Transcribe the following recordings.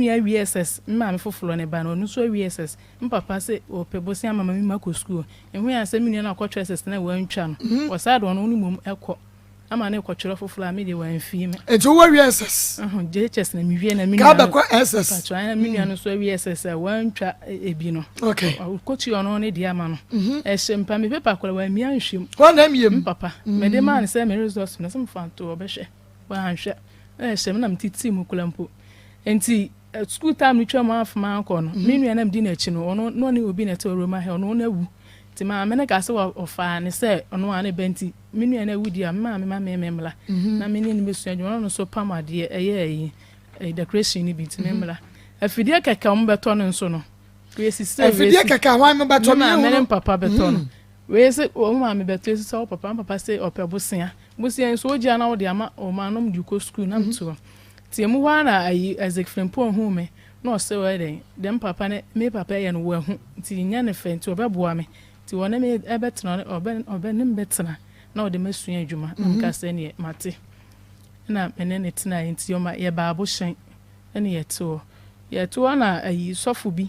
nua awie SS, me maame foforɔ ne ba no, ɔno nso awie SS. Me papa se ɔpɛ bosea ama me makɔ sukuu. Ehui ara sɛ me nua no akɔtwerɛ SS na wantwa no, ɔsan de ɔno ne mmom kɔ ama no rekɔtwerɛ foforɔ a me deɛ wamfii me. Nti wowɔ awie SS? JHS na mewie na me nua no. Ka bɛkɔ SS? Patro, na me nua no nso awie SS a wantwa ebi no. Okay. Ɔkɔtua ɔno ne deɛ ama no. Ɛhyɛ mpa me paper koraa wammia anhwɛ mu. Hwan na amia mu? Me papa. Mede maa no sɛ me results no sɛ mefa nto ɔbɛhwɛ. Wanhwɛ. Na ɛhyɛ me na metetee mu koraa mpo. Nti sukuu time no twam ara fama akɔ no, me nua na medi n'akyi no, ɔno na ɔne obi na ɛte Roma ha, ɔno na awu. Nti maame no kaa sɛ ɔfaa no sɛ ɔno ara ne ba nti, me nua no awu deɛ a, me maame ma me memmra na me ne no mmɛsua adwuma. Ɔno nso pam adeɛ, ɛyɛ ayi, decoration no bi nti memmra. Afidie kɛkɛ a wɔbɛtɔ no nso no, wei sisi sɛ wei si. Afidie kɛkɛ a hwan bɛtɔ no? Me maame ne me papa bɛtɔ no. Wei se wo maame bɛtɔ esi sɛ wo papa, me papa se ɔpɛ bosea. Bosea yi nso wogye a na wode ama wo ma nom de kɔ sukuu na meto hɔ. Nti emu hɔ ara na ayi Isaac Frimpong huu me na ɔse ɔyɛ dɛn, deɛ me papa ne me papa yɛ no wahu nti nyɛ no fɛ nti ɔbɛboa me. Nti ɔne me bɛtena ɔbɛ ɔbɛ ne me bɛtena na ɔde me asua adwuma na meka sɛ ɛneɛ mate. Ɛna me ne no tenaeɛ nti ɔma yɛbaa Abohyɛn ɛne yɛte hɔ. Yɛte hɔ na ayi sɔfo bi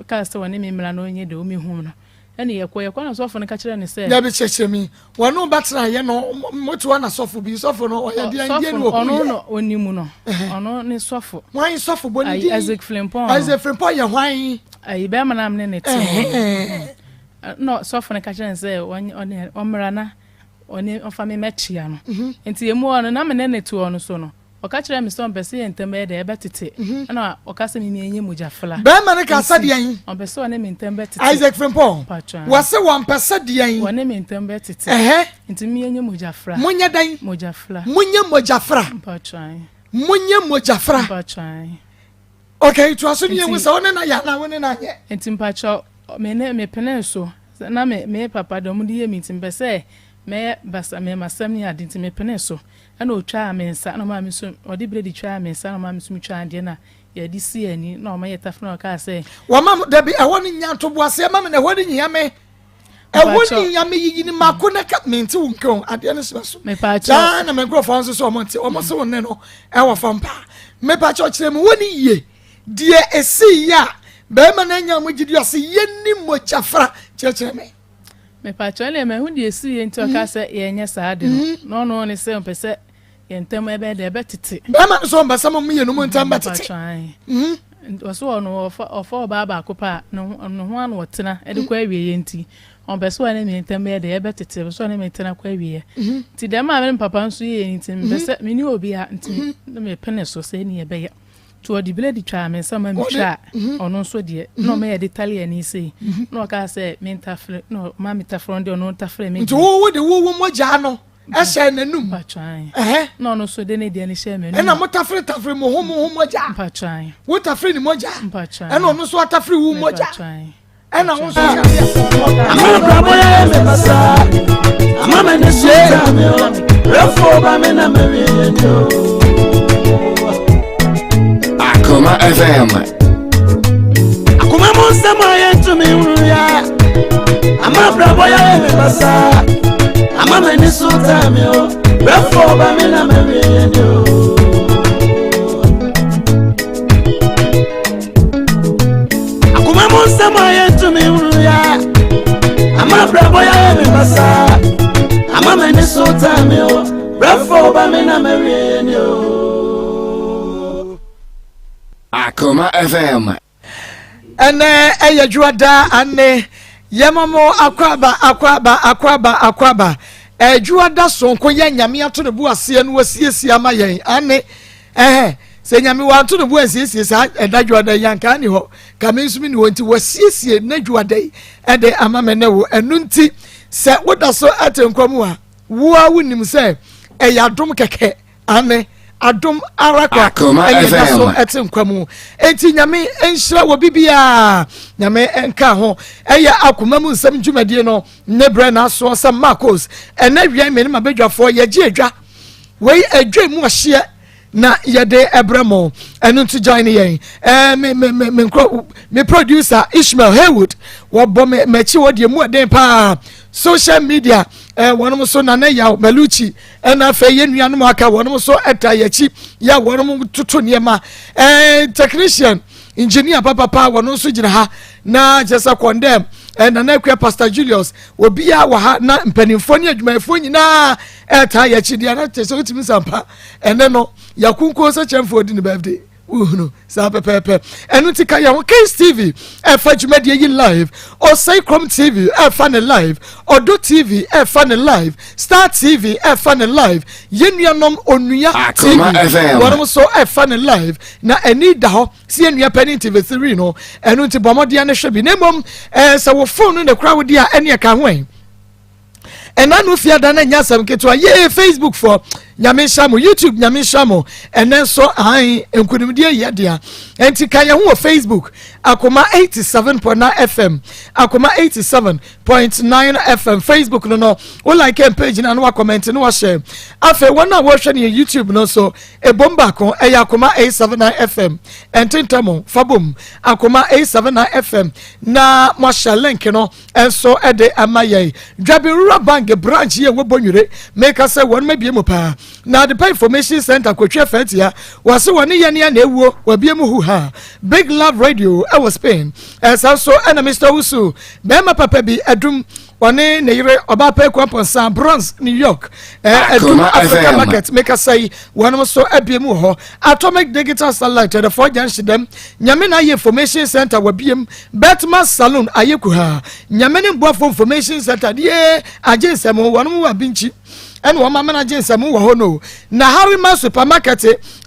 kaa sɛ ɔne me mmra na ɔnyɛ deɛ ɔmɛhu no. Ɛnna yɛkɔ, yɛkɔ na sɔfo no ka kyerɛɛ no sɛ. Dabi, kyerɛkyerɛ mi. Wɔne wo bɛtena yɛ no, mote hɔ na sɔfo bi, sɔfo no ɔyɛ deɛn, deɛn na ɔhu yɛ? Ɔno na ɔnim no, ɔno ne sɔfo. Hwan sɔfo? Bɔ ne din. Isaac Frimpong. Isaac Frimpong yɛ hwan? Ayi, bɛrima no a me ne no te hɔ no. Na sɔfo no ka kyerɛɛ no sɛ ɔmmra na ɔne ɔmfa me mmɛkyea no. Nti emu hɔ no, na me ne no te hɔ no so no, Ɔka kyerɛɛ me sɛ ɔmpɛ sɛ yɛn ntam bɛyɛ dɛ, ɛbɛtete. Ɛna ɔka sɛ me nyɛ mogyafra. Bɛrima no kaa sɛ deɛn? Ɔmpɛ sɛ ɔne me ntam bɛtete. Isaac Frimpong, Mpakyɛ. Wɔse wɔmpɛ sɛ deɛn? Wɔne me ntam bɛtete. Ɛhɛ. Nti me nyɛ mogyafra. Monyɛ dɛn? Mogyafra. Monyɛ mogyafra. Mpakyɛ. Monyɛ mogyafra. Mpakyɛ. Okay, toa so ne yɛhu sɛ wo ne no ayɛ anaa wo ne no anyɛ. Nti mpakyɛ, me ne me penee so. Na me me papa deɛ wɔde yɛ me nti mepɛ sɛ mɛyɛ basa mɛ m'asɛm ne ade nti me penee so. Ɛna ɔtwaa me nsa na ɔmaa me nso, ɔde bredi twaa me nsa na ɔmaa me nso metwaa deɛ na yɛde sii ani na ɔma yɛtafere na ɔkaa sɛ. Wɔma mo, dabi, ɛhɔ no nya ntoboaseɛ ma me na ɛhɔ no nyia me. Ɛhɔ no nyia me yiyi no mako na ka mente wo nka o, adeɛ no soma so. Saa na me nkurɔfoɔ nso sɛ wɔn nte, wɔn se wo nne no ɛwɔ fam paa. Mepakyɛw kyerɛ me hɔ no yie, deɛ ɛsii yɛ a bɛrima no anya mo gyidi ɔse yɛnni mogyafra, kyerɛkyerɛ me. Mepakyɛw ɛnneɛ mahu deɛ ɛsiiɛ nti ɔkaa sɛ yɛnyɛ saa ade no. Na ɔno ne sɛ ɔmpɛ sɛ yɛn ntam ɛbɛyɛ dɛ ɛbɛtete. Bɛrima no sɛ ɔmpɛ sɛ mo mmienu mo ntam bɛtete. Mepakyɛw ae. Ɔsɛ ɔno ɔfa ɔfa ɔbaa baako pɛ a ne ho ne ho ano ɔtena de kɔ awieɛ nti ɔmpɛ sɛ ɔne me ntam bɛyɛ dɛ ɛbɛtete ɔpɛ sɛ ɔne me tena kɔ awieɛ. Nti deɛ maame ne me papa nso yɛɛ nti mepɛ sɛ menni obiara nti na mepene so sɛ ɛnneɛ ɛbɛyɛ. Nti ɔde blade twaa me nsa ma metwaa mhm. ɔno nso deɛ na mhm. ɔma yɛde tale ani sei mhm. na ɔkaa sɛ mentafere na ɔma metafere ɔno deɛ ɔno tafere me nti wo de wo wo mogya no ɛhyɛ n'anum mpatwan na ɔno nso de ne deɛ no hyɛ m'anum ɛna mo tafere tafere mo ho mo ho mogya mpatwan wo tafere ne mogya mpatwan ɛna ɔno nso atafere wo mogya mpatwan ɛna wo nso hyɛ aseɛ Ama abrabɔ yɛ me basa ama m'ani so taa me o brɛfo ba me na mawie yɛ ni o. Akoma FM. Akoma mu nsɛm a yɛntumi nhunu yɛ ama abrabɔ yɛ me basa ama m'ani so taa me o brɛfo ba me na mawie yɛ ni o. Akoma mu nsɛm a yɛntumi nhunu ya ama abrabɔ yɛ me basa ama m'ani so taa me o brɛfo ba me na mawie ni o. Akoma FM. Ɛnɛ ɛyɛ dwoada ane yɛma mo akwaaba akwaaba akwaaba akwaaba ɛdwoada sonko yɛ nyame ato ne bo aseɛ no wasiesie ama yɛn ane Ɛhɛ, sɛ Nyame wanto ne bo ansiesie saa ɛda dwoada yi anka ani hɔ, ka me nso me ni hɔ nti wasiesie ne dwoada yi ɛde ama me ne wo. Ɛno nti sɛ woda so ɛte nkwa mu a, wo a wonim sɛ ɛyɛ adom kɛkɛ, ane adom ara kwa ɛne ɛda so ɛte nkwa mu. Enti Nyame nhyira wɔ bibiara, Nyame nka ho. Ɛyɛ akoma mu nsɛm dwumadie no ne berɛ n'asoɔ sɛ Marcos ɛnɛ wia me ne mabadwafoɔ yɛgye adwa wei adwa mu ɔhyeɛ na yɛde ɛbrɛ mo ɛno nso join yɛn ɛɛ me me me me nkorɔ me producer Ishmael Haywood wɔbɔ me m'akyi wɔ deɛ mu ɛden paa Social media eh, wɔnom nso Nana Yaw Maluchi ɛna afei yɛn nuanom aka wɔnom nso ɛta yɛn akyi yɛ wɔnom toto nneɛma eh, technician engineer papapa wɔn nso gyina ha na kyerɛ sɛ kɔndɛm eh, Nana Akua Pastor Julius obiara wɔ ha na mpanimfoɔ ne adwumayɛfoɔ nyinaa ɛta yɛn akyi deɛ na kyerɛ sɛ wotumi sampa ɛnɛ no yɛakonko sɛ kyɛnfoɔ di ne birthday. Wohunu saa pɛpɛɛpɛ. Ɛno nti ka yɛn ho. Kings TV ɛfa dwumadie yi live. Osei Krom TV ɛfa ne live. Ɔdɔ TV ɛfa ne live. Star TV ɛfa ne live. Yɛn nuanom Onua TV wɔnom nso ɛfa ne live. Na ɛni da hɔ si yɛn nua panin TV3 no. Ɛno nti bɔ mmɔden ne hwɛ bi. Na mmom ɛɛ sɛ wo phone no na kura wo di a ɛne ɛka ho ɛ. Ɛna no fiada no nyɛ asɛm ketewa. Yee Facebook fo nyame nhyira mo, YouTube nyame nhyira mo. Ɛnɛ nso ahan nkunimdie yɛ dea. Ɛnti ka yɛn ho wɔ Facebook Akoma 87.9 FM, Akoma 87.9 FM Facebook no no. Wo like and page na no wa comment no wa share. Afei wɔn a wɔhwɛ ne YouTube no nso ebom baako ɛyɛ Akoma 879 FM. Ɛntentam fa bom Akoma 879 FM na mo ahyɛ link no nso de ama yɛn. Dwaben Rural Bank branch yi a ɛwɔ Bonwire, meka sɛ wɔn abie mu paa. Na Adepa Information Center Kotwi Afatia, wɔse wɔne yɛn a na ewuo, wɔabie mu huha. Big Love Radio ɛwɔ Spain. Ɛsa nso ɛna Mr. Wusu, bɛrima papa bi, Adum, ɔne ne yere ɔbaa pɛ Kwampɔnsa, Bronx, New York. Adum Africa Market, meka sɛ yi, wɔn nso abie mu wɔ hɔ. Atomic Digital Satellite, Ɛdɛfoɔ Junction dɛm, Nyame na ayɛ Information Center wɔabie mu. Betma Saloon ayɛ kuhaa. Nyame ne Mboafo Information Center deɛ agye nsɛm wɔn wɔ Abinkyi ɛna wɔn amena agye nsɛm wɔ hɔ no. Na Harima Supermarket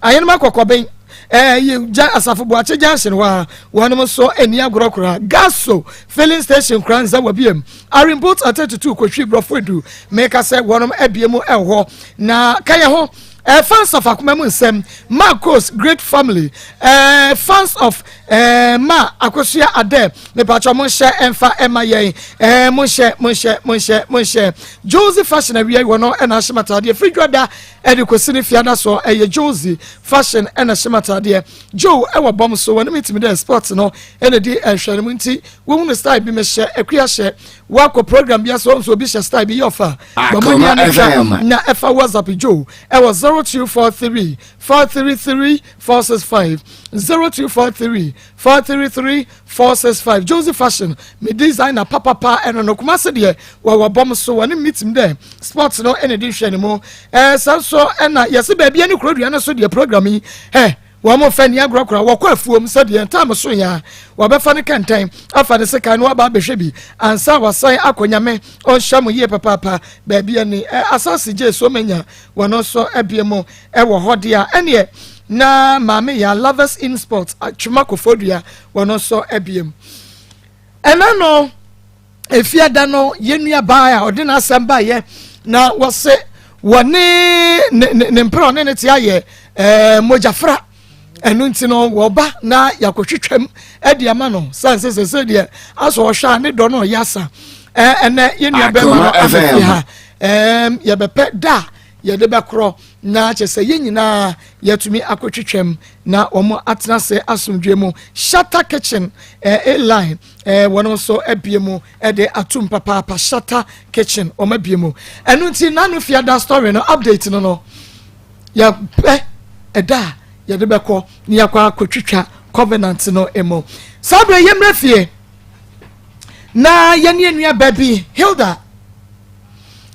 Ayenema Kɔkɔben ɛɛ gya Asafo Boakye Junction hɔ a wɔn nso ani agorɔ koraa. Gaso Filling Station koraa nsa wɔ biem. Arimpot Atetutu Kotwi Borɔfo Edu meka sɛ wɔn abie mu ɛwɔ hɔ na ka yɛ ho. Eh, fans of akoma mu nsɛm Marcos great family eh, fans of eh, ma akosua adɛ mepatwa mo nhyɛ ɛmfa ɛma yɛn eh, mo nhyɛ mo nhyɛ mo nhyɛ mo nhyɛ Josie fashion awia wɔ no ɛna ahyɛ mataadeɛ firi dwada ɛde kɔsi ne fiada so ɛyɛ Josie fashion ɛna hyɛ mataadeɛ Joe ɛwɔ bɔm so wɔne metumi dɛ sports no ɛna di ɛhwɛ no mu nti wohunu style bi mehyɛ akua hyɛ Wakɔ program bi ase wɔn nso obi hyɛ style bi yɛ ɔfa. Akoma FM. Na ɛfa WhatsApp Joe ɛwɔ 0243 433 465 0243 433 465 Josie Fashion me designer papapa ɛno no Kumasi deɛ wɔwɔ bɔm so wɔne meeting dɛ sports no ɛna di nhwɛ ne mu ɛɛ sɛ nso ɛna yɛsi baabi ɛne kurodua no so deɛ program yi ɛ. Wɔmfa nni agorɔ koraa. Wɔkɔ afuom sɛdeɛ ntam so yɛ a, wɔbɛfa ne kɛntɛn, afa ne sekan na wɔaba abɛhwɛ bi ansa wɔasan akɔ. Nyame ɔnhyɛ mo yie papaapa. Baabi ani asase gye so manya wɔn nso abie mu wɔ hɔ deɛ a, ɛneɛ na Maame Yaa Lovers in Sports Twema Kofodua wɔn nso abie mu. Ɛna no Efiada no yɛn nua baa a ɔde n'asɛm baeɛ na wɔse wɔne ne ne ne mpere ɔne ne te ayɛ ɛɛ mogyafra ɛno nti no wɔba na yɛakɔtwitwam ɛde ama no san sɛ sɛ sɛ deɛ asɔ ɔhwɛ a ne dɔ no ɔyɛ asa ɛɛ ɛnɛ yɛn nua bɛrima no abɛfie ha ɛɛm yɛbɛpɛ da a yɛde bɛkorɔ na kyɛ sɛ yɛn nyinaa yɛatumi akɔtwitwam na wɔn atena ase asomdwe mu Shatta Kitchen ɛɛ eh, A-line ɛɛ eh, wɔn nso abie mu ɛde atum papaapa Shatta Kitchen wɔn abie mu ɛno nti nanu fiada story no update no no yɛpɛ ɛda a yɛde bɛkɔ ne yɛakɔ akɔtwitwa covenant no mu saa berɛ yɛmmerɛ fie na yɛne nua ba bi Hilda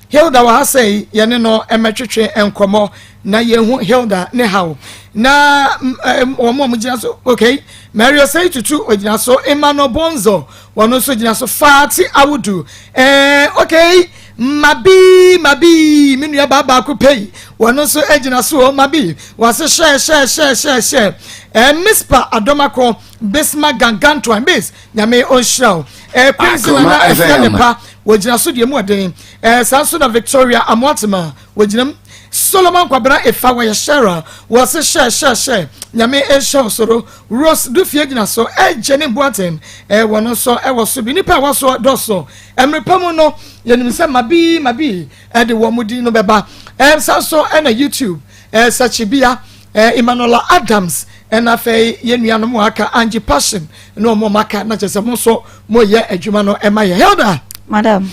Hilda wɔ ha sɛ yɛne no mmɛtwetwe nkɔmmɔ na yɛhu Hilda ne haw na wɔn a wɔgyina so okay Mary Osei Tutu ogyina so Emmanuel Bonzo wɔn nso gyina so Fati Awudu eh, okay Mabi Mabi me nua baa baako pɛ yi wɔn nso gyina so Mabi wɔase hyɛ hyɛ hyɛ hyɛ hyɛ eh, Mispa Adomako Bisma Gangantoan Bis Nyame ɔnhyira wo eh, Queen Nana Afia Nepa wɔgyina so deɛ mu ɔden eh, saa nso na Victoria Amoatema wɔgyina mu Solomon Kwabena Efa wɔyɛ Shara wɔse hyɛ hyɛ hyɛ Nyame nhyɛ wo soro Rose Dufie gyina so eh, Jenny Boateng eh, wɔn nso ɛwɔ so bi nipa ɛwɔ so dɔso mmerɛ pa mu no yɛnim sɛ mabi mabi ɛde wɔn mu din no bɛba eh, saa nso ɛna YouTube eh, Sakyibia Eh, Emmanuela Adams ɛna afei yɛn nuanom a aka Angie Passion ne wɔn a aka na kyerɛ sɛ mo nso moyɛ adwuma no ɛma yɛ Hilda. Madam.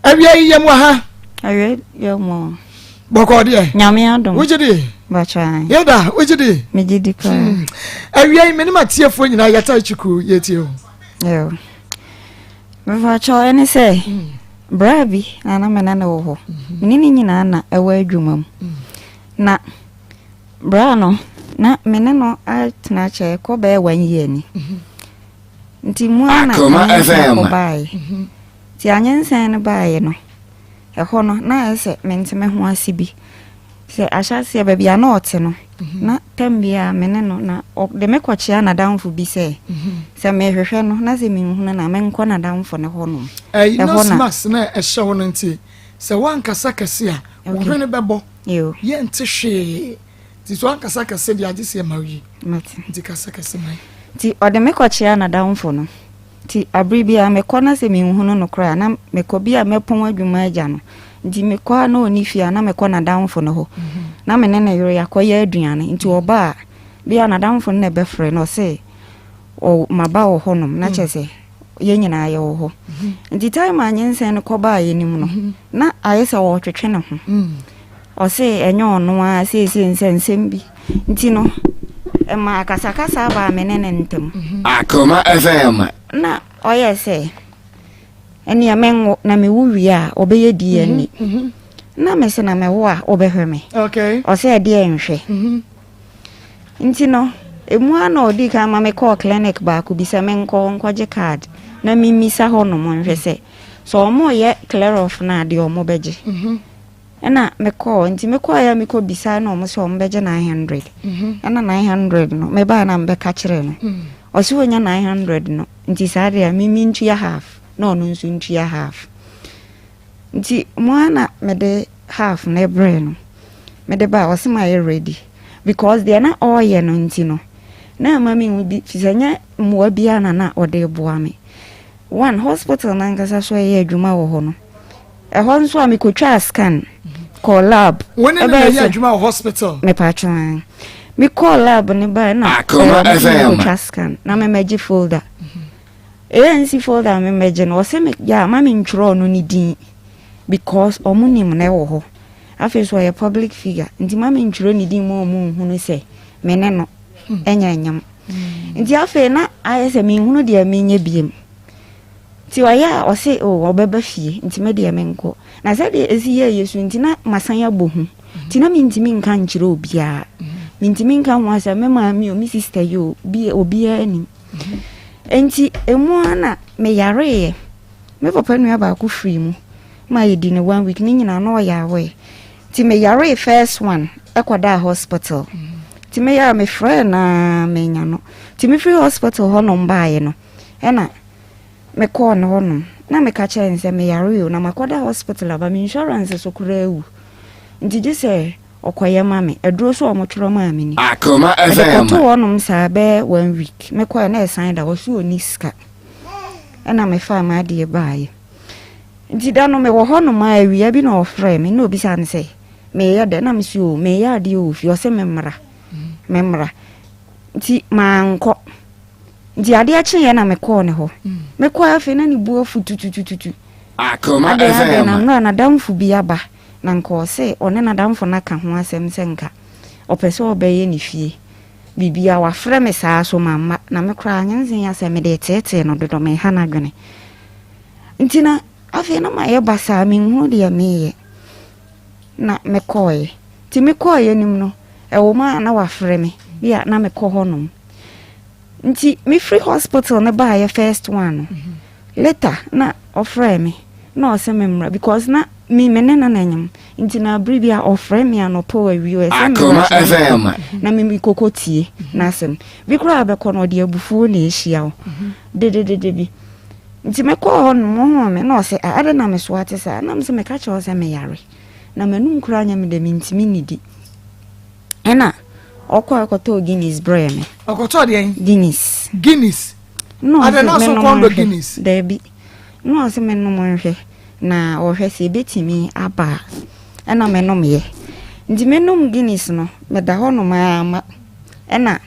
Awia yi yɛ mu aha. Awia yɛ mu. Bɔkɔ deɛ. Nyame adom. Wogye di? Bàtwa. Yɛda wogye di? Megye di paa. Hmm. Awia yi me ne m'atiefoɔ nyinaa yɛta akyiku yɛtie o. Yo. Mepakyɛw ɛne sɛ hmm. bra bi na na me ne no wɔ hɔ. Hmm. Me ne ne nyinaa na ɛwɔ adwuma mu. Na bra no na me ne no atena kyɛ kɔ bɛyɛ one year ni. Nti mu ara na anyinsɛn kɔbaeɛ. Nti anyinsɛn no baeɛ no, ɛhɔ no na ayɛ sɛ mente me ho ase bi. Sɛ ahyɛaseɛ baabi a na ɔte no, na tam biara me ne no na ɔde me kɔkyea n'adamfo bi sɛ sɛ mehwehwɛ no na sɛ menhunu no a menkɔ n'adamfo no hɔnom. Ɛyi nose mask na ɛhyɛ wo no nti sɛ woankasa kɛse a wo hwene bɛbɔ. Yɛnte hwee. Nti so ankasa kɛse deɛ agye sɛ yɛma wo yi. Mate. Nti kasa kɛse ma yɛn. Nti ɔde me kɔkyea n'adamfo no. Nti abere biara mekɔ na sɛ menhunu no koraa a, na mekɔ bi a mɛpɔn adwuma agya no. Nti mekɔ a na ɔnni fie a, na mekɔ n'adamfo no hɔ. Na me ne ne yere yɛakɔyɛ aduane. Nti ɔba a, bi a n'adamfo no na ɛbɛfrɛ no, ɔse ɔ maba wɔ hɔnom. Na kyerɛ sɛ yɛn nyinaa yɛwɔ hɔ. Nti time a nyinsɛn no kɔbaa yɛn anim no, na ayɛ sɛ ɔretwetwe ne ho. Ɔse ɛnyɛ ɔno ara seesei nsɛnsɛm bi nti no ɛma akasakasa baa me ne ne ntam. Akoma FM. Na ɔyɛɛ sɛ ɛneɛ menwo na mewo wie a ɔbɛyɛ DNA. Na mese na mewo a wobɛhwɛ me. Ɔse ɛdeɛ nhwɛ. Nti no ɛmu ara na ɔdii kan ma mekɔɔ clinic baako bi sɛ menkɔ nkɔgye card na memmisa hɔnom nhwɛ sɛ sɛ wɔyɛ clear off no a deɛ wɔbɛgye. Ɛna me kɔɔ nti me kɔɔ yɛ me kɔ bisa na ɔmo sɛ ɔmo bɛgye 900 ɛna 900 no me baa na me bɛka kyerɛ no ɔsi onya 900 no nti saa deɛ me me ntua half na ɔno nso ntua half nti mo ara na me de half no brɛ no me de baa ɔsi ma yɛ ready because deɛ na ɔɔyɛ no nti no na ama me hu bi fisɛ nyɛ mmoa biara na na ɔde boa me one hospital nankasa so ɛyɛ adwuma wɔ hɔ no. Ɛhɔ nso a mekɔtwaa scan kɔɔ lab. Wo ne no na ɛyɛ adwuma wɔ hospital? Mepatwo an. Mekɔɔ lab ne bae na Akoma FM. mekɔtwa scan na memɛgye folder. ANC folder a memɛgye no ɔsɛ me ya ma mentwerɛ ɔno ne din because ɔmo nim na ɛwɔ hɔ. Afei so ɔyɛ public figure nti ma mentwerɛ ne din ma ɔmo nhunu sɛ me ne no ɛnyɛ nyam. Nti afei na ayɛ sɛ menhunu deɛ menyɛ biem. Nti ɔyɛ a ɔse oh ɔbɛba fie nti me deɛ menkɔ. Na sɛdeɛ ɛsi yɛɛ yɛ su nti na masan abɔ hu. Nti na mentumi nka nkyerɛ obiara. Mentumi nka ho asɛm, me maame o, me sister yi o, bi obiara nim. Nti emu ara na meyareeɛ. Me papa nua baako firi mu ma yɛdi no one week ne nyinaa na ɔyɛ aware. Nti meyaree first one ɛkɔdaa hospital. Nti meyare mefrɛɛ no ara manya no. Nti mefiri hospital hɔnom baeɛ no ɛna Mekɔɔ ne hɔnom na meka kyerɛɛ no sɛ meyare o na makɔda hospital aba me insurance so koraa awu nti gye sɛ ɔkɔyɛ ma me. Aduro so a wɔtwerɛ maa me ni. Akoma Mede FM. kɔtoo hɔnom saa bɛyɛ one week. Mekɔɛ na ɛsan da hɔ so ɔnni sika. Ɛna mefaa m'adeɛ baeɛ. Nti da no mewɔ hɔnom a awia bi na ɔfrɛɛ me na ɔbisaa me sɛ meyɛ dɛn na mese o meyɛ adeɛ wɔ fie ɔse memmra memmra nti mankɔ. Nti adeɛ kyeeɛ na mekɔɔ ne hɔ. Mekɔɛ afei na ne bu afu tututututu. Akoma Adɛn adɛn na FM. nnora n'adamfo bi aba na nka ɔse ɔne n'adamfo no aka ho asɛm sɛ nka ɔpɛ sɛ ɔbɛyɛ ne fie biribiara. Wafrɛ me saa so mamma na me koraa nyensen ya sɛ mede reteetee no dodo meha n'adwene. Nti na afei na mayɛ basaa menhunu deɛ meyɛ na mekɔɔeɛ. Nti mekɔɔeɛ no mu no ɛwɔ mu a na wafrɛ me bi a na mekɔ hɔnom. Nti me firi hospital no baayɛ first one no later na ɔfrɛɛ me na ɔsɛ me mmra because na me me ne no na nyam nti na abere bi a ɔfrɛ me anɔpa o awie o ɛsɛ me Akoma rush na mekɔ FM. na me me koko tie n'asɛm bi koraa bɛkɔ no ɔde abufuo na ehyia wo dededede bi nti mekɔɔ hɔ no mo huu me na ɔsɛ ah adɛn na me so ate saa na me sɛ meka kyerɛ wo sɛ meyare na m'anum koraa nyɛ me dɛ mentumi nnidi Ɛna ɔkɔɛ kɔtɔɔ Guinness brɛɛ me. Ɔkɔtɔɔ deɛn? Guinness. Guinness. Na ɔse Adɛn na so menom kɔn dɔ nhwɛ. Guinness? Daabi. Na ɔse menom nhwɛ na ɔhwɛ sɛ ebetumi aba a. Ɛna menomyɛ. Nti menom Guinness no, meda hɔ nom ara ma ɛna.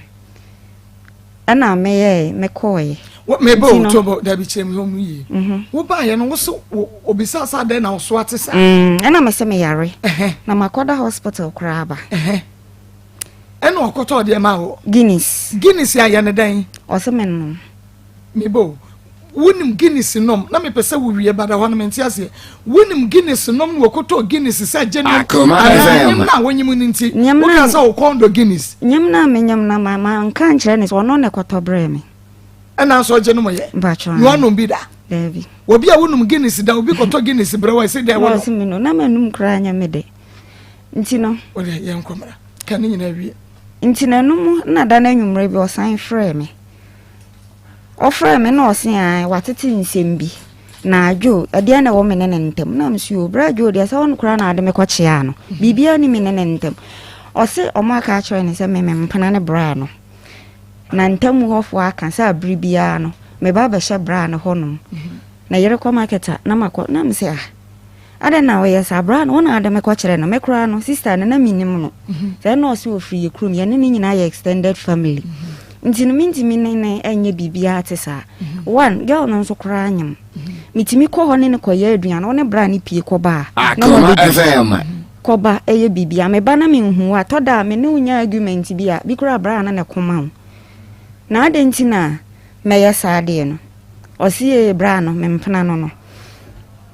Ɛna meyɛɛ mekɔɔeɛ. Mebɛ o tobo dabi kyerɛ me hɔ mu yie. Mhm. Wobaeɛ no wo so obisa sɛ adɛn na wo so ate saa. Mm, ɛna me sɛ meyare. Na makɔda hospital koraa ba. Ɛna ɔkɔtɔɔ deɛ maa wɔ. Guinness. Guinness ayɛ ne dɛn? Ɔsɛ menom. Mebɔ o. Wonim Guinness nom na mepɛ sɛ wowie bada hɔ no mente aseɛ. Wonim Guinness nom na wɔkɔtɔɔ Guinness sɛ gye nom anaa nyem no a wonyem no nti woka sɛ wo kɔn dɔ Guinness. Nyem no a menyem no ma manka nkyerɛ ne sɛ ɔno na ɛkɔtɔ brɛɛ me. Ɛna nso ɔgye nom yɛ. Mpakyɛ. Na wanom bi da. Daabi. Obi a wonom Guinness da obi kɔtɔ Guinness brɛ wɔ ɛsɛ dɛ wɔnom. Wɔsi mi no na manum koraa nyɛ me de. Nti no. Wɔde yɛn nkɔmra ka ne nyinaa wie. Nti na ɛno mu na da no anwummerɛ bi ɔsan frɛɛ me. Ɔfrɛɛ me na ɔse ae watete nsɛm bi na Joe ɛdeɛn na ɛwɔ me ne ne ntam na mese o bra Joe deɛ sɛ ɔno koraa na ade me kɔkyeaa no biribiara ni me ne ne ntam ɔse ɔmo aka akyerɛ ne sɛ me me mpena ne bra no na ntam hɔfoɔ aka sɛ abere biara no me ba bɛhyɛ bra no hɔnom na yere kɔ market a na makɔ na mese ah Adɛn na woyɛ saa? Berɛ a wo na wode me kɔkyerɛɛ no, me koraa no, sista no, na mennim no. Sɛ ɛna ɔse ɔfiri yɛ kurom, yɛne no nyinaa yɛ extended family. Nti no, mentumi ne no nyɛ biribiara te saa. One, girl no nso koraa nyem. Metumi kɔ hɔ ne no kɔyɛ aduane, wo ne bra no pie kɔba a, na Akoma wabɛdidi. FM. Kɔba, ɛyɛ biribiara. Meba na menhu wo a, tɔ da a, me ne wo nya argument bi a, bi koraa bra no na ɛko ma wo. Na adɛn nti na mɛyɛ saa adeɛ no? Ɔse ee, bra no, mempena no no.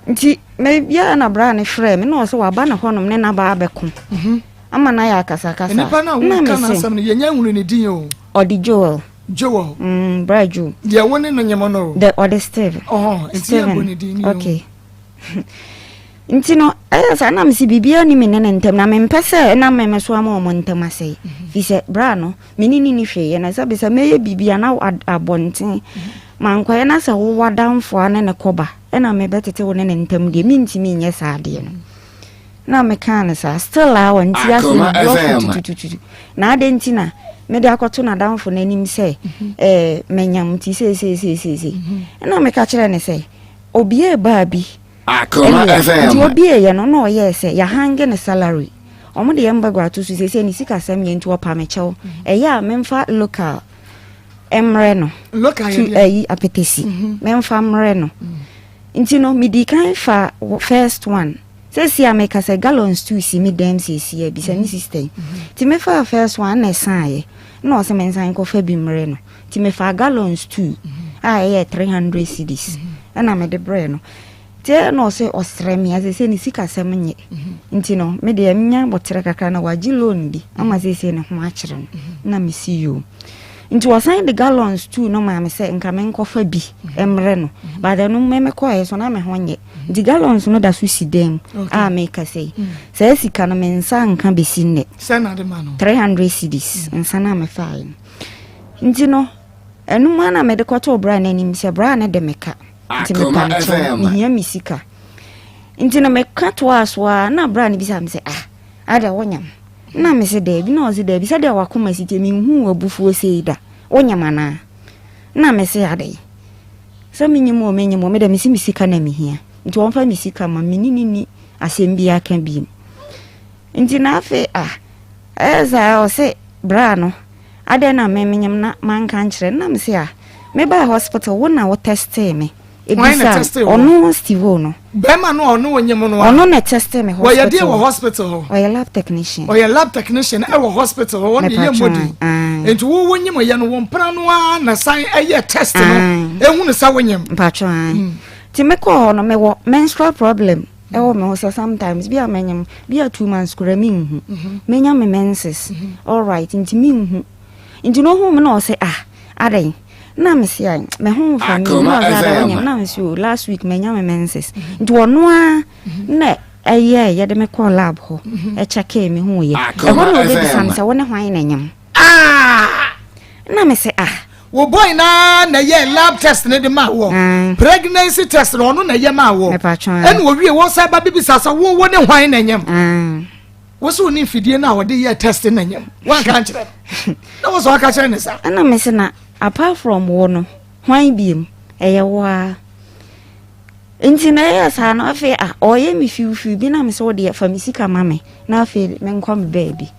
Nti mebiaa na bra no frɛɛ me na ɔsɛ waba ne hɔnom ne n'aba abɛko mhm. ama no ayɛ akasakasa. Nipa no a woka n'asɛm no yɛnya nhunu ne din o. Ɔde Joel. Joel. Mm, bra Joel. Deɛ wo ne no nyem no o. The ɔde Steve. Ɔhɔ, nti yɛ bɔ ne din ni o. Okay. Nti no ɛyɛ saa na mesi biribiara ni me ne ne ntam na mempɛ sɛ ɛnam me me so ama wɔn ntam asɛe. Mhm. Fi sɛ bra no me ne ne ni hwee yɛ na sɛ bisa mɛyɛ biribi a na abɔnten mankɔyɛ na sɛ wowɔ adamfoa ne ne kɔba ɛna mebɛtete wo ne ne ntam deɛ mentumi nyɛ saa adeɛ no na mekaa no saa still a ɔnte ase Akoma no blɔfo FM. tutututu na adɛn nti na mede akɔto n'adamfo no anim sɛ ɛɛ manyam nti seeseeseesei ɛna meka kyerɛ ne sɛ obiee baa bi Akoma ɛnea FM. nti obieeɛ no na ɔyɛɛ sɛ yɛahange ne salary ɔmo de yɛn bagua ato so seesei ne sikasɛm yɛ nti ɔpa me kyɛw ɛyɛ a memfa local mmerɛ no Local to yɛ deɛ. ayi apetesi memfa mmerɛ no nti no medi kan fa first one sɛsi a meka sɛ gallons two si me dɛm sɛsi a bisa me sister yi nti mefaa first one na ɛsaeɛ na ɔsɛ mensan nkɔfa bi mmerɛ no nti mefaa gallons two a ɛyɛ 300 cedis ɛna mede brɛɛ no Nti ɛyɛ na ɔsɛ ɔsrɛ me a seesei ne sikasɛm nye nti no me deɛ menya aboterɛ kakra na wagye loan bi ama seesei ne ho akyerɛ no na mesi yoo nti ɔsan de gallons two no maa me sɛ nka menkɔfa bi mmerɛ no but ɛno me mekɔɛ so na me ho nyɛ nti gallons no da so si dan mu a meka sɛ yi saa sika no me nsa nka bɛsi nnɛ 300 cedis nsa no a mefaeɛ no nti no ɛno mu a na mede kɔtoo bra no anim sɛ bra no de me ka Nti Akoma mepa no kyɛw, FM. mehia me sika. Nti no meka toaa so ara na bra no bisa me sɛ, ah, ada wonyam? Na me se daabi, na ɔse daabi, sɛdeɛ wakoma si tie menhuu w'abufuo sei da, wonyam anaa? Na me se adɛn? Sɛ menyim o menyim o, me deɛ mese me sika na mehia. Nti ɔmfa me sika ma me ne ne ni asɛm biara ka biem. Nti na afei ah, ɛyɛ saa ɔse bra no Adɛn na me menyem na manka ankyerɛ no? Na mese ah, mebaa hospital wo na wo testee me. Hwan na Ebisa testee wo? ɔno Steve O no. Bɛrima no a ɔne wo nyem no a. Ɔno na testee me Wɔyɛ hospital. deɛ wɔ hospital hɔ? Ɔyɛ lab technician. Ɔyɛ lab technician ɛwɔ hospital hɔ, wɔn deɛ yɛ Mepatwa, mmɔden. ae. Nti wo wo nyem yɛ no, wo mpena no ara na san ɛyɛ test no, Ae. ehunu sɛ wo nyem. Mpatwa, ae. Nti mekɔɔ hɔ no mewɔ menstrual problem. Ɛwɔ me ho sɛ sometimes bi a mɛnyem bi a 2 months koraa menhu menya me menses alright nti menhu nti no ohun me na ɔsɛ ah adɛn na me se ai me ho mfa me Akoma na ɔsɛ adɛn FM. wonyem na me se o last week manya me menses nti ɔno a na ɛyɛ yɛde me kɔɔ lab hɔ ɛkyɛkee me ho yɛ ɛhɔ Akoma na ɔbɛbisa me FM. sɛ wo ne hwan na nyem Ah! na me se ah Wo boy naa na ɛyɛ lab test ne de ma wɔ. Pregnancy test na ɔno na ɛyɛ ma wɔ. Ɛna owie wɔn san ba bibisa sɛ wo wo ne hwan na nyam. Wo so ne mfidie no a wɔde yɛ test na nyam. Wanka nkyerɛ no. Na wo sɛ ɔka kyerɛ ne sa. Ɛna me se na apart from wo no hwan biem ɛyɛ wo ara. Nti na ɛyɛ saa no afei a ɔyɛ me fiwfiw bi na me sɛ wo deɛ fa me sika ma me na afei menkɔ me baabi.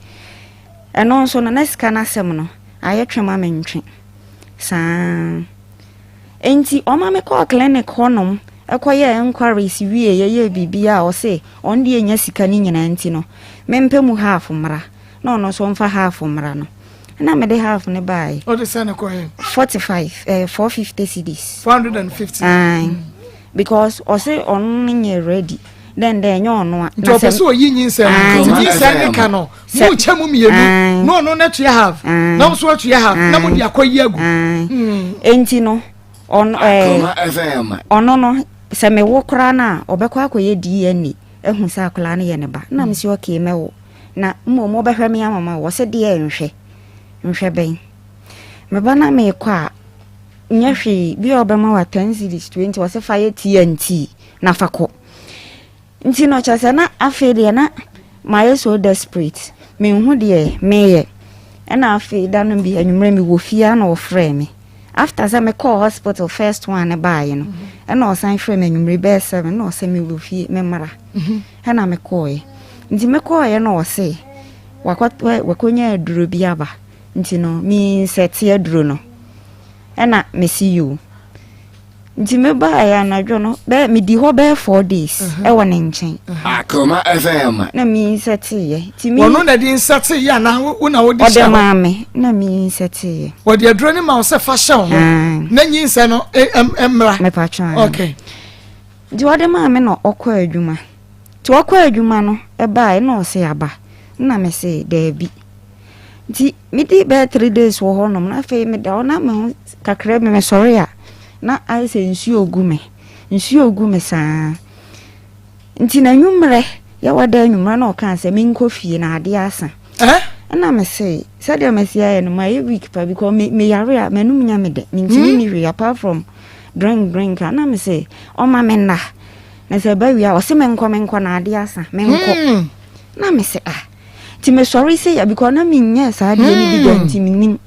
Ɛno nso no na sika no asɛm no ayɛ twe ma mentwe. Saa. Enti ɔma me kɔɔ clinic hɔnom kɔyɛɛ enquiries wie yɛyɛɛ biribiara a ɔse ɔno deɛ nya sika no nyinaa nti no mempɛ mu half mmra na ɔno nso ɔmfa half mmra no ɛna mede half no baeɛ. Wode sɛn na ɛkɔeɛ? 45 eh, 450 cedis. 450. Aye. Because ɔse ɔno no nyɛ ready dɛn dɛ ɛnyɛ ɔno a. Nti ɔpɛ sɛ ɔyi nyinsɛn no nti nyinsɛn ne ka no mo kyɛ mu mmienu na ɔno no atua half na nso atua half na mo de akɔ yi agu. Nti no ɔno ɛɛ ɔno no sɛ mewo koraa no a ɔbɛkɔ akɔyɛ DNA ahu sɛ akwadaa no yɛ ne ba na mesi okay mɛwo na mmom ɔbɛhwɛ me ama ma wɔ sɛ deɛ nhwɛ nhwɛ bɛn meba na mekɔ a nyɛ hwee bi a ɔbɛma wa 10 cedis 20 ɔsɛ fa yɛ TNT na fa kɔ Nti no kyerɛ sɛ na afei deɛ na mayɛ so desperate, menhu deɛ meyɛ. Ɛna afei da no bi anwummerɛ mewɔ fie a na ɔfrɛɛ me. After sɛ mekɔɔ hospital first one no baeɛ no, ɛna ɔsan frɛɛ me anwummerɛ bɛyɛ 7 na ɔsɛ mewɔ fie memmra. Ɛna mekɔɔeɛ. Nti mekɔɔeɛ na ɔse wakɔnya aduro bi aba nti no me insɛte aduro no. Ɛna mese yoo. Nti me baeɛ anadwo no bɛyɛ medi hɔ bɛyɛ 4 days ɛwɔ ne nkyɛn. Akoma FM. Na mi nsɛteeɛ. Nti mi. Ɔno na de nsɛteeɛ anaa wo na wode hyɛ hɔ? Ɔde maa me na mi nsɛteeɛ. Wɔde aduro no ma wo sɛ fa hyɛ wo ho na nyinsɛ no mmra. Mepatwa. Okay. Nti ɔde maa me na ɔkɔ adwuma. Nti ɔkɔ adwuma no ɛbaeɛ na ɔse aba na me se daabi. Nti medii bɛyɛ 3 days wɔ hɔnom na afei meda hɔ na me ho kakra bi mesɔre a na ayɛ sɛ nsuo gu me nsuo gu me saa nti na nwummerɛ yɛwɔ da anwummerɛ na ɔkaa sɛ menkɔ fie na adeɛ asa ɛna me se sɛdeɛ masi ayɛ no mayɛ week pa because me meyare a m'anum nya me dɛ mentumi mm. ni hwee apart from drink drink a na me se ɔma me nna na sɛ ɛba wie a ɔse menkɔ menkɔ na adeɛ asa menkɔ mm. na me se ah Nti me sɔre sei a because na me nyɛ saa adeɛ no bi da hmm. nti me nim.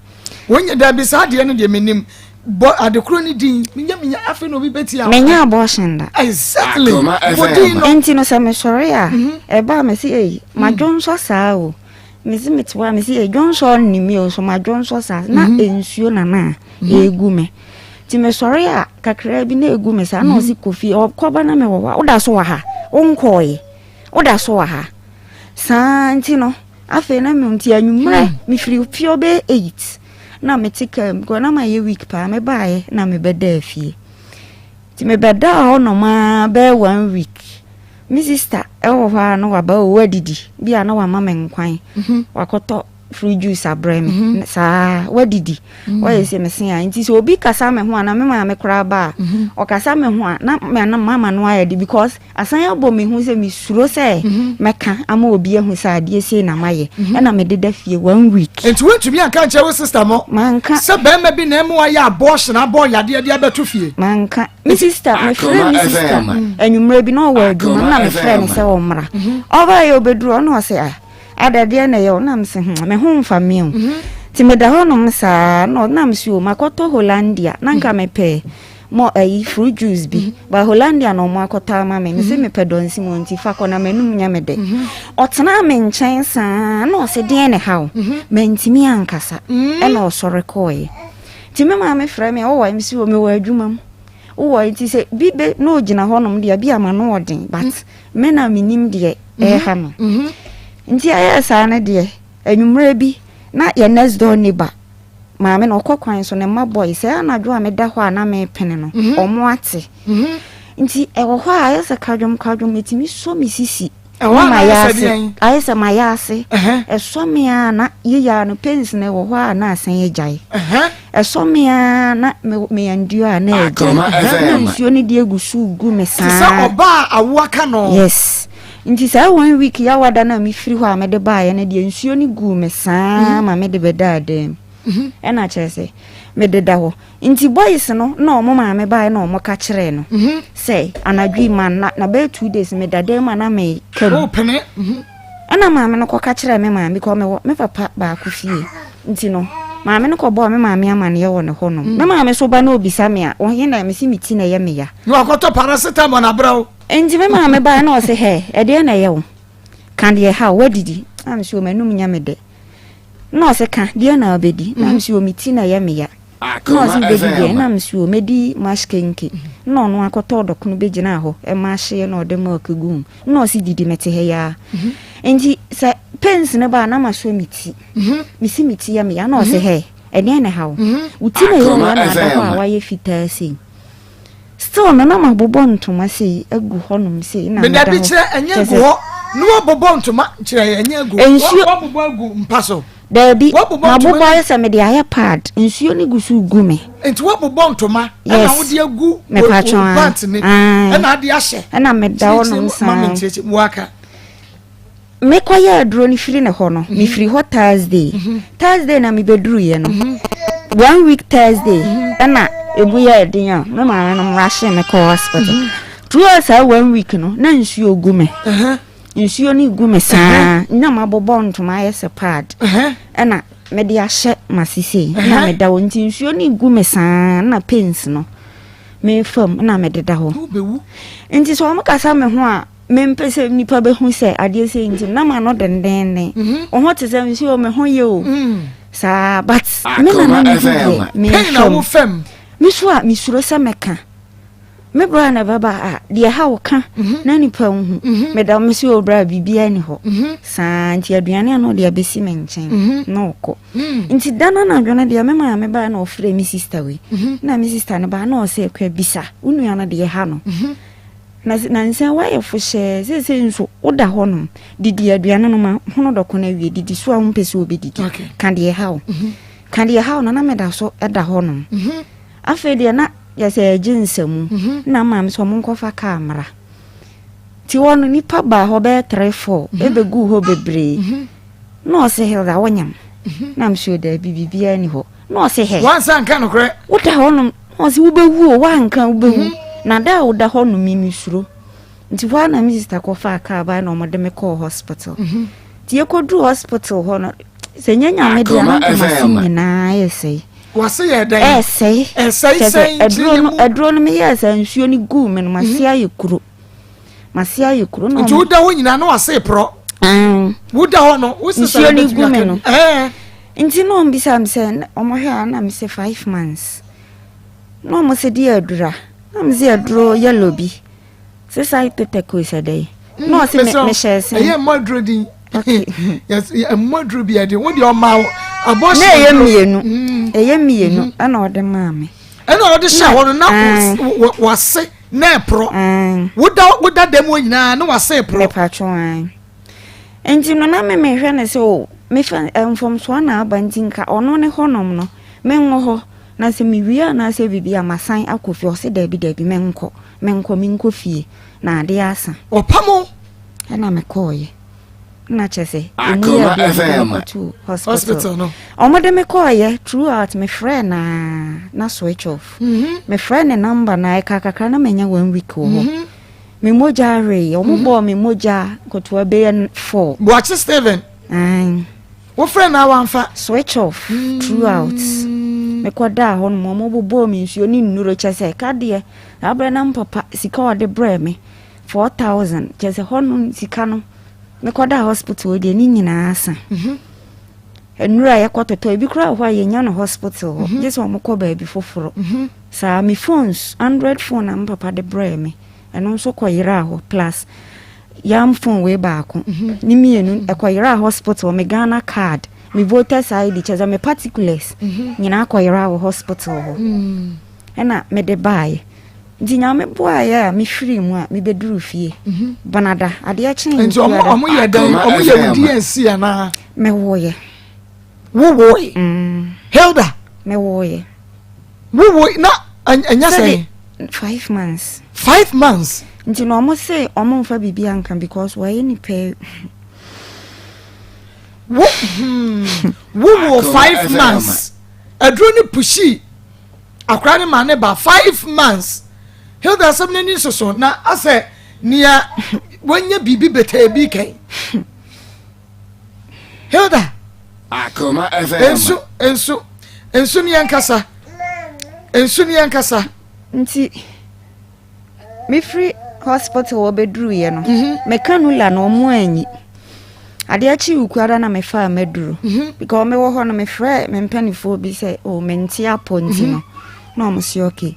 Wonye dabi saa adeɛ no deɛ me nim bɔ adekoro ne din menya menya afei na obi bɛti a. Menya abortion da. Exactly bɔ din no. Nti no sɛ me sɔre a mhm. ɛba a me se ei mhm. ma dwonsɔ saa o me se me te hɔ a me se ei dwonsɔ nni mi o so ma dwonsɔ saa na mhm. nsuo na na egu me nti me sɔre a kakra bi na egu me saa na ɔsi kofi ɔkɔba na me wɔ hɔ a woda so wɔ ha wonkɔɔye woda so wɔ ha. Saa nti no, afei na me nti anwummerɛ hmm. mefiri fie ɔbɛyɛ 8 na mete kaa mu because na mayɛ week paa mebaeɛ na mebɛdaa fie nti mebɛdaa hɔ nom a bɛyɛ one week me sister ɛwɔ hɔ a na waba o wadidi bi a na wama me nkwan mhm. wakɔtɔ fruit juice abrɛ me mhm. saa wadidi mhm. wayɛ sɛ mese a nti sɛ obi kasa me ho a na me maame koraa ba a ɔkasa me ho a na mama no ayɛ de because Asan abɔ me hu sɛ mesuro sɛ mɛka ama obi ahu sɛ adeɛ sei na mayɛ ɛna mededa fie one week. Nti wontumi anka nkyerɛ wo sister mo Manka. sɛ bɛrima bi na ɛma wayɛ abortion abɔ yadeɛ de abɛto fie? Manka. Me sister, mefrɛ me sister anwummerɛ bi na ɔwɔ adwuma na mefrɛ no sɛ ɔmmra. Ɔbaeɛ ɔbɛduru hɔ na ɔse ah ada deɛ na ɛyɛ wo na mese hmm me ho mfa me o. Nti meda hɔnom saa na mese o makɔtɔ Hollandia na nka mepɛ Mɔ ayi fruit juice bi mm -hmm. ba Hollandia na ɔmo akɔtɔ ama me mese mm -hmm. mepɛ dɔnsi mu nti fa kɔ na m'anum nyɛ me dɛ mm -hmm. ɔtenaa me nkyɛn saa na ɔse deɛn ne ha wo mm -hmm. mantumi ankasa mm -hmm. ɛna ɔsɔre kɔɔeɛ nti me maame frɛ me wowɔ mese wɔ mewɔ adwuma mu wowɔ nti sɛ bi bɛ na ɔgyina hɔnom deɛ bi ama no ɔden but mm -hmm. me na menim deɛ ɛɛha me mm -hmm. nti ɛyɛɛ saa no deɛ anwummerɛ bi na yɛ next door neighbor Maame no ɔkɔ kwan so ne mma bɔe sɛ anadwo a meda hɔ a na mepene no mhm. ɔmo ate mhm. nti ɛwɔ hɔ a ayɛ sɛ kadwom kadwom ɛtumi sɔ me sisi na mayɛ ase ayɛ sɛ mayɛ ase ɛsɔ me a na yeyɛ no pains na ɛwɔ hɔ a na asan agyae ɛsɔ me a na meyɛnduo a na agyae na nsuo no de agu so gu me saa sɛ ɔbaa awoa ka no yes Nti saa one week yawada no a mefiri hɔ a mede baeɛ no deɛ nsuo no guu me saa ma mede bɛdaa dan mu mhm. ɛna kyerɛ sɛ mededa hɔ nti boys no na ɔmo maame baeɛ na ɔmo ka kyerɛɛ no mhm. sɛ anadwo yi ma na na bɛyɛ 2 days meda dan mu a na meka mu mhm. ɛna maame no kɔka kyerɛɛ me maame kɔ mewɔ me papa baako fie nti no maame no kɔbɔɔ me maame amaneɛ wɔ ne hɔ nom me maame so ba na obisa me a ɔhe na mesi me ti na ɛyɛ me ya na wakɔtɔ paracetamol na abrɛ wo Enti me maame bae na ɔse, Hɛ, ɛdeɛn na ɛyɛ wo? Ka deɛ ɛha wo, woadidi? Na mese, O, m'anum nyɛ me dɛ. Na ɔse, Ka, deɛn na wobɛdi? Na mese, O, me ti na ɛyɛ me ya. Na ɔse wobɛdi deɛ? Na mese o mɛdi mash kenke. Na ɔno akɔtɔɔ dɔkono bɛgyinaa hɔ ɛmahyeɛ na ɔde milk guu mu. Na ɔse didi mete ha yi ara. Nti sɛ pains no ba a na masɔ me ti. Mese me ti yɛ me ya. Na ɔse hɛ ɛdeɛn na ɛha wo? Wo ti na ɛyɛ wo ya na ada hɔ a woayɛ fitaa sei. Still no na mabobɔ ntoma sei agu hɔnom sei na meda hɔ. kyerɛ ɛnyɛ gu hɔ na wabobɔ ntoma kyerɛ ɛnyɛ gu nsuo wabobɔ agu mpa so. Daabi mabobɔ ayɛ sɛ mede ayɛ pad nsuo no gu so gu me. Nti wabobɔ ntoma ɛna wode agu pant ne ɛna ade ahyɛ. Ɛna meda hɔnom saa. Mama nkyerɛkyerɛ mu waka. Mekɔyɛɛ aduro no firi ne hɔ no, mhm. mefiri hɔ Thursday. Mhm. Thursday na mebɛduruiɛ no. Mhm. One week Thursday ɛna ɛmu yɛɛ den a me maame no mmra me kɔɔ hospital. Throughout saa one week no, na nsuo gu me. Nsuo no gu me saa na mabobɔ ntoma ayɛ sɛ pad. Ɛna mede ahyɛ m'asese na meda hɔ nti nsuo no gu me saa na pains no mefa mu na mededa hɔ. Nti sɛ wɔn kasa me ho a Mempɛ sɛ nnipa bɛhu sɛ adeɛ sei nti na m'ano dendenden. Mhm. Wo ho te sɛ nsuo me ho yɛ o. Mm. Saa but me nana ne ho deɛ mefam. Me so a mesuro sɛ mɛka. Me bra na ɛbɛba a deɛ ha wo ka mhm. na nipa nhu. Mhm. Meda me so o bra biribiara ni hɔ. Saa nti aduane a na ɔde abɛsi me nkyɛn na ɔkɔ. Mm. Nti da no anadwo no deɛ me maame baa na ɔfrɛ me sister wei. Na me sister no baa na ɔsɛ kwa bisa wo nua no deɛ ha no. Na nansa woayɛ fohyɛɛ, seesei nso woda hɔnom, didi aduane no ma hono dɔko no awie, didi so a wompɛ sɛ wobɛdidi. Ka deɛ ɛha wo. Mhm. Ka deɛ ɛha wo no, na meda so da hɔnom. Mhm. Afei deɛ na yɛ sɛ ɛgye nsamu, mhm. na maame sɛ ɔmo nkɔfa kaa mmra. Nti hɔ no nipa baa hɔ bɛyɛ 3 4, ɛbɛguu hɔ bebree. Na ɔse Hilda wonyam? Na mese o daabi biribiara ni hɔ. Na ɔse hɛ. Wansa nka nokorɛ. Woda hɔ nom na ɔse wobɛwu o woanka wobɛwu. Mhm. Na da a woda hɔ nom mi mesuro. Nti hɔ a na me sista kɔfaa kaa bae na wɔde me kɔɔ hospital. Mhm. Nti yɛkɔduru hospital hɔ no sɛ nyɛ nyame deɛ na nka mase nyinaa ɛsɛe. Wase yɛ dɛn? Ɛsɛe. Ɛsɛe sɛn aduro no aduro no meyɛɛ sɛ nsuo no guu me no mase mhm. ayɛ kuro. Mase ayɛ kuro na. Nti woda hɔ nyinaa na wase porɔ. Woda hɔ no wosesa nsuo no gu me no. Nti na wɔn bisa me sɛ wɔn hwɛ a na me sɛ 5 months. Na wɔn sɛ di adura. Na me sɛ aduro yellow bi. Sɛ cytotec sɛ dɛ. Na ɔsɛ me me hyɛ sɛn. Ɛyɛ mmɔ aduro din. Okay. Yes, mmɔ aduro bi ɛdi. Wo deɛ ɔma abɔhyɛ. Na ɛyɛ mmienu. Ɛyɛ mmienu ɛna ɔde maa me. Ɛna ɔde hyɛ hɔ no na wase na ɛporɔ. Woda woda dɛm hɔ nyinaa na wase porɔ. Mepatwo an. Nti no na me mehwɛ no sɛ o mefa mfomsoɔ na aba nti nka ɔno ne hɔnom no menwɔ hɔ na sɛ mewie anaasɛ biribi a masan akɔ fie. Ɔse daabi daabi menkɔ menkɔ menkɔ fie na adeɛ asa. Ɔpamo. Ɛna mekɔɔyɛ. Na kyerɛ sɛ ɛmu yɛ adeɛ a mede mekɔtoo hospital no. Ɔmo de me kɔɔyɛ throughout mefrɛɛ naa na switch off. Mefrɛɛ ne number na ɛka kakra na manya one week wɔ hɔ. Me mogya awee. Ɔmo bɔɔ me mogya nkotoa bɛyɛ four. Boakye Steven. Ae. Wofrɛ na wamfa. Switch off throughout. Mekɔdaa hɔ nom ɔmo bobɔɔ me nsuo ne nnuro kyɛ sɛ ka deɛ saa berɛ na mpapa sika a ɔde brɛɛ me 4,000 kyɛ sɛ hɔ nom sika no mekɔdaa hospital deɛ ne nyinaa asa. Nnuro a yɛkɔtotɔ ebi koraa wɔ hɔ a yɛnya no hospital hɔ gye sɛ ɔmo kɔ baabi foforɔ. Saa me phones android phone a me papa de brɛɛ me ɛno nso kɔyeraa hɔ plus yam phone wei baako ne mmienu ɛkɔyeraa hospital me Ghana card me voters ID kyerɛ sɛ me particulars nyinaa kɔyeraa wɔ hospital hɔ ɛna mede baeɛ. Nti Nyame boaeɛ a mefiri mu a mebɛduru fie Benada adeɛ kyee Nti ɔmo ɔmo yɛ dɛn ɔmo yɛ wo DNC anaa? Mewoeɛ. Wowoe? Hilda? Mewoeɛ. Wowoe na ɛnyɛ sɛn? 5 months. 5 months? Nti na ɔmo se ɔmo nfa biribi anka because wɔayɛ nipa. Wo wowo 5 months aduro ne pushi akora ne ma ne ba 5 months. Hilda asɛm n'ani soso na asɛ nea wɔnyɛ biribi bɛtɛɛ bi kɛn. Hilda. Akoma FM. Nsu nsu nsu ni ankasa nsu ni ankasa. Nti mefiri hospital wɔ bɛduruiɛ no, me cannula no ɔmo anyi. Adeɛ kye Wukuada na mefaa m'aduro. Because mewɔ hɔ no mefrɛɛ me mpanifoɔ bi sɛ oh mente apɔ nti no. Na wɔn se okay.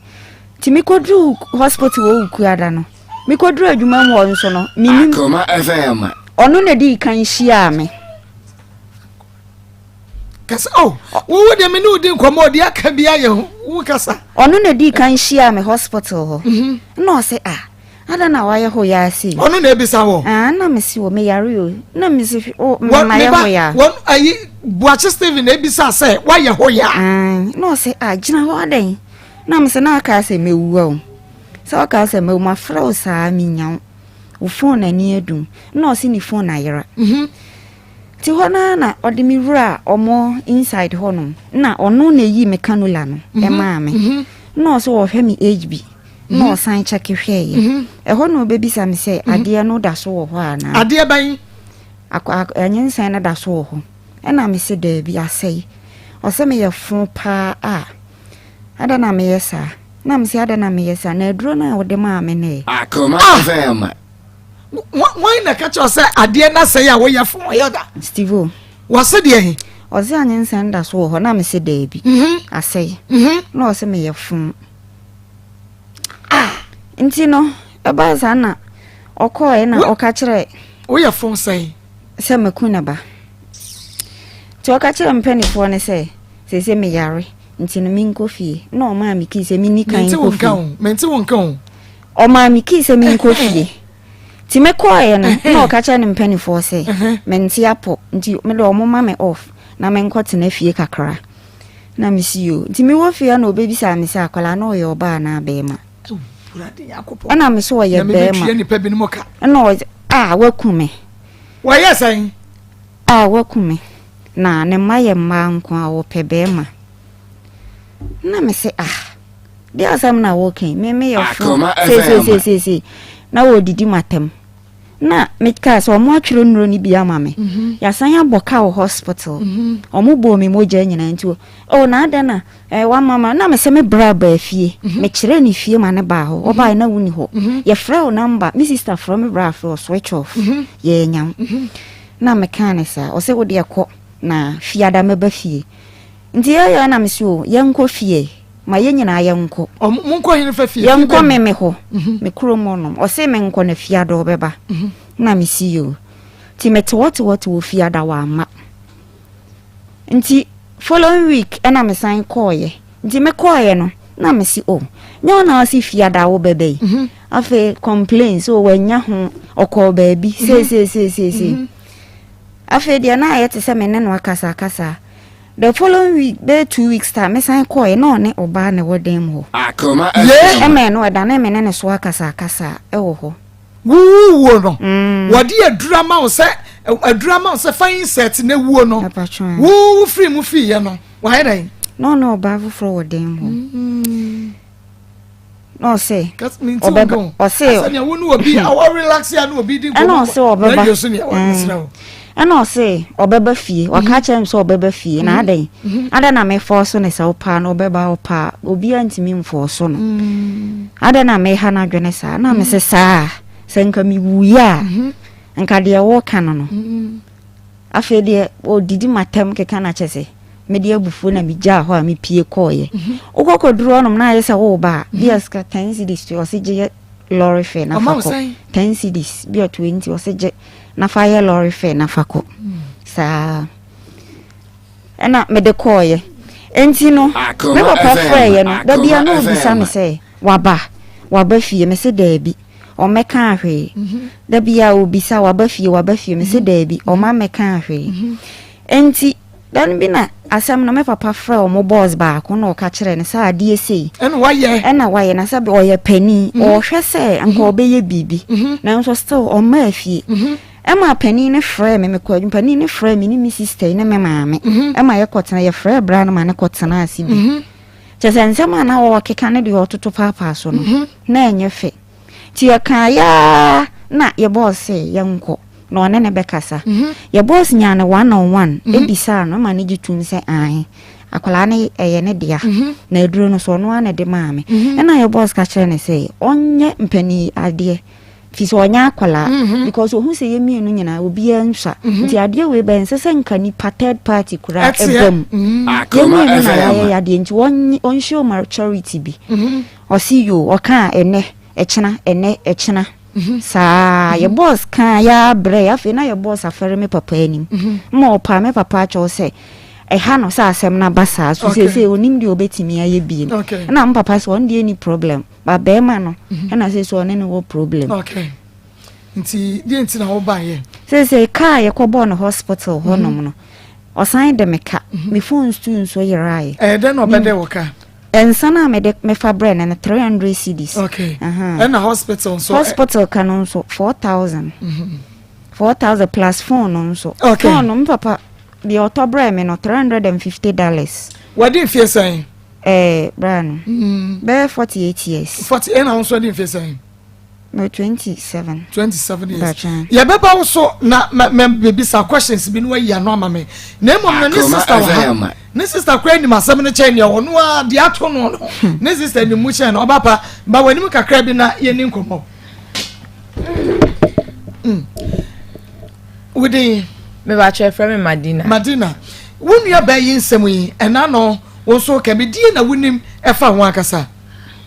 Nti mekɔduru hospital wɔ Wukuada no, mekɔduru adwuma mu hɔ nso no, menim. Akoma FM. Ɔno na dii kan hyiaa me. Kasa oh, wo deɛ me ne wo di nkɔmmɔ ɔde aka bi ayɛ ho, wo kasa. Ɔno na dii kan hyiaa me hospital hɔ. Na ɔse ah, ada na wayɛ hɔ yaa sei. Ɔno na ebisa wɔ. Ah, na me si wɔ me yare o. Na me si o, me ma yɛ hɔ yaa. Wɔn ayi Buakye Steven na ebisa sɛ wayɛ hɔ yaa. Ah, na ɔse ah, gyina hɔ adɛn. Na me sɛ na aka sɛ mewu o. Sɛ ɔka sɛ mewu mafrɛ wo saa menya wo. Wo phone ani adum. Na ɔse ne phone ayera. Mhm. Nti hɔ no ara na ɔde me wuraa ɔmo inside hɔ nom. Na ɔno na eyi me cannula no ɛmaa me. Na ɔse ɔhwɛ me HB. Na ɔsan check hwɛeɛ. Ɛhɔ na ɔbɛbisa me sɛ adeɛ no da so wɔ hɔ anaa. Adeɛ bɛn? Akɔ ak nyinsɛn no da so wɔ hɔ. Ɛna me se daabi asɛe. Ɔse meyɛ fo paa a adɛn na meyɛ saa? Na me se adɛn na meyɛ saa? Na aduro no a wode maa me no ɛ? Akoma FM. Wɔn na ɛka kyerɛ sɛ adeɛ no asɛe a woyɛ fo ɔyɛ da. Steve o. Wɔse deɛ he? Ɔse anyinsɛn da so wɔ hɔ na me se daabi. Asɛe. Na ɔse meyɛ fo. Ah! Nti no ɛbaa saa na ɔkɔɔɛ na ɔka kyerɛ. Woyɛ fo sɛn? Sɛ maku ne ba. Nti ɔka kyerɛ mpanifoɔ no sɛ seesei meyare nti no menkɔ fie. Na ɔmaa me kii sɛ menni kan nkɔ fie. Mente wo nka o. Ɔmaa me kii sɛ menkɔ fie. Nti mekɔeɛ no, na ɔka kyerɛ ne mpanimfoɔ sɛ mente apɔ nti me deɛ ɔmo ma me off na menkɔ tena fie kakra. Na mesi yoo. Nti mewɔ fie na ɔbɛbisaa me sɛ akwadaa no ɔyɛ ɔbaa anaa bɛrima. Ɛna me so ɔyɛ bɛrima. Ɛna ɔyɛ a waku me. Wɔyɛ sɛn? A waku me. Na ne mma yɛ mmaa nko a ɔpɛ bɛrima. Na me se ah. Deɛ asɛm na woka yi, me meyɛ fo seeseeseesei na wɔredidi m'atam. Na mekaa sɛ wɔn atwerɛ nnuro no bi ama me. Mhm. Yɛasan abɔ ka wɔ hospital. Mhm. Wɔn bɔɔ me mogya nyinaa nti oh na adɛn na eh, wama ma na mesɛ me bra baa fie. Mhm. Mekyerɛ ne fie ma ne baa hɔ. Ɔbaa na wonni hɔ. Yɛfrɛ wo namba. Me sister frɛ me bra frɛ switch off. Yɛanya wo. Na mekaa ne saa. Ɔsɛ wo deɛ kɔ na fiada mɛba fie. Nti yɛyɛ na mese o yɛnkɔ fie. Ma yɛn nyinaa yɛnkɔ. Ɔmo monkɔ hene fa fie? Yɛnkɔ me me hɔ, me kurom hɔ nom. Ɔse menkɔ na fiada ɔbɛba. Na me si yoo. Nti me te hɔ te hɔ te hɔ fiada wamma. Nti following week ɛna me san kɔɔyɛ. Nti me kɔɔyɛ no na me si oh nyɛ wo na ɔse fiada wo bɛba yi. Afei complain so wanya ho ɔkɔɔ baabi sei sei sei sei sei. Afei deɛ na ayɛ te sɛ me ne no akasa akasa. The following week, bɛyɛ 2 weeks time, mesan kɔɔɛ na ɔne ɔbaa na ɛwɔ dan mu hɔ. Akoma Yee! FM. Ɛma ɛno ɛdane me ne ne so akasa akasa ɛwɔ hɔ. Wuwuo no, wɔde aduru ama wo sɛ aduru ama wo sɛ fa insect na wuo no. Ɛpatwɔn. Wo firi mu fiiɛ no, wayɛ dɛn? Na ɔne ɔbaa foforɔ wɔ dan mu hɔ. Na ɔse Ɔbɛba ɔbɛba ɔse sɛnea wo ne obi awɔ relax ya ne obi di ɛna nkɔmmɔ ɔse ɔbɛba radio so nea wɔsrɛ wo. Ɛna ɔse ɔbɛba fie waka kyerɛ me sɛ ɔbɛba fie na adɛn adɛn na mefɔɔ so ne sɛ wopaa no ɔbɛba wopaa obiara ntumi mfɔɔ so no adɛn na meha no adwene saa na mese saa sɛ nka mewuiɛ a nka deɛ wɔka no no afei deɛ ɔdidi matam keka na kyɛ sɛ mede abufuo na megyaa hɔ a mepie kɔɔyɛ wokɔkɔduru hɔnom na ayɛ sɛ woba a bia sika 10 cedis to ɔse gye yɛ lorry fare na fa Ɔma wo kɔ sɛn? 10 cedis bia 20 ɔse gye na fa yɛ lorry fare na fa kɔ saa ɛna mede kɔɔyɛ nti no me Akoma papa FM, frɛeɛ no da bia na Akoma ɔbisa me FM. sɛ waba waba fie me se daabi ɔmmɛkaa hwee da bia ɔbisa waba fie waba fie me se daabi ɔma mmɛkaa hwee nti da no bi na asɛm no me papa frɛ ɔmo boss baako na ɔka kyerɛ no sɛ adeɛ sei Ɛna wayɛ. Ɛna wayɛ na sɛ ɔyɛ panin ɔhwɛ sɛ nka ɔbɛyɛ biribi nanso still ɔmmaa fie ɛma panin no frɛ me mekɔ adwuma panin no frɛ me ne me sister yi ne me maame ɛma yɛkɔtena yɛfrɛ bra no ma ne kɔtena ase bi kyɛ sɛ nsɛm a na wɔkeka ne deɛ ɔtoto paapaa so no na ɛnyɛ fɛ nti yɛkaa yaa na yɛ boss sɛ yɛnkɔ na ɔne ne bɛkasa yɛ boss nyaa no one on one ebisaa no ma ne gye tum sɛ ae akwadaa no ɛyɛ ne dea na aduro no so ɔno ara na ɛde maa me ɛna yɛ boss ka kyerɛ ne sɛ ɔnyɛ mpanin adeɛ. Fi sɛ ɔnyɛ akwadaa mhm. because ohun sɛ yɛ mmienu nyinaa obiara nsua mhm. nti adeɛ wei bɛn nsɛ sɛ nka nipa third party koraa ɛba mu mhm. yɛ mmienu na yɛayɛ yadeɛ nti wɔn show maturity bi. Ɔsi yo, ɔka ɛnɛ ɛkyena, ɛnɛ ɛkyena saa. Yɛ boss kan yɛ abrɛ, afei na yɛ boss afɛre me papa anim ma ɔpa me papa akyɛw sɛ ɛha no sɛ asɛm no aba saa so. Seesei onim deɛ obɛtumi ayɛ biem, ɛna me papa sɛ ɔno deɛ ni problem ba bɛrima no, ɛna sɛ sɛ ɔne no wɔ problem. Okay, nti deɛ nti na wobaeɛ? Seesei kaa yɛkɔbɔɔ no hospital hɔnom no, ɔsan de me ka, me phone stu nso yeraeɛ. Ɛyɛ dɛn na ɔbɛdɛ wɔ ka? Nsa no a mede mefa brɛ no no, 300 cedis. Okay, ɛna hospital nso? Hospital ka no nso 4000, 4000 plus phone no nso. Phone no, me papa deɛ ɔtɔ brɛ me no, $350. Wɔde mfie sɛn? Bra no bɛyɛ 48 years. 40, ɛna wo nso de mfie sɛn? No, 27. 27 years. Yɛbɛba wo so na mebisa questions bi na wayi ano ama me, na mmom no ne sister wɔ ha, ne sister kora anim asɛm no kyɛn deɛ ɔno a deɛ ato no no, ne sister anim mu kyɛn no. Ɔba pa ba w'anim kakra bi na yɛni nkɔmmɔ. Wodin? Mebakyɛ, frɛ me Madina. Madina, wo nua baa yi nsɛm yi ɛna no wo nso ka bi die na wonim ɛfa ho ankasa?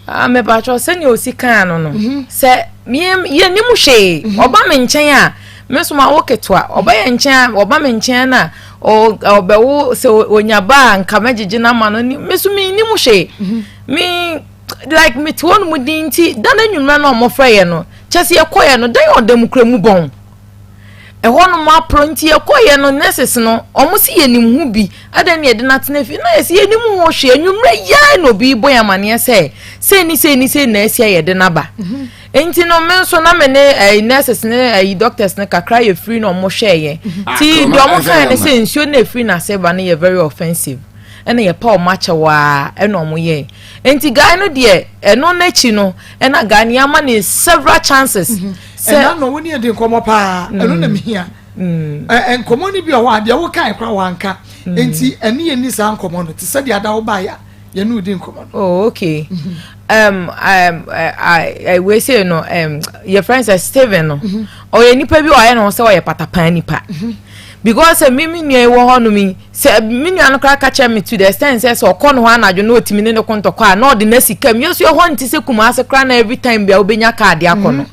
Ah, mepakyɛ, sɛnea osi kaa no, sɛ yɛnim hwee. Ɔba me nkyɛn a, me nso ma wo ketewa, ɔba yɛ nkyɛn a, ɔba me nkyɛn na ɔbɛwo sɛ onya ba a, nka mɛgyegye no ama no. Me nso menim hwee. Me like mete hɔ no mu din nti da no anwummerɛ no a ɔmɔfrɛ yɛ no, kyɛ sɛ yɛkɔyɛ no dan ɔda mu kura mu bɔn ɛhɔ nom aporɔ, nti yɛkɔyɛ no nurses no ɔmo si yɛnim ho bi adan ne yɛde no atena fie na yɛsi yɛnim ho hwee. Anwummerɛ yɛa na obi bɔ yɛn amaneɛ sɛ sei ne sei ne sei na asi a yɛde no aba. Nti no me nso na me ne nurses ne doctors ne kakra yɛ firi na ɔmo hwɛ yɛn, ti deɛ ɔmo kan ne sɛ nsuo na efiri n'ase ba no yɛ very offensive, ɛna yɛpa ɔmo akyɛw a ɛna ɔmo yɛ. Nti guy no deɛ, ɛno n'akyi no, ɛna guy no yɛama ne several chances. Sɛ ɛna no wo ne yɛ di nkɔmɔ paa, ɛno na mehia. Ɛ nkɔmɔ no bi wɔ hɔ a deɛ wokae kora wanka, nti ɛne yɛ ni saa nkɔmɔ no te sɛ deɛ ada wo baeɛ a yɛne wo di nkɔmɔ no. Oh, okay. Wei sei no, yɛ friend sɛ Steven no, ɔyɛ nipa bi a ɔyɛ ne ho sɛ ɔyɛ patapan nipa, because sɛ me nua yi wɔ hɔnom yi, sɛ me nua no koraa ka kyerɛ me to the extent sɛ ɔkɔ ne hɔ anadwo na ɔtumi ne ne ko ntɔkɔ a, na ɔde n'asi kam. Yɛn nso ɛhɔ nte sɛ Kumase koraa na every time bia wobɛnya kaa de akɔ no.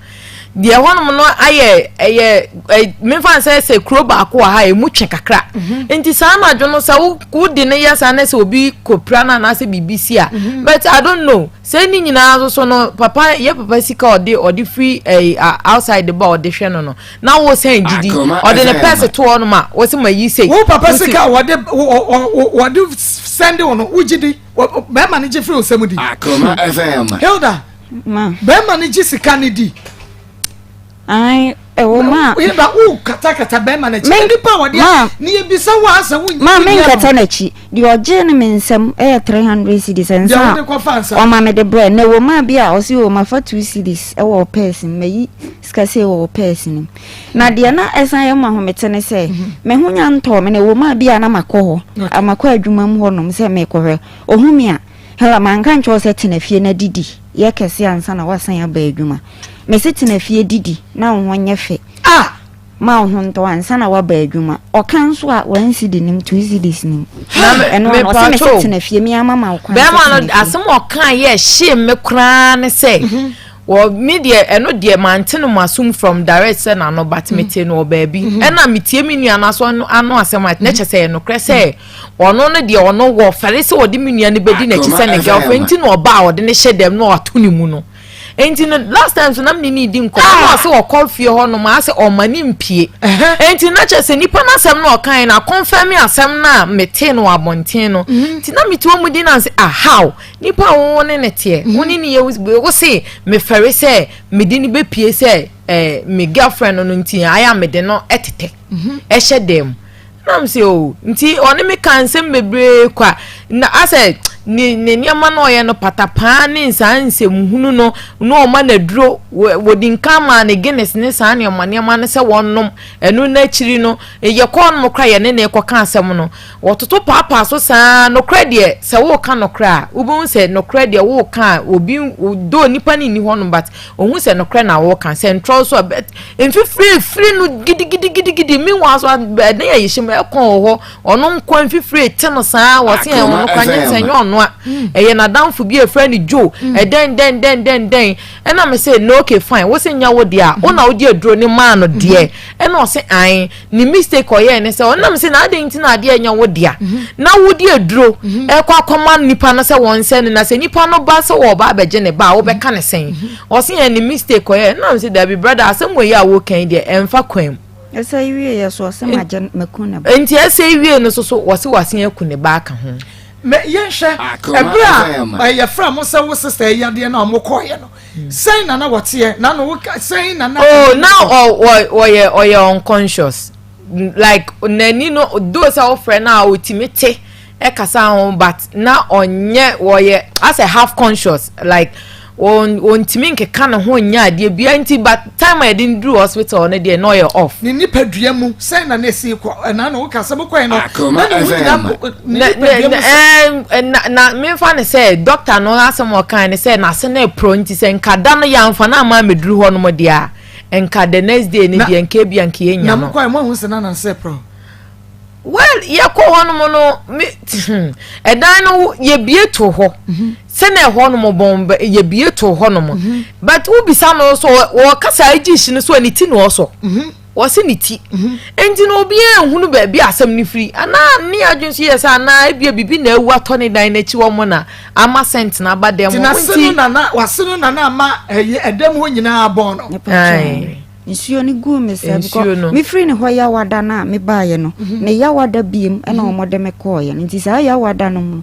Deɛ hɔnom no ayɛ ɛyɛ ɛ mefa sɛ kuro baako wɔ ha emu twe kakra, nti saa anadwo no sɛ wo wode ne yɛ saa na sɛ obi kɔpira no anaasɛ biribi si a. But I don't know sɛ ne nyinaa nso so no, papa yɛ papa sika ɔde firi outside ba ɔde hwɛ no na wo sɛn didi ɔde ne purse to hɔ nom a wɔsɛ ma yi sei. Wo papa sika a wɔde sɛnde wo no, wogye di bɛrima no gye firi wo nsɛm di? Akoma FM. Hilda, bɛrima no gye sika no di? Ai, ɛwɔ ma. Hilda, wo katakata bɛrima no akyi, nipa a wɔde ne yɛbisa wo asɛ wo. Ma menkata n'akyi. Deɛ ɔgye no me nsɛm ɛyɛ 300 cedis nsa deɛ wode kɔfa nsa. Ɔma me de brɛ na ɛwɔ mu a bi a ɔsi o mafa 2 cedis ɛwɔ purse mu, mayi sika sei wɔ purse no mu, na deɛ na ɛsan yɛ mu ahomete ne sɛ me ho nya ntɔɔ me na ɛwɔ mu a bi a na makɔ hɔ, amakɔ adwuma mu hɔnom sɛ mekɔhwɛ ohu me a hela manka nkyɛw sɛ tena fie na didi yɛ kɛse ansa na wasan aba adwuma. Mese tena fie didi na wo ho nyɛ fɛ ah ma wo ho ntɔ ansa na waba adwuma. Ɔka nso a 1 cedi nim, 2 cedis nim, ɛno ano ɔsɛ mese tena fie, me ama ma wo kwan. Bɛrima no asɛm a ɔka yɛ hyee me koraa ne sɛ wɔ me deɛ, ɛno deɛ mante no masom from direct sɛ n'ano, but mete no wɔ baabi ɛna metie me nua no aso ano asɛm a ne kyɛ sɛ ɛyɛ nokorɛ sɛ ɔno no deɛ ɔno wɔ fɛre sɛ ɔde me nua no bɛdi n'akyi sɛ ne girlfriend, nti na ɔba a ɔde ne hyɛ dɛm na ɔato ne mu no. Nti no last time so nam ne ne di nkɔmɔ na ɔsɛ ɔkɔ fie hɔ nom asɛ ɔma ne mpie, nti na kyerɛ sɛ nipa n'asɛm na ɔkan na akɔnfɛn mi asɛm na mete no abɔnten no. Nti na mete wɔn mu di na sɛ ahaw nipa a wɔn ne ne teɛ wɔn ne ne yɛ wo se mefɛre sɛ mede ne bɛpie sɛ me girlfriend no, nti ayɛ a mede no ɛtetɛ ɛhyɛ dɛm nam sɛ o. Nti ɔne me ka nsɛm bebree kwa na asɛ ne ne nneɛma no ɔyɛ no patapaa ne saa nsɛmhunu no na ɔma no aduro. Wɔdi nka maa ne Guinness ne saa nneɛma nneɛma no sɛ wɔnom. Ɛno n'akyiri no, yɛkɔɔ no kora, yɛne ne kɔka asɛm no, wɔtoto paapaa so saa. Nokorɛ deɛ, sɛ woka nokorɛ a, wobɛhu sɛ nokorɛ deɛ woka a, obi do nipa no nni hɔ no, but ohun sɛ nokorɛ na woka, sɛ ntorɔ so a mfifiri efiri no gidigidigidigidi. Meanwhile so, ɛdan a yɛhyɛ mu ɛkɔn wɔ hɔ, ɔno nkɔ mfifiri ete no saa. Wɔse yɛn ɔno kora nyɛ sɛ nyɛ ɔno a, ɛyɛ n'adamfo bi a efrɛ no Joe. Ɛdɛn dɛn dɛn dɛn dɛn ɛna me sɛ no, okay, fine, wosɛ nya wo deɛ a, wo na wode aduro ne maa no deɛ. Ɛna ɔsɛ ae, ne mistake ɔyɛɛ ne sɛ ɔnam sɛ na adeɛ nti na adeɛ nya wo dea na wode aduro ɛkɔ akɔma nipa no sɛ wɔn nsɛn no, na sɛ nipa no ba sɛ wɔba abɛgye ne ba a, wobɛka ne sɛn? Ɔsɛ yɛn ne mistake ɔyɛɛ. Ɛnam sɛ dabi, brother, asɛm wɔ yi a wɔka yi deɛ, ɛmfa kwan mu. Ɛsɛ wie yɛ so, ɔsɛ ma gye maku ne ba. Nti ɛsɛ wie no so so wɔsɛ wɔasen aku ne ba aka ho. Mɛ yɛnhwɛ ɛberɛ a yɛfrɛ mo sɛ wo sister yadeɛ no a mokɔɔyɛ no, sɛn na na wɔteɛ na no woka sɛn na na? Oh, na ɔyɛ ɔyɛ unconscious, like n'ani no do sɛ wofrɛ no a, otumi te ɛkasa ho, but na ɔnyɛ, wɔyɛ asɛ half conscious, like wɔntumi nkeka ne ho nyɛ adeɛ bia. Nti but time a yɛde no duru hospital no deɛ, na ɔyɛ off. Ne nipadua mu sɛn na na esi kɔ? Ɛna na woka sɛ mokɔɛ no, na ne ho nyinaa ne nipadua mu sɛ na memfa ne sɛ doctor no asɛm a ɔkan ne sɛ n'ase no ɛporɔ, nti sɛ nka da no yɛamfa no ama amɛduru hɔ nom deɛ a, nka the next day no deɛ, nka ebia nka yɛnya na no. Mokɔɛ moahu sɛ na nansɛ porɔ? Well, yɛkɔ hɔ nom no, me ɛdan no yɛbie to hɔ sɛnɛ ɛhɔ nom bɔn yɛbie to hɔ nom, but wobisa no so, wɔkasa agyi hyi no so a, ne ti na ɔsɔ, wɔsi ne ti. Nti na obiara nhunu baabi a asɛm no firi anaa ne adwene so yɛ sɛ anaa ebia bibi na ewu atɔ ne dan n'akyi wɔ mo na ama scent na aba dɛm nti hɔ. N'ase no nana wase no nana ama ɛyɛ ɛdɛm hɔ nyinaa bɔn no. Ae. Nsuo no guu me sɛ Nsuo no. Mefiri ne hɔ yawada no a mebaeɛ no, ne yawada biem ɛna ɔmɔde me kɔɔeɛ no. Nti saa yawada no mu,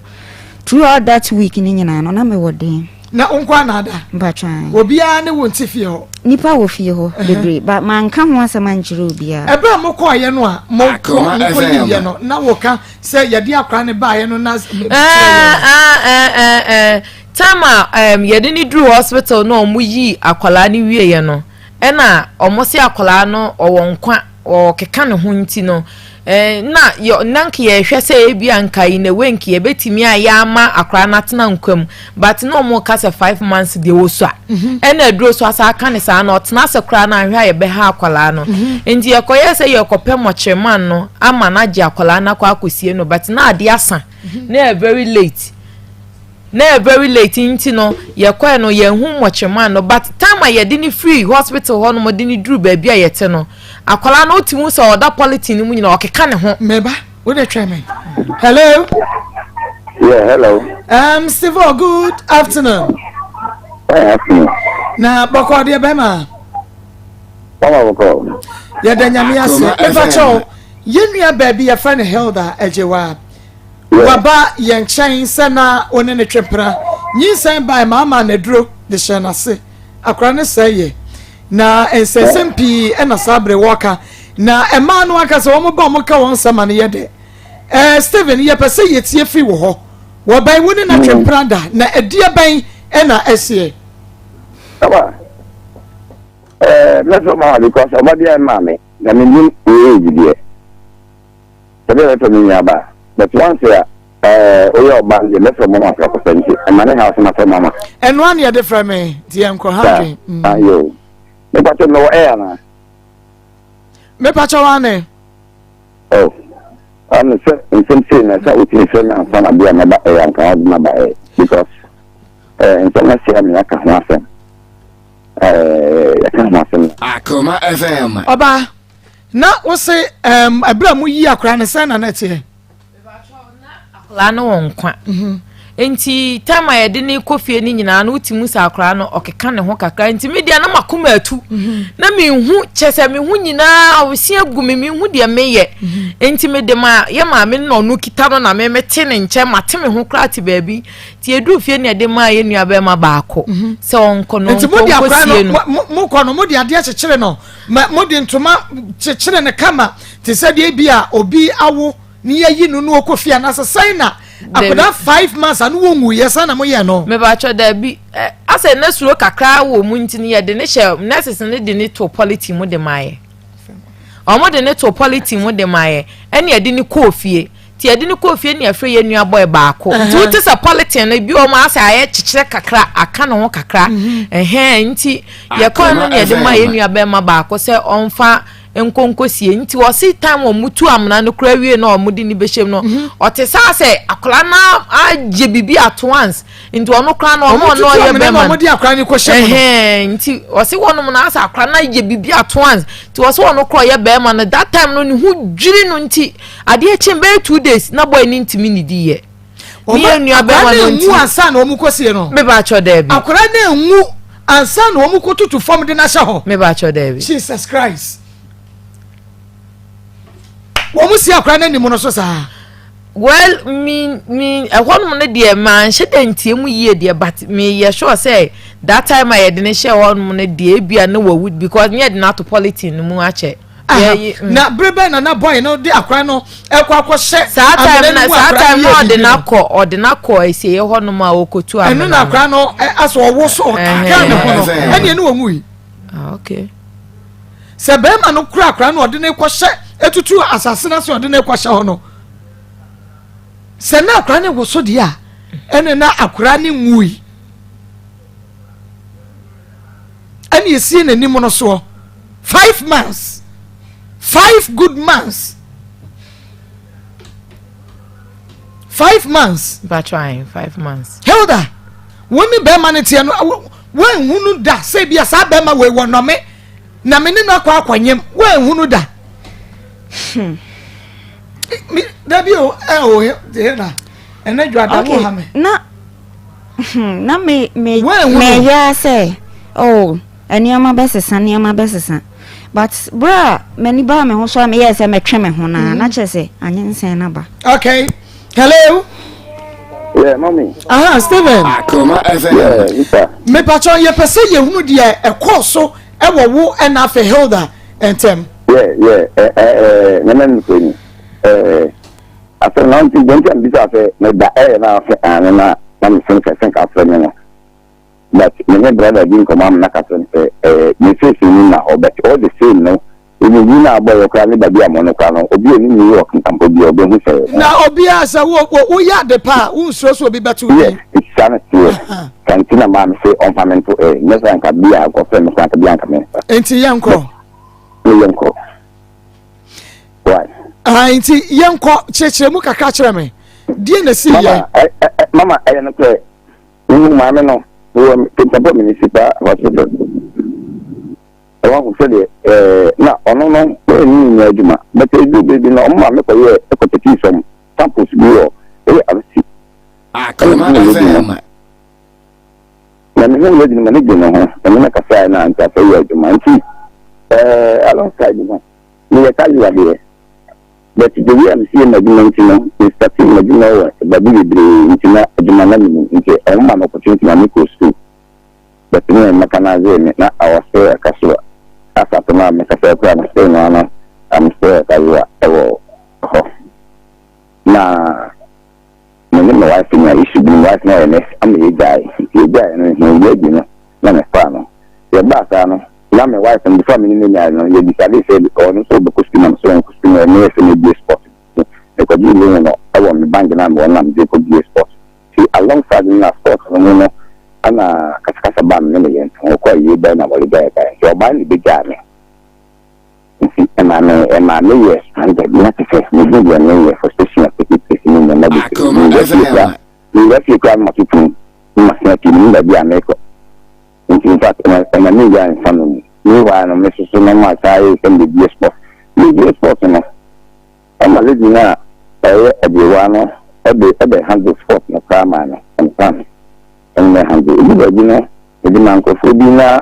throughout that week no nyinaa no, na mewɔ den. Na wo nkɔ anaada? Mpatwan. Obiara ne wo nte fie hɔ? Nipa wɔ fie hɔ bebree, ba manka ho asɛm ankyerɛ obiara. Ɛberɛ a mokɔɔyɛ no a mokɔ Akoma mokɔyiiɛ FM. no, na woka sɛ yɛde akora ne baeɛ no na Time a yɛde ne duru hospital na ɔmo yii akwadaa no wieɛ no, ɛna ɔmo se akwadaa no ɔwɔ nkwa, ɔkeka ne ho. Nti no na yɛ na nka yɛhwɛ sɛ ebi a nka yi na ewe nka yɛbɛtumi ayɛ ama akwadaa no atena nkwa mu, but na ɔmo ka sɛ 5 months deɛ wɔ so a, ɛna aduro so asa aka ne saa na ɔtena ase koraa na ahwɛ a yɛbɛha akwadaa no. Nti yɛkɔyɛ sɛ yɛkɔpɛ mɔkyerɛman no ama no agye akwadaa no akɔ akɔsie no, but na ade asa, na yɛ very late, na yɛ very late. Nti no yɛkɔɛ no, yɛnhu mɔkyerɛman no, but time a yɛde ne firi hospital hɔ nom de ne duru baabi a yɛte no, akwadaa no wote mu sɛ ɔda polythene no mu nyina, ɔkeka ne ho. Meba wode twɛn me. Hello. Yeah, hello. Steve, good afternoon. Good afternoon. Na bɔkɔ deɛ, bɛma? Mama bɔkɔ. Yɛda Nyame ase. Akoma mefa FM. kyɛw, yɛn nua baabi yɛfrɛ no Hilda Agyewa, waba yɛn nkyɛn sɛ na wo ne ne twempena nyinsɛn bae maama n'aduro de hyɛ n'ase, akora ne sɛ yɛ na nsɛnsɛm pii. Ɛna saa bere wɔka na mmaa no ankasa wɔn ba wɔn ka wɔn nsɛm a no yɛ dɛ. Stephen, yɛpɛ sɛ yɛtie firi wɔ hɔ. Wɔbɛn wo ne na twempena da na ɛdeɛ bɛn ɛna ɛseɛ? Mama, mɛfrɛ mama because ɔba bi a ɛmaa me na menim wo age deɛ. Sɛdeɛ mɛfrɛ me nua ba. But once a woyɛ ɔba deɛ, mɛfrɛ mama prɛko pɛ, nti ɛma ne haw sɛ mafrɛ mama. Ɛnoa ne yɛde frɛ me nti yɛnkɔ ha Saa, dwen. Ayo. Mepa kyɛ, mewɔ air anaa? Mepakyɛ wa ne. Oh. Ɔno sɛ nsɛm sei na ɛsɛ wotumi frɛ me ansa na bi a mɛba air, anka wɔde maba air because nsɛm ahyia me, yɛaka ho asɛm. Yɛka ho asɛm. Akoma FM. Ɔbaa na wo se ɛberɛ a moyi akora ne sɛn na na ɛteɛ? Akwadaa no wɔ nkwa, nti time a yɛde ne kɔ fie no nyinaa no, wote mu sɛ akwadaa no ɔkeka ne ho kakra. Nti me deɛ, na makoma atu na mehu kyɛ sɛ mehu nyinaa ɔsi agu me, mehu deɛ meyɛ. Nti mede ma yɛ maame no na ɔno kita no na me mete ne nkyɛn, mate me ho koraa te baabi. Nti yɛduru fie ne yɛde maa yɛ nua bɛrima baako sɛ ɔnkɔ no nti mode ɔnkɔ akora nkɔsie no no. Mokɔ no, mode adeɛ kyekyere no, ma mode ntoma kyekyere no kama te sɛ deɛ bi a obi awo ne yɛyi no no ɔkɔ fie anaasɛ sɛn na Akwadaa 5 months ano wɔn nwu yɛ sa na mo yɛ no. Mebatwɛ, daabi. Asɛ ne suro kakra wɔ mu nti no, yɛde ne hyɛ nurses ne de ne to polythene mu de ma yɛ. Ɔmo de ne to polythene mu de ma yɛ, ɛne yɛde ne kɔɔ fie. Nti yɛde ne kɔɔ fie ne yɛfrɛ yɛn nua boy baako. Nti wote sɛ polythene no bi wɔn asɛ ayɛ kyekyerɛ kakra aka ne ho kakra ɛhɛn. Nti yɛkɔɔ no ne yɛde ma yɛn nua bɛrima baako sɛ ɔmfa nkonkosie. Nti wɔsi time wɔn mu tu amena no kura wie na wɔn de ne bɛhyɛ mu no, ɔte saa sɛ akwadaa no agye bibi at once. Nti ɔno kora no, ɔno ɔno ɔyɛ bɛrima no, ɔmo de akwadaa no kɔ hyɛ mu no. Ɛhɛn, nti ɔsi wɔnom no asɛ akwadaa no agye bibi at once. Nti ɔsi ɔno kora ɔyɛ bɛrima no, that time no ne ho dwiri no. Nti adeɛ kyen bɛyɛ 2 days na boy ne ntumi ne di yɛ ne yɛ nua bɛrima no. Akwadaa no nwu ansa na ɔmo kɔ sie no. Meba atwɔ, dɛbi. Akwadaa no nwu ansa na ɔmo kɔ tutu fam de n'ahyɛ hɔ. Meba atwɔ, dɛbi. Jesus Christ, wɔn si akwadaa no anim no so saa. Well, mi ɛhɔnom no deɛ, maa nhyɛ dɛ ntie mu yie deɛ, but mi yɛ sure sɛ that time a yɛde ne hyɛ hɔnom no deɛ, ebia ne wawu because ne yɛde no ato polythene no mu akyɛ. Na bere bɛn na na boy no de akwadaa no ɛkɔ akɔhyɛ? Saa time na, saa time na ɔde n'akɔ esieɛ hɔnom a ɔkɔtu amena. Ɛno na akwadaa no asɔ ɔwɔ so ɔkaka ne ho no, ɛne ɛne wɔn wui. Ah, okay. Sɛ bɛrima no kura akwadaa no, ɔde ne kɔhyɛ etutu asase na sɛ ɔde ne kɔhyɛ hɔ no, sɛ na akwadaa no wɔ so deɛ a, ɛne na akwadaa no nwui, ɛne esie n'anim no soɔ 5 months, 5 good months, 5 months. Mpatwa, 5 months. Hilda, wɔn ne bɛrima no teɛ no, wɔn ehunu da sɛ ebi a saa bɛrima wɔ wɔ nɔme na me ne no akɔ akɔnyem, wɔn ehunu da. Mi dabi o, ɛ o, Hilda, ɛnɛ dwa da wo ha me. Na me yɛ sɛ, oh, nneɛma bɛsesa, nneɛma bɛsesa, but bere a m'ani baa me ho so a meyɛɛ sɛ mɛtwe me ho naa na kyerɛ sɛ anyinsɛn no ba. Okay, hello. Yeah, mommy. Aha, Steven. Akoma FM. Yeah, Mr. Mepatɔ, yɛpɛ sɛ yɛhunu deɛ ɛkɔɔ so ɛwɔ wo ɛna afɛ Hilda ntɛm. Yeah, nana nukuri ni. Asɛm na nti deɛ nti a mbisa sɛ meda ɛyɛ na afɛ ane na me sɛ nka afrɛ me no. But me ne brother di nkɔmɔ am na ka kyerɛ me sɛ me face ni na hɔ, but all the same no, ebi bi na abɔ yɛ koraa ne baabi a mo no koraa no, obi a onim New York nkampo bi a ɔbɛhu sɛ. Na obiara sɛ wo wo woyɛ ade pa a, wonsuro sɛ obi bɛto wo. Yes, saa na teɛ. Santi na maa me sɛ ɔmfa me nto nyɛ sɛ nka bi a nkɔfrɛ me koraa, nka bi a nka me nsa. Nti yɛnkɔ. Ne yɛnkɔ. Why? Ah, nti yɛnkɔ, kyerɛkyerɛ mu kakra kyerɛ me. Deɛ na si yɛ. Mama, mama, ɛyɛ no korɛ. Mehu maame no wɔ Kintampo Municipal Hospital. Ɛwɔ ho sɛdeɛ na ɔno no na ɛni nyɛ adwuma. But edu baabi no, ɔmo maame kɔyɛ ɛkɔtɛkii some samples bi wɔ ARC. Akoma FM. Na mehu lady no, m'ani gye ne ho. Ɛne me kasaeɛ na nti afei yɛ adwuma. Nti alongside no, meyɛ casual deɛ. But the way a mesi yɛ m'adwuma nti no, me start m'adwuma wɔ baabi bebree nti na adwuma na menim. Nti ɔmo ma me opportunity ma mekɔ school. But me mechanise me na I was still a casual. Asap no a mekasa koraa no, still no ano I'm still a casual ɛwɔ hɔ. Na me ne my wife nya issue bi, my wife no ɔyɛ nurse ama yɛgyae. Nti yɛgyae no, mehu lady no na mefaa no. Yɛbaa saa no, na my wife no, before me ne no nyae no, yɛ decide sɛ ɔno nso ɔbɛkɔ school na me nso ɔnkɔ school na meyɛ sɛ mebie sport. Mekɔgye loan no ɛwɔ me bank na mewɔ na mede kɔbie sport. Nti alongside no na sport no mu no ana kasakasa baa me ne me yere ntam. Ɔkɔ ayie bae na wɔre gyae bae. Nti ɔbaa no bɛgyaa me. Nti ɛma me yɛ stranded na te sɛ mehu deɛ meyɛ, frustration a take place ne nneɛma bebree. Akoma Mewura fie koraa FM. mewura fie koraa no, matoto mu na masena pii, menim baabi a mekɔ. Nti in fact ɛma me wura nfa no mu. Meanwhile no, me soso no ma saa yɛ sɛ mebie sport. Mebie sport no, ɛma lady no a ɔyɛ aberewa no ɔde ɛbɛ handle sport no koraa maa no sometimes. Ɛno handle. Ebi baabi no, mede ma nkurɔfoɔ bi na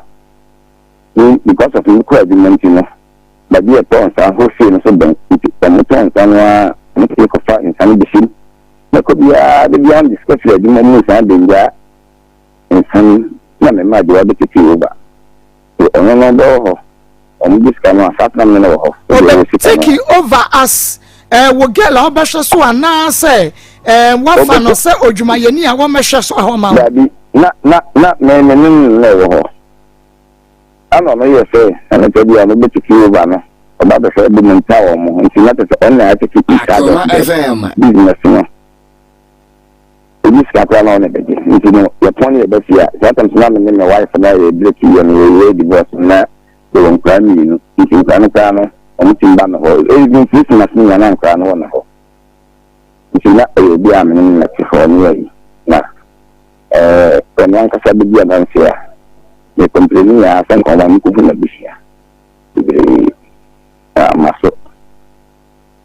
me because of me kɔ adwuma nti no, baabi a ɛtɔ nsa wholesale no so bɛn nti ɔmo tɔ nsa no a, ɔmo tumi kɔfa nsa no bɛhyɛ mu. Mɛkɔ biara de biara de sika firi adwuma mu san bɛgya nsa no na mɛma adewa bɛtete over. So ɔno no bɛwɔ hɔ. Ɔmo gye sika no a, saa tena me no wɔ hɔ. Obi a ɔbɛ ɛwɔ sika no. Take over as. eh, wo girl a ɔbɛhwɛ so anaasɛ eh, wafa no sɛ odwumayɛni a wɔmmɛhwɛ so ahɔ ma wo? Dabi, na na na me me ne no na ɛwɔ hɔ. Ɛna ɔno yɛ sɛ ɛno bi a ɔno bɛ take over no, ɔba bɛhwɛ bi mu nta wɔn ho nti na kyerɛ sɛ ɔno na atake in charge of the business no. Ebi sika koraa na ɔno bɛgye nti no yɛpɔn ne yɛba fie a saa tam so na me ne me wife na yɛ break yɛ no yɛyɛ divorce na yɛwɔ nkwadaa mmienu nti nkwadaa no koraa no wɔn tumi ba me hɔ even Christmas no nyinaa na nkwadaa no wɔ me hɔ nti na ɛyɛ obi a me ne no te hɔ ne ayi na ɛɛ ɔno ankasa bɛdi adanse a me kɔmpleni nyinaa sɛ nka ɔma mekɔhu n'abusua bebree na ama so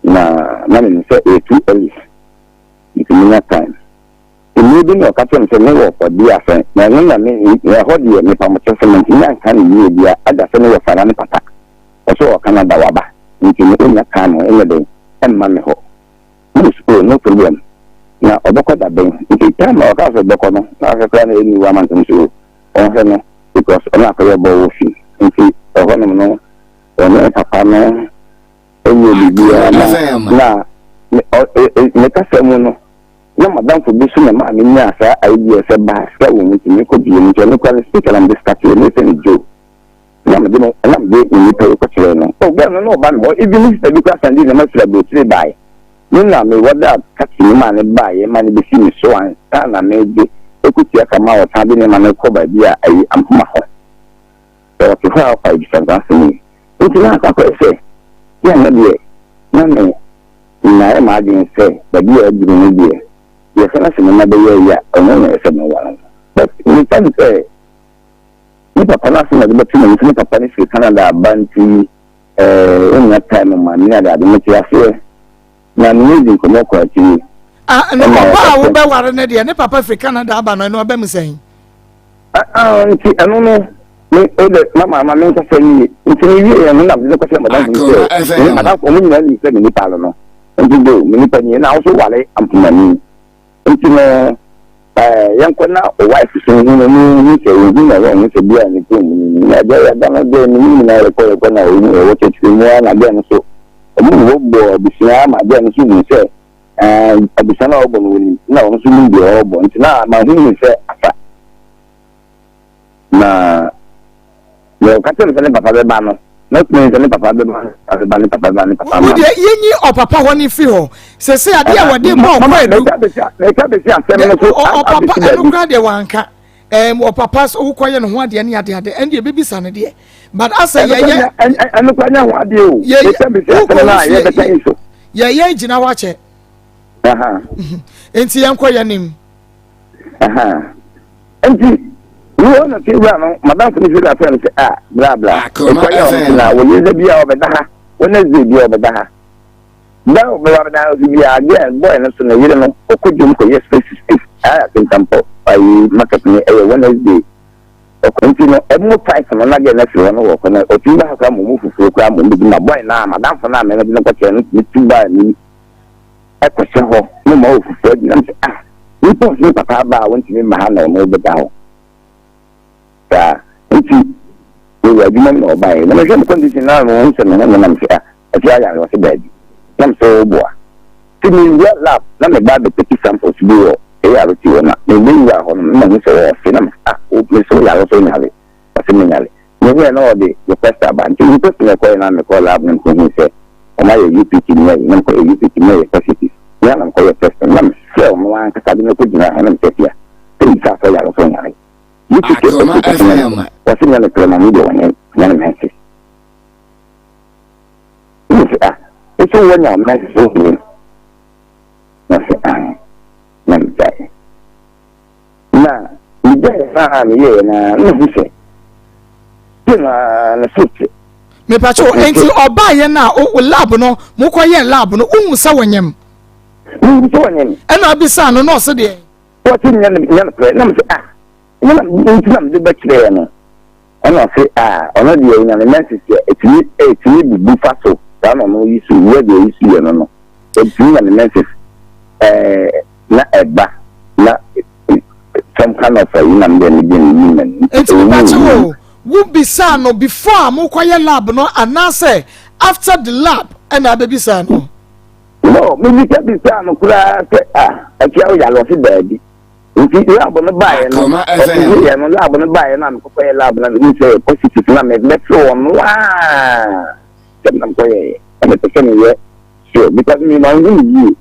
na na menim sɛ ɛyɛ too early nti menya time Mmerɛ bi na ɔka kyerɛɛ me sɛ ne wɔfa bi asɛn, na ɛno na me, ɛhɔ deɛ mepa mo kyɛw sɛ mantumi anka no yie bia, ada sɛ ne wɔfa na ne papa, ɔsɛ ɔwɔ Canada waba, nti no ɔnnya time nyɛ dɛn mma me hɔ. Na mese oh no problem, na ɔbɛkɔ da bɛn? Nti time a ɔkaa sɛ ɔbɛkɔ no, na ahwɛ koraa na ɛnni one month, mese oh ɔnhwɛ no because ɔno akɔyɛ ɔbɔ wɔ fi, nti ɛhɔ nom no ɔne papa no ɛnyɛ biribiara na, na me kasa mu no, Na m'adamfo bi so na ɛmaa minyaa saa idea sɛ baa sika wɔ mu nti mekɔ bie mu nti ɔno koraa ne speaker na mede startee mefrɛ no Joe na mede no na mede me nipa yi kɔkyerɛɛ no oh girl no na ɔba me hɔ even me sister bi koraa san de nneɛma firi aburokyire baeɛ me na me wɔda taxi no maa ne baeɛ ma ne bɛsi me so ansa na mede ɛkɔtua ka ma ɔsan de nneɛma no kɔ baabi a ayi ampoma hɔ sɛ ɔte hɔ a ɔfa ebisa saa asɛm yi nti na akɔ akɔyɛ sɛ yɛ na deɛ na me Mayɛ m'adwene sɛ baabi a aduru no deɛ, yɛfa no sɛ me mma bɛyɛ ayi a, ɔno na ɛsɛ sɛ meware no. But mefa no sɛ ne papa no asɛm na ɛde bɛto m'ani sɛ ne papa no firi Canada aba nti eh, ɔnnya time ma me ne adeade. Mete aseɛ na me ne di nkɔmmɔ kɔ akyiri. Ah, no, ɔba a wobɛware no deɛ ne papa firi Canada aba no, ɛno aba mu sɛn? Ah, ah, nti ɛno no me o de mama ma me nkasa yie nti me wie yɛn no na mede kɔhyɛ madamfo bi sɛ me madamfo ɔmo nyinaa nim sɛ me nipa no no nti do me nipa nie na ahosuo ware ampomani nti no ɛɛ yɛnkɔ na o wife so hu no no hu sɛ ohu na ɛwɔ ho sɛ bi a ne pon mu ni na ɛdeɛ yɛda no deɛ ne mu nyinaa yɛkɔ yɛkɔ na ohu ɛwɔ kyerɛkyerɛ mu a na deɛ no so ɔmo bɔ bɔ abusua ama deɛ no so hu sɛ Ɛɛ, abusua no a ɔbɔ no wɔnim, na ɔno nso nim deɛ ɔrebɔ, nti na mahu ne sɛ asa. Na deɛ ɔka kyerɛ me sɛ ne papa bɛba no, na ɔtumi sɛ ne papa bɛba, ne papa bɛba, ne papa bɛba, ne papa ma. Wo deɛ yɛnyi ɔpapa hɔ no mfiri hɔ. Sese adeɛ a wɔde bɔ ɔkɔ adu. Meka bɛsi asɛm no so. Ɔpapa ɛno koraa deɛ wanka. Ɛm ɔpapa sɛ wokɔyɛ ne ho adeɛ ne adeade ɛno deɛ bɛbisa no deɛ. But asɛ yɛyɛ. Ɛno koraa nyɛ ho adeɛ o. Meka bɛsi asɛm no a yɛbɛka yi so. Yɛyɛ gyina hɔ akyɛ. Nti yɛnkɔ yɛn nim. Nti wɔ na fi wura no madamfo no fi wura fɛn sɛ a bla bla. Ɛkɔ yɛ ɔmo na wɔyɛ sɛ bi a ɔbɛda ha Wednesday bi a ɔbɛda ha. Da ɔbɛba bɛda ha nso bi a girl boy no so ne yere no ɔkɔ dwom kɔ yɛ space space ayɛ akintampɔ ayi market no ɛyɛ Wednesday. Ɔkɔ nti no ɛmo fight no na girl no afiri hɔ no wɔ kɔ na ɔtumi ba ha koraa ma ɔmo fufuo koraa ma ɔmo bɛdi ma boy no a madamfo no a mɛmɛ de no kɔkyerɛ no tumi tu baa anim ɛkɔhyɛ hɔ na ɔmo awɔ fufuo adi na mo sɛ ah nipa ɔsɛ ne papa aba a wɔntumi mma ha na ɔmo bɛda hɔ saa nti mewɔ adwuma mu na ɔbaeɛ na mehwɛ me condition na mehu sɛ me ho nyɛ na mesɛ ah ɛsɛ ayare ɔsɛ daabi na mesɛ ɔboa nti mewura lab na meba abɛtaki samples bi wɔ ART hɔ na mebɛwura hɔ no na mahu sɛ ɔɔfe na mesɛ ah mesɛ woyare ɔsɛ wonyare ɔsɛ menyare mehuɛ na ɔde request aba nti request na ɛkɔyɛ na mekɔ lab no mekɔhu sɛ ɔma yɛ UPT ne ayi na mekɔyɛ UPT ne yɛ positive na na mekɔyɛ test no na mesrɛ ɔno ankasa de mekɔ gyina hɔ na mesɛ fia sɛ bisa sɛ ɔyare ɔsɛ ɔnyare UPT positive ɔsɛ nyɛ nokorɛ ma me deɛ ɔnyɛ nyɛ no menses Ɛna ɔse ah, wo so woanya wo menses wo nim? Na ɔse aane, na megyaeɛ. Na megyaeɛ no a meyɛeɛ no a, na mahu sɛ still no ara ne so te. Mepakyɛ wo, enti ɔbaeɛ no a wo lab no, mokɔyɛɛ lab no, wohu sɛ wɔnyem? Mehu sɛ wɔnyem. Ɛna abisaa no na ɔse deɛn? Ɔse nyɛ nokorɛ, na mese ah, nyɛ na nti na mede bɛkyerɛɛ no. Ɛna ɔse ah ɔno deɛ onya ne menses deɛ ɛtumi ɛtumi bubu fa so saa na ɔno yi so wia deɛ ɔyi so yɛ no no ɛtumi nya ne menses ɛɛ na ɛba na some kind of ayi na mede me deɛ me yi m'ani. Nti mepakyɛ wo wo bisaa no before a mokɔyɛ lab no anaasɛ after the lab ɛna abɛbisaa no? mebisa bisaa no koraa sɛ ah atua wo yare ɔse daabi. Nti lab no baeɛ no ɔse yɛ no lab no baeɛ no a mekɔkɔyɛ lab no mehu sɛ positive na mebɛfrɛ wɔn no aa sɛ na mekɔyɛeɛ na mepɛ sɛ meyɛ sure because me manhu no yie.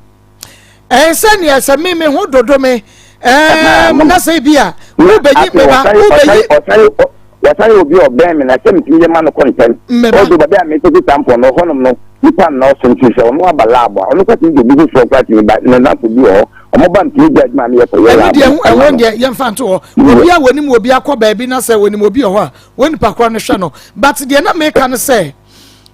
Ɛn sɛ neɛ sɛ me me ho dodo me ɛɛm na sɛ bi a wobɛyi meba wobɛyi. Wɔsan yɛ obi a ɔbɛn me na sɛ metumi yɛ ma no kɔ ntɛm. Ɔdo baabi a mekɔsi tampɔn no hɔnom no nipa nnɔɔso nti sɛ ɔno aba lab a ɔno kora tumi de obi foforɔ koraa tumi ba ne nnamfo bi wɔ hɔ ɔmo ba ntumi gya adwuma a meyɛ kɔyɛ lab no. Ɛno deɛ ɛho deɛ yɛmfa nto hɔ obi a wɔnim obi akɔ baabi na sɛ wɔnim obi wɔ hɔ a wɔn nipa korɔ no hwɛ no but deɛ na meka no sɛ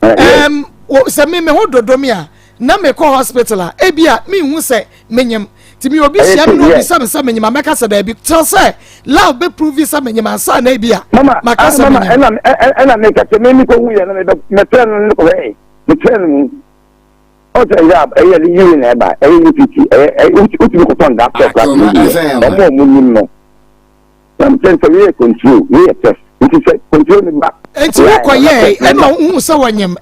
ɛɛm sɛ me me ho dodo me a na mekɔ hospital a ebi a menhu sɛ menyem nti mi obi hyia mi na obisa mi sɛ menyem a mɛka sɛ daabi kyerɛ sɛ love bɛ prove sɛ menyem ansa na ebi a maka sɛ menyem. Ɛna ɛna meka sɛ me mekɔ hu yɛ no mɛtrɛ no ne kɔhwɛ metrɛ no mu ɔsɛ yɛ ɛyɛ ne yiri na ɛba ɛyɛ UPT ɛyɛ ɛyɛ wotumi kɔtɔn da sɛ kora ɔmo ɔmo nim no. Na me sɛ wei yɛ control, wei yɛ test. Nti sɛ control ni ba. Nti wo kɔ yɛ ɛna ohun sɛ wɔnyem.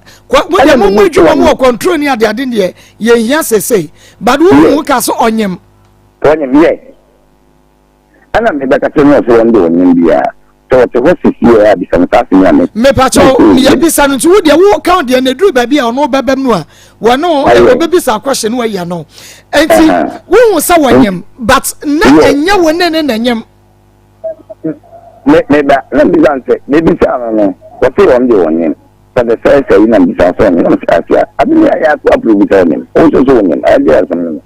Mo deɛ mo mu adwuma mu wɔ control ni ade ade deɛ yɛn hia sese. But wo hu ka so ɔnyem. Wɔnyem yɛ. Ɛna me bɛka kyerɛ no sɛ wɔn de ɔnyem biara. Sɛ wɔte hɔ sisi yɛ a bisa no saa asɛm yi a me. Mepakyɛw yɛ bisa no nti wo deɛ wo ka deɛ na eduru baabi a ɔno bɛbɛm no a wɔne wɔbɛbisa akɔhyɛ no ayi ano. Nti wo hu sɛ wɔnyem but na ɛnyɛ wo ne ne na nyem. Me me ba na bisa no sɛ mebisa no no wɔse wɔn deɛ wɔnyem for the first ayi na bisa sɛ ɔnyem na mese aseɛ ade ne ayɛ ato aporo bi sɛ ɔnyem wo nso so wonyem ɛdeɛ asɛm no no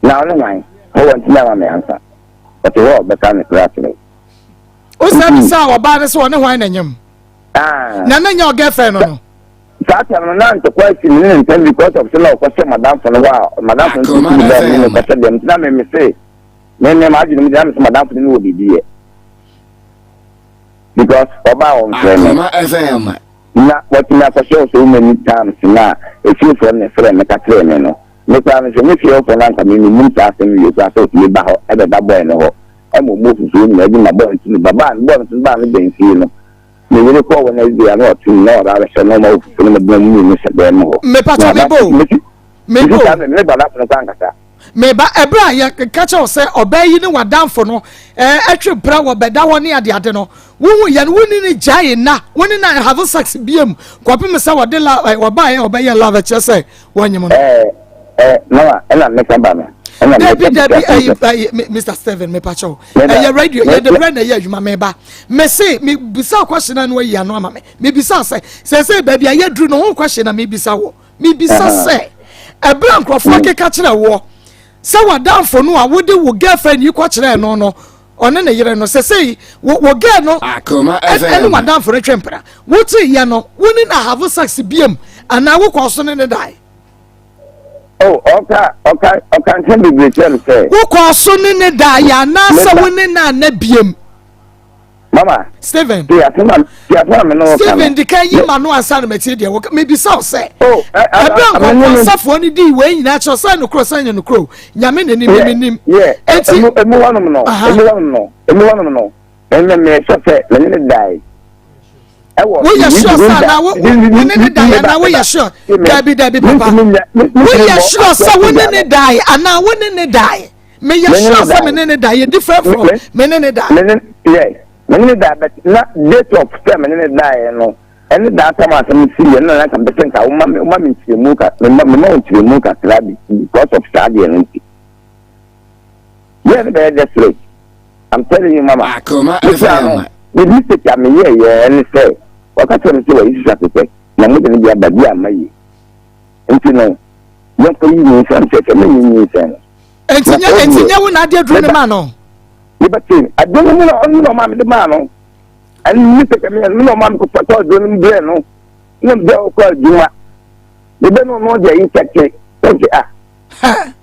na ɔne hwan hɔ wɔntumi ama me ansa ɔte hɔ a ɔbɛka ne kora akyerɛ wo sɛ bisa ɔbaa no sɛ ɔne hwan na nyem na na nyɛ ɔgirlfriend no no saa tam no na ntɔkwa asi me ne ne ntam because of sɛ na ɔkɔhyɛ madamfo no hɔ a madamfo no nso tumi bɛɛ me ne kɔhyɛ dɛm nti na me me se Me me m'adwene mu deɛ na me sɛ madamfo no ne wɔ biribi yɛ because ɔbaa ɔmfrɛ me Akoma FM. na watumi akɔhyɛ wɔ so many times na efiefoɔ no na ɛfrɛ me ka kyerɛɛ me no me koraa no sɛ nyɛ fiefoɔ no anka me menim saa asɛm wie koraa sɛ ɔtumi ba hɔ ɛbɛda bɔɛ no hɔ ɛma ɔmu fufuo nyinaa di ma bɔɛ no tumi ba baa no bɔɛ no so baa no bɛn fie no me yere kɔɔ Wednesday a na ɔte mu na ɔba abɛhyɛ na ɔma wɔ fufuo no ma mu mmienu hyɛ dan mu hɔ Mepatɔ me bo. Me bo. Me ba no koraa ankasa. Me ba, ɛberɛ a yɛka kyerɛ wo sɛ ɔbaa yi ne w'adamfo no twe mpena wɔ bɛda hɔ ne adeade no, wohu yɛ no, wo ne no gyae nna, wo ne no have sex biam kɔpem sɛ wɔde la wɔbaeɛ a wɔbɛyɛ love kyerɛ sɛ wɔnyem no. Ɛɛ ɛɛ mama ɛna meka ba no. Ɛna Dabi dabi ɛyi ɛyi Mr Steven mepa kyɛw ɛyɛ radio yɛde brɛ na ɛyɛ adwuma meba mese mebisa question na no ayi ano ama me mebisa sɛ sɛ sɛ baabi a yɛduru no ho question na mebisa wɔ Mebisa sɛ, ɛberɛ a nkurɔfoɔ keka kyerɛ woɔ sɛ w'adamfo no a wode wo girlfriend yi kɔkyerɛɛ no no, ɔne ne yere no, sɛsɛi wo wo girl no ɛne w'adamfo no twe mpena, woteeɛ no, wo ne no have sex biam anaa wokɔɔ so ne ne dae? Oh, ɔka ɔka ɔka nsɛm bebree kyerɛ me sɛ. Wokɔɔ so ne ne daeɛ anaasɛ wo ne no anna biam? Mama. Stephen. Ti asɛm a ti asɛm a me ne wo ka no. Stephen di kan yi ma no ansa na matie deɛ wɔka mebisa wo sɛ. Oh, ɛ ɛ ɛberɛ a nkɔnkɔnsafoɔ no dii wei nyinaa kyerɛ sɛ nokorɛ sɛ nyɛ nokorɛ o nyame na nim me nim. Yeah, Enti emu emu hɔnom no emu hɔnom no emu hɔnom no ɛnna me sɔ sɛ me ne ne dae. Ɛwɔ woyɛ sure sɛ anaa wo wo ne ne dae anaa woyɛ sure dabi dabi papa woyɛ sure sɛ wo ne ne dae anaa wo ne ne dae. meyɛ sure sɛ me ne ne da yɛ different from me ne ne da. me ne yɛ me ne ne da but na date of sɛ me ne ne da yɛ no ɛne da asɛm asɛm si yɛ no na nka mpɛ sɛ nka woma me woma me nkyerɛmu ka me ma me ma wo nkyerɛmu kakra bi because of saa deɛ no nti yɛ ne bɛyɛ desperate I'm telling you mama Akoma me kura no FM. me mistake a meyɛ yɛ ɛne sɛ wɔka kyerɛ me sɛ wɔyi sisa pepɛ na mo de ne bi aba bi ama yi nti no yɛnkɔ yi nyinsɛn sɛ sɛ menyi nyinsɛn no Enti nyɛ enti nyɛ wo na ade aduro no maa no. Meba te aduro no mu na ɔno na ɔmaa me de maa no. Ɛno ne sɛ kɛmɛ no na ɔmaa me kɔfa tɔ aduro no brɛ no. Na mede ɔkɔ adwuma. Mebe no no deɛ insɛkte. Ɔse ah.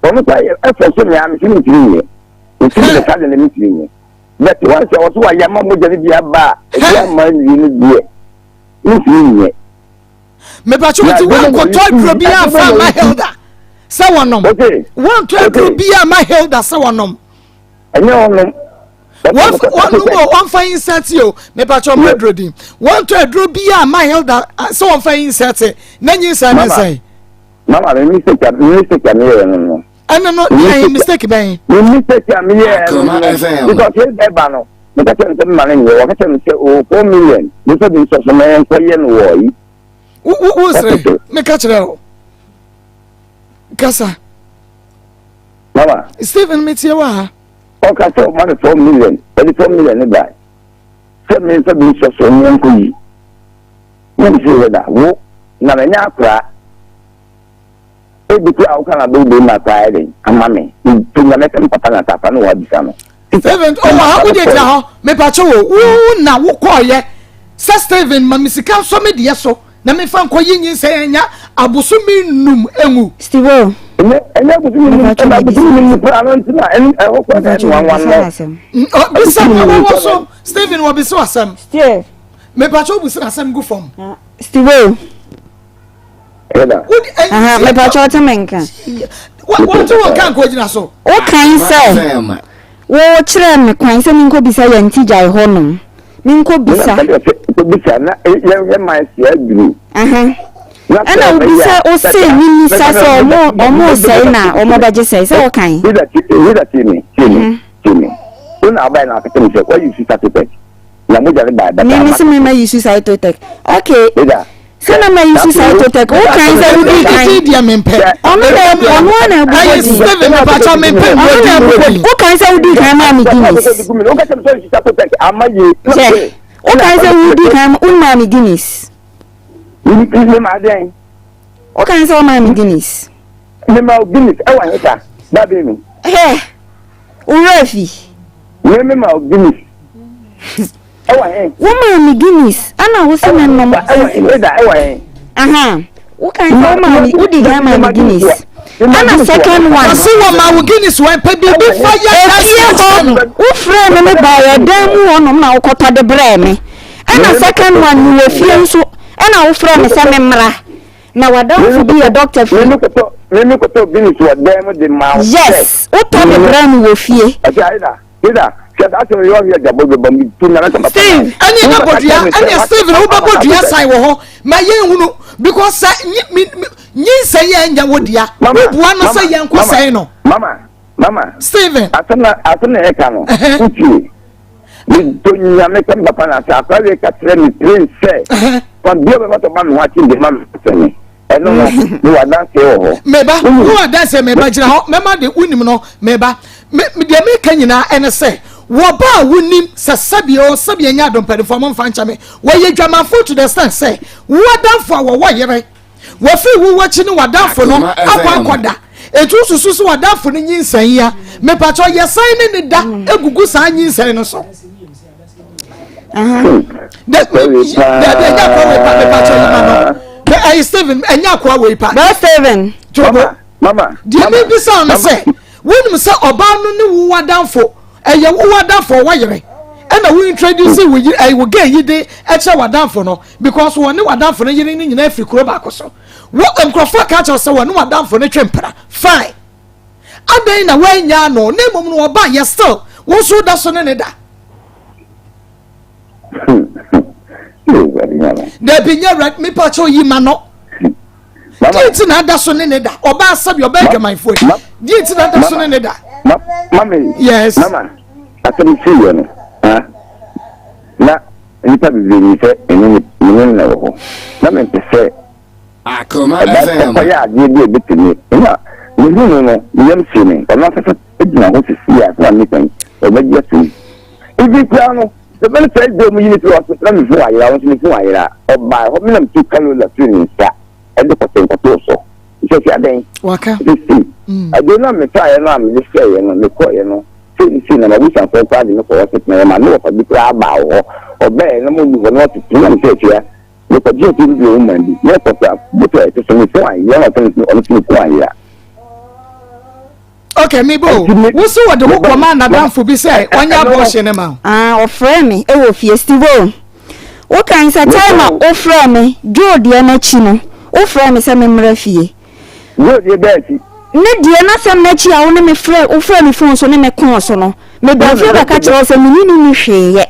Ɔno kɔ ayɛ ɛfɔ so nea me se mentumi nyɛ. Mentumi nyɛ saa de na mentumi nyɛ. But once a ɔso wayɛ ama mogya no bi aba a ebi ama nwie no deɛ mentumi nyɛ. mepatwo nti woankɔtɔ aduro bi amfa ama hilda sɛ wɔnom woantɔ aduro bi ama hilda sɛ wɔnom ɛnyɛ wɔnom wɔnom o wɔmfa insert o mepatwo ɔmo aduro din wɔntɔ aduro bi ama hilda sɛ wɔmfa insert na nyinsɛn ne nsɛn. Mama me mistake a me mistake a meyɛɛ no no. Ɛno no deɛ mistake bɛn? Me mistake a meyɛɛ no no because ɛba no meka kyerɛ no sɛ mema no nyɛ wɔka kyerɛ no sɛ o oh, 4 million mesɛ bi nsɔ so na yɛnkɔyɛ no wɔ yi. Wo wo sere meka kyerɛ o kasa. Mama. Stephen metie wɔ ha. Ɔka sɛ ɔma no 4 million ɔde 4 million ne ba sɛ me nsa bi nsɔ so ne yɛnkɔ yi. Na me sɛ da wo na manya akora ebi kura a woka na bɛwobɛ mu akora ayɛ den ama me nti na mɛka me papa na tapa ne wɔabisa no. Stephen ɔwɔ ha wode gyina hɔ mepakye wo wo na wokɔɔyɛ sɛ Stephen ma me sika nsɔ me deɛ so na mefa nkɔ yi nyinsɛn anya abosome num engu. Steve o. Ɛnyɛ ɛnyɛ abosome num ɛna abosome num kura no nti na ɛno ɛhɔ kura na ɛno nwanwa no. Bisa ɛwɔ so Stephen wɔ bisa asɛm. Steve. Mepatwa obu sɛ asɛm gu fam. Steve o. Mepatwa ɔte me nka. Wɔte wɔn nka nka ogyina so. Wokan sɛ wokyerɛ me kwan sɛ menkɔbisa yɛn ti gyae hɔ nom. Menkɔbisa. Bisa na yɛhwɛ man si aduru. Ɛna wobisa ose mimisa sɛ ɔmo ɔmo sɛe na ɔmo bɛgye sɛe sɛ wokan. Hida tie me tie me tie me. Wo na abae na akata mi sɛ wayi sisa pepɛ. Na mogya no bae bɛtaa Me me se me ma use cytotec. Okay. Sɛ na ma use cytotec. Wo kan sɛ wo di kan. Ɛdi deɛ me mpɛ. Ɔno na ɔno na ɛbu Ayi Steven me pacha me mpɛ Ɔno na ɛbu kodi. Wo kan sɛ wo di kan ma me Guinness. Kyɛ. Wo kan sɛ wo di kan wo ma me Guinness. Me ma dɛn. Wo kan sɛ wo ma me Guinness. Me ma Guinness ɛwɔ he sa. Babi mi. Hɛ. Wo werɛ fi. Me me ma Guinness. Ɛwɔ he? Wo maa me Guinness ɛna wo se me nom. Ɛwɔ he? Eda ɛwɔ he? Aha. Wo kan sɛ wo maa me wo di kan maa me Guinness. Ɛna second one. Ɔsi wɔ maa wo Guinness wɔn pɛ biribi fa yɛ Efie hɔ wo frɛ me me ba yɛ dan mu hɔ nom na wo kɔtɔ de brɛ me. Ɛna second one me wɔ fie nso ɛna wo frɛ me sɛ me mmra. Na w'adamfo bi yɛ doctor firi. Mimi kɔtɔ mimi kɔtɔ Guinness wɔ dan mu de maa wo. Yes, wotɔ de brɛ me wɔ fie. Ɛti Aida, Aida, hwɛ saa asɛm yi ɔhwɛ agya bɔ bɛbɔ mi tu na mɛka papa. Steve, ɛni ɛna bɔ dua, ɛni Steve na wobɛbɔ dua san wɔ hɔ, ma yɛn hunu because sɛ nyi mi nyinsɛn yɛ ɛnyɛ wo dea, wobua no sɛ yɛn kɔ sɛn no. Mama, mama. Steven. Asɛm na asɛm na yɛ ka no, wotie. Medɔ Nyame sɛ me papa na sɛ akora wei ka kyerɛ me plain sɛ kwan bia ɔbɛfa so ba me ho akye de ma me sɛ me ɛno no mewɔ adanseɛ wɔ hɔ. Meba wowɔ adanseɛ meba gyina hɔ mɛma de wonim no meba me deɛ meka nyinaa ɛne sɛ wɔba a wonim sɛ sɛdeɛ o sɛdeɛ nyɛ adompanimfoɔ mo mfa nkyɛ me wɔyɛ dwamanfoɔ to the extent sɛ wo adamfo a wɔwɔ yere Wafiri wo akyi ne w'adamfo no akɔ akɔda. Eti wosusu sɛ w'adamfo no nyinsɛn yi a, mepakyɛ yɛsan ne ne da egugu saa nyinsɛn no so. Dabi ɛnyɛ akoa wei pa mepakyɛ yi ma no. Ɛyɛ Stephen ɛnyɛ akoa wei pa. Bro Stephen. Jobo. Mama. Deɛ mebisa no sɛ wonim sɛ ɔbaa no ne wo w'adamfo ɛyɛ wo w'adamfo ɔwɔ yere ɛna wo introduce wo yere ɛyɛ wo gay yi de ɛkyerɛ w'adamfo no because wɔne w'adamfo no yere no nyinaa firi kuro baako so wɔ nkurɔfoɔ ka kyerɛ sɛ wɔne w'adamfo no twe mpena fine adɛn na woanya ano na mmom no ɔba yɛ still wo nso da so ne ne da dabi nyɛ awurade mepa kyɛw yi ma no deɛ nti na ada so ne ne da ɔbaa sɛbi ɔbaa adwamanfoɔ yi deɛ nti na ada so ne ne da mami yes mama asɛm si yɛ no na Nnipa bebree nim sɛ me ne me ne no na ɛwɔ hɔ, na mempɛ sɛ Akoma ɛba FM. ɛkɔyɛ adeɛ bi a ɛbɛtumi. Na mehuu no no, me yam hyee me. Ɔno ankasa gyina hɔ seesei a, sɛnea meka yi, ɔbɛgye atom. Even koraa no, the very first day a wɔyi me firi hɔ no, na me phone ayera, ɔno nso ne phone ayera. Ɔbaa hɔ, me na metu Carola firii ne nsa de kɔtee nkɔtoo so. Sɛ sɛ adɛn? Waka. Sɛ sei. Aduro no a mefaeɛ no a mede hyɛeɛ no, mekɔeɛ no, sei ne sei na m'abusuafoɔ koraa de me kɔɔ hospital na yɛma me wɔfa bi koraa baa wɔ hɔ. Ɔbɛɛ na mo hɔ na ɔtete na mesɛ afia mekɔgye aduro no bi wɔ woman bi na ɛkɔ so a moto a ɛte so me phone ayera na ɔsɛ ɔno nso ne phone ayera. Okay, me bo. Wo so wɔde wo kɔma nadamfo bi sɛ ɔnyɛ abortion ne ma wo. Ah, ɔfrɛ me ɛwɔ fie Steve o. Wo kan sɛ time a wo frɛ me Joe deɛ no akyi no, wo frɛ me sɛ me mmra fie. Joe deɛ bɛɛ akyi? Ne deɛ n'asɛm no akyi a wo ne me frɛ, wo frɛ me phone so ne me kɔɔ so no, me baa fie bɛka kyerɛ wo sɛ me ne no nni hwee yɛ.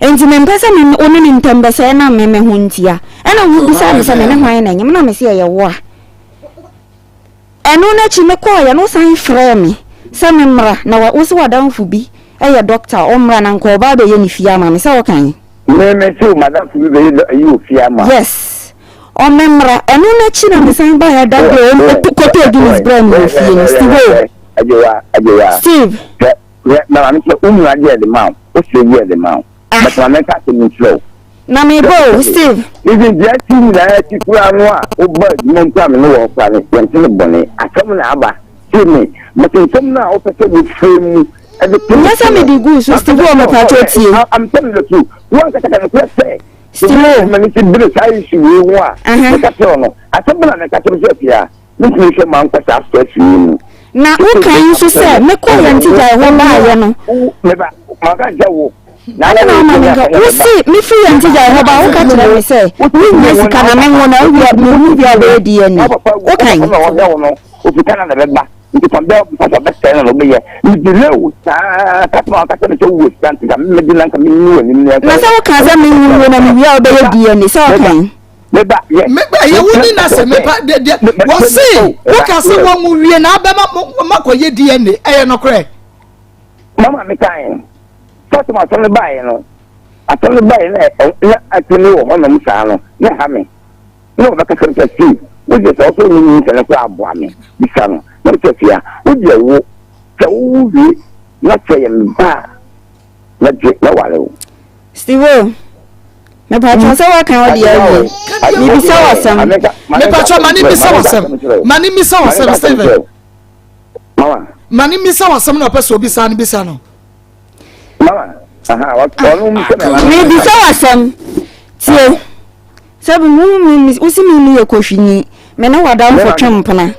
Nti me mpɛ sɛ me wo ne ne ntam bɛsɛe ɛnam me me ho ntia. Ɛna wo bisaa me sɛ me ne hwan na ɛnyem na me se ɛyɛ wo a. Ɛno no akyi mekɔeɛ no wosan frɛɛ me sɛ memmra na wa wose w'adamfo bi yɛ dɔkta a ɔmmra na nka ɔba abɛyɛ ne fie ama me sɛ wokae? Me me se madamfo bi bɛyɛ dɔ ayi wɔ fie ama. Yes ɔmmemmra. Ɛno no akyi na mesan baeɛ da deɛ ɔkɔtɔɔ Guinness brɛɛ me wɔ fie no. Steve o. Agyewa agyewa. Steve. Hwɛ hwɛ na maame sɛ wo nua deɛ de ma wo wo srɛ bi de ma wo. Ah. But maame nka asɛm nkyerɛ wo. Na me bɔ o, Steve. Even deɛ akyi nyinaa akyi koraa no a woba adwuma mpo a me ne wɔn koraa no yɛnte no bɔne. Asɛm na aba. Tie me. But nsɛm no a wopɛ sɛ wofrɛ mu de to Nyɛ sɛ mede guu so, Steve o, mepakyɛw tie. I'm telling the truth. Wo ankasa ka nokorɛ sɛ Steve o. M'ani si bere saa issue wei ho a meka kyerɛ wo no, asɛm bɛn na meka kyerɛ wo sɛ afei a Mentumi nhwɛ mankɔ saa stress yi mu. Na wokae nso sɛ mekɔɔ yɛn ntegyae hɔ baeɛ no. Meba, manka nkyɛ wo. Adɛn na woma menka? Wose mefiri yɛn ntegyae hɔ ba woka kyerɛ me sɛ mennya sika na menwo na wowie a mehu wie a wobɛyɛ DNA. Wokae? Papa na ɔhwɛ wo no, ofi Canada bɛba. Nti kwan bɛɛ ɔbɛfa so ɔbɛsɛe no na wobɛyɛ. Me delay wo saa, ka kyerɛ me ɔka kyerɛ me sɛ wowɔ sika nti nka mɛdi na nka menni w'anim na Na sɛ wokaa sɛ menwo wie na mewie a wobɛyɛ DNA, sɛ wokae? Meba yɛ. Meba yɛ wo ni na sɛ mepa de de wɔse woka sɛ wɔn mu wie na abɛma makɔ yɛ DNA ɛyɛ nɔkorɛ. Mama me kan first time asɛm no baeɛ no asɛm no baeɛ na na atumi wɔ hɔnom saa no na ɛha me na wɔbɛka sɛ sɛ si wo deɛ sɛ ɔsɛ ɔne nyinsɛ no koraa aboa me bisa no na mesɛ fia wo deɛ wo sɛ wowo wie na sɛ yɛ me ba a mɛgye mɛware wo. Steve mepatwɔ sɛ woaka wo deɛ awie mebisa wo asɛm. Mepatwɔ ma ne mmisa wo asɛm ma ne mmisa wo asɛm Steven ma ne mmisa wo asɛm na ɔpɛ sɛ obisa no bisa no. Mebisa wo asɛm tie. Sɛ bi wo me wo si me me yɛ kohwini me ne w'adamfo twe mpena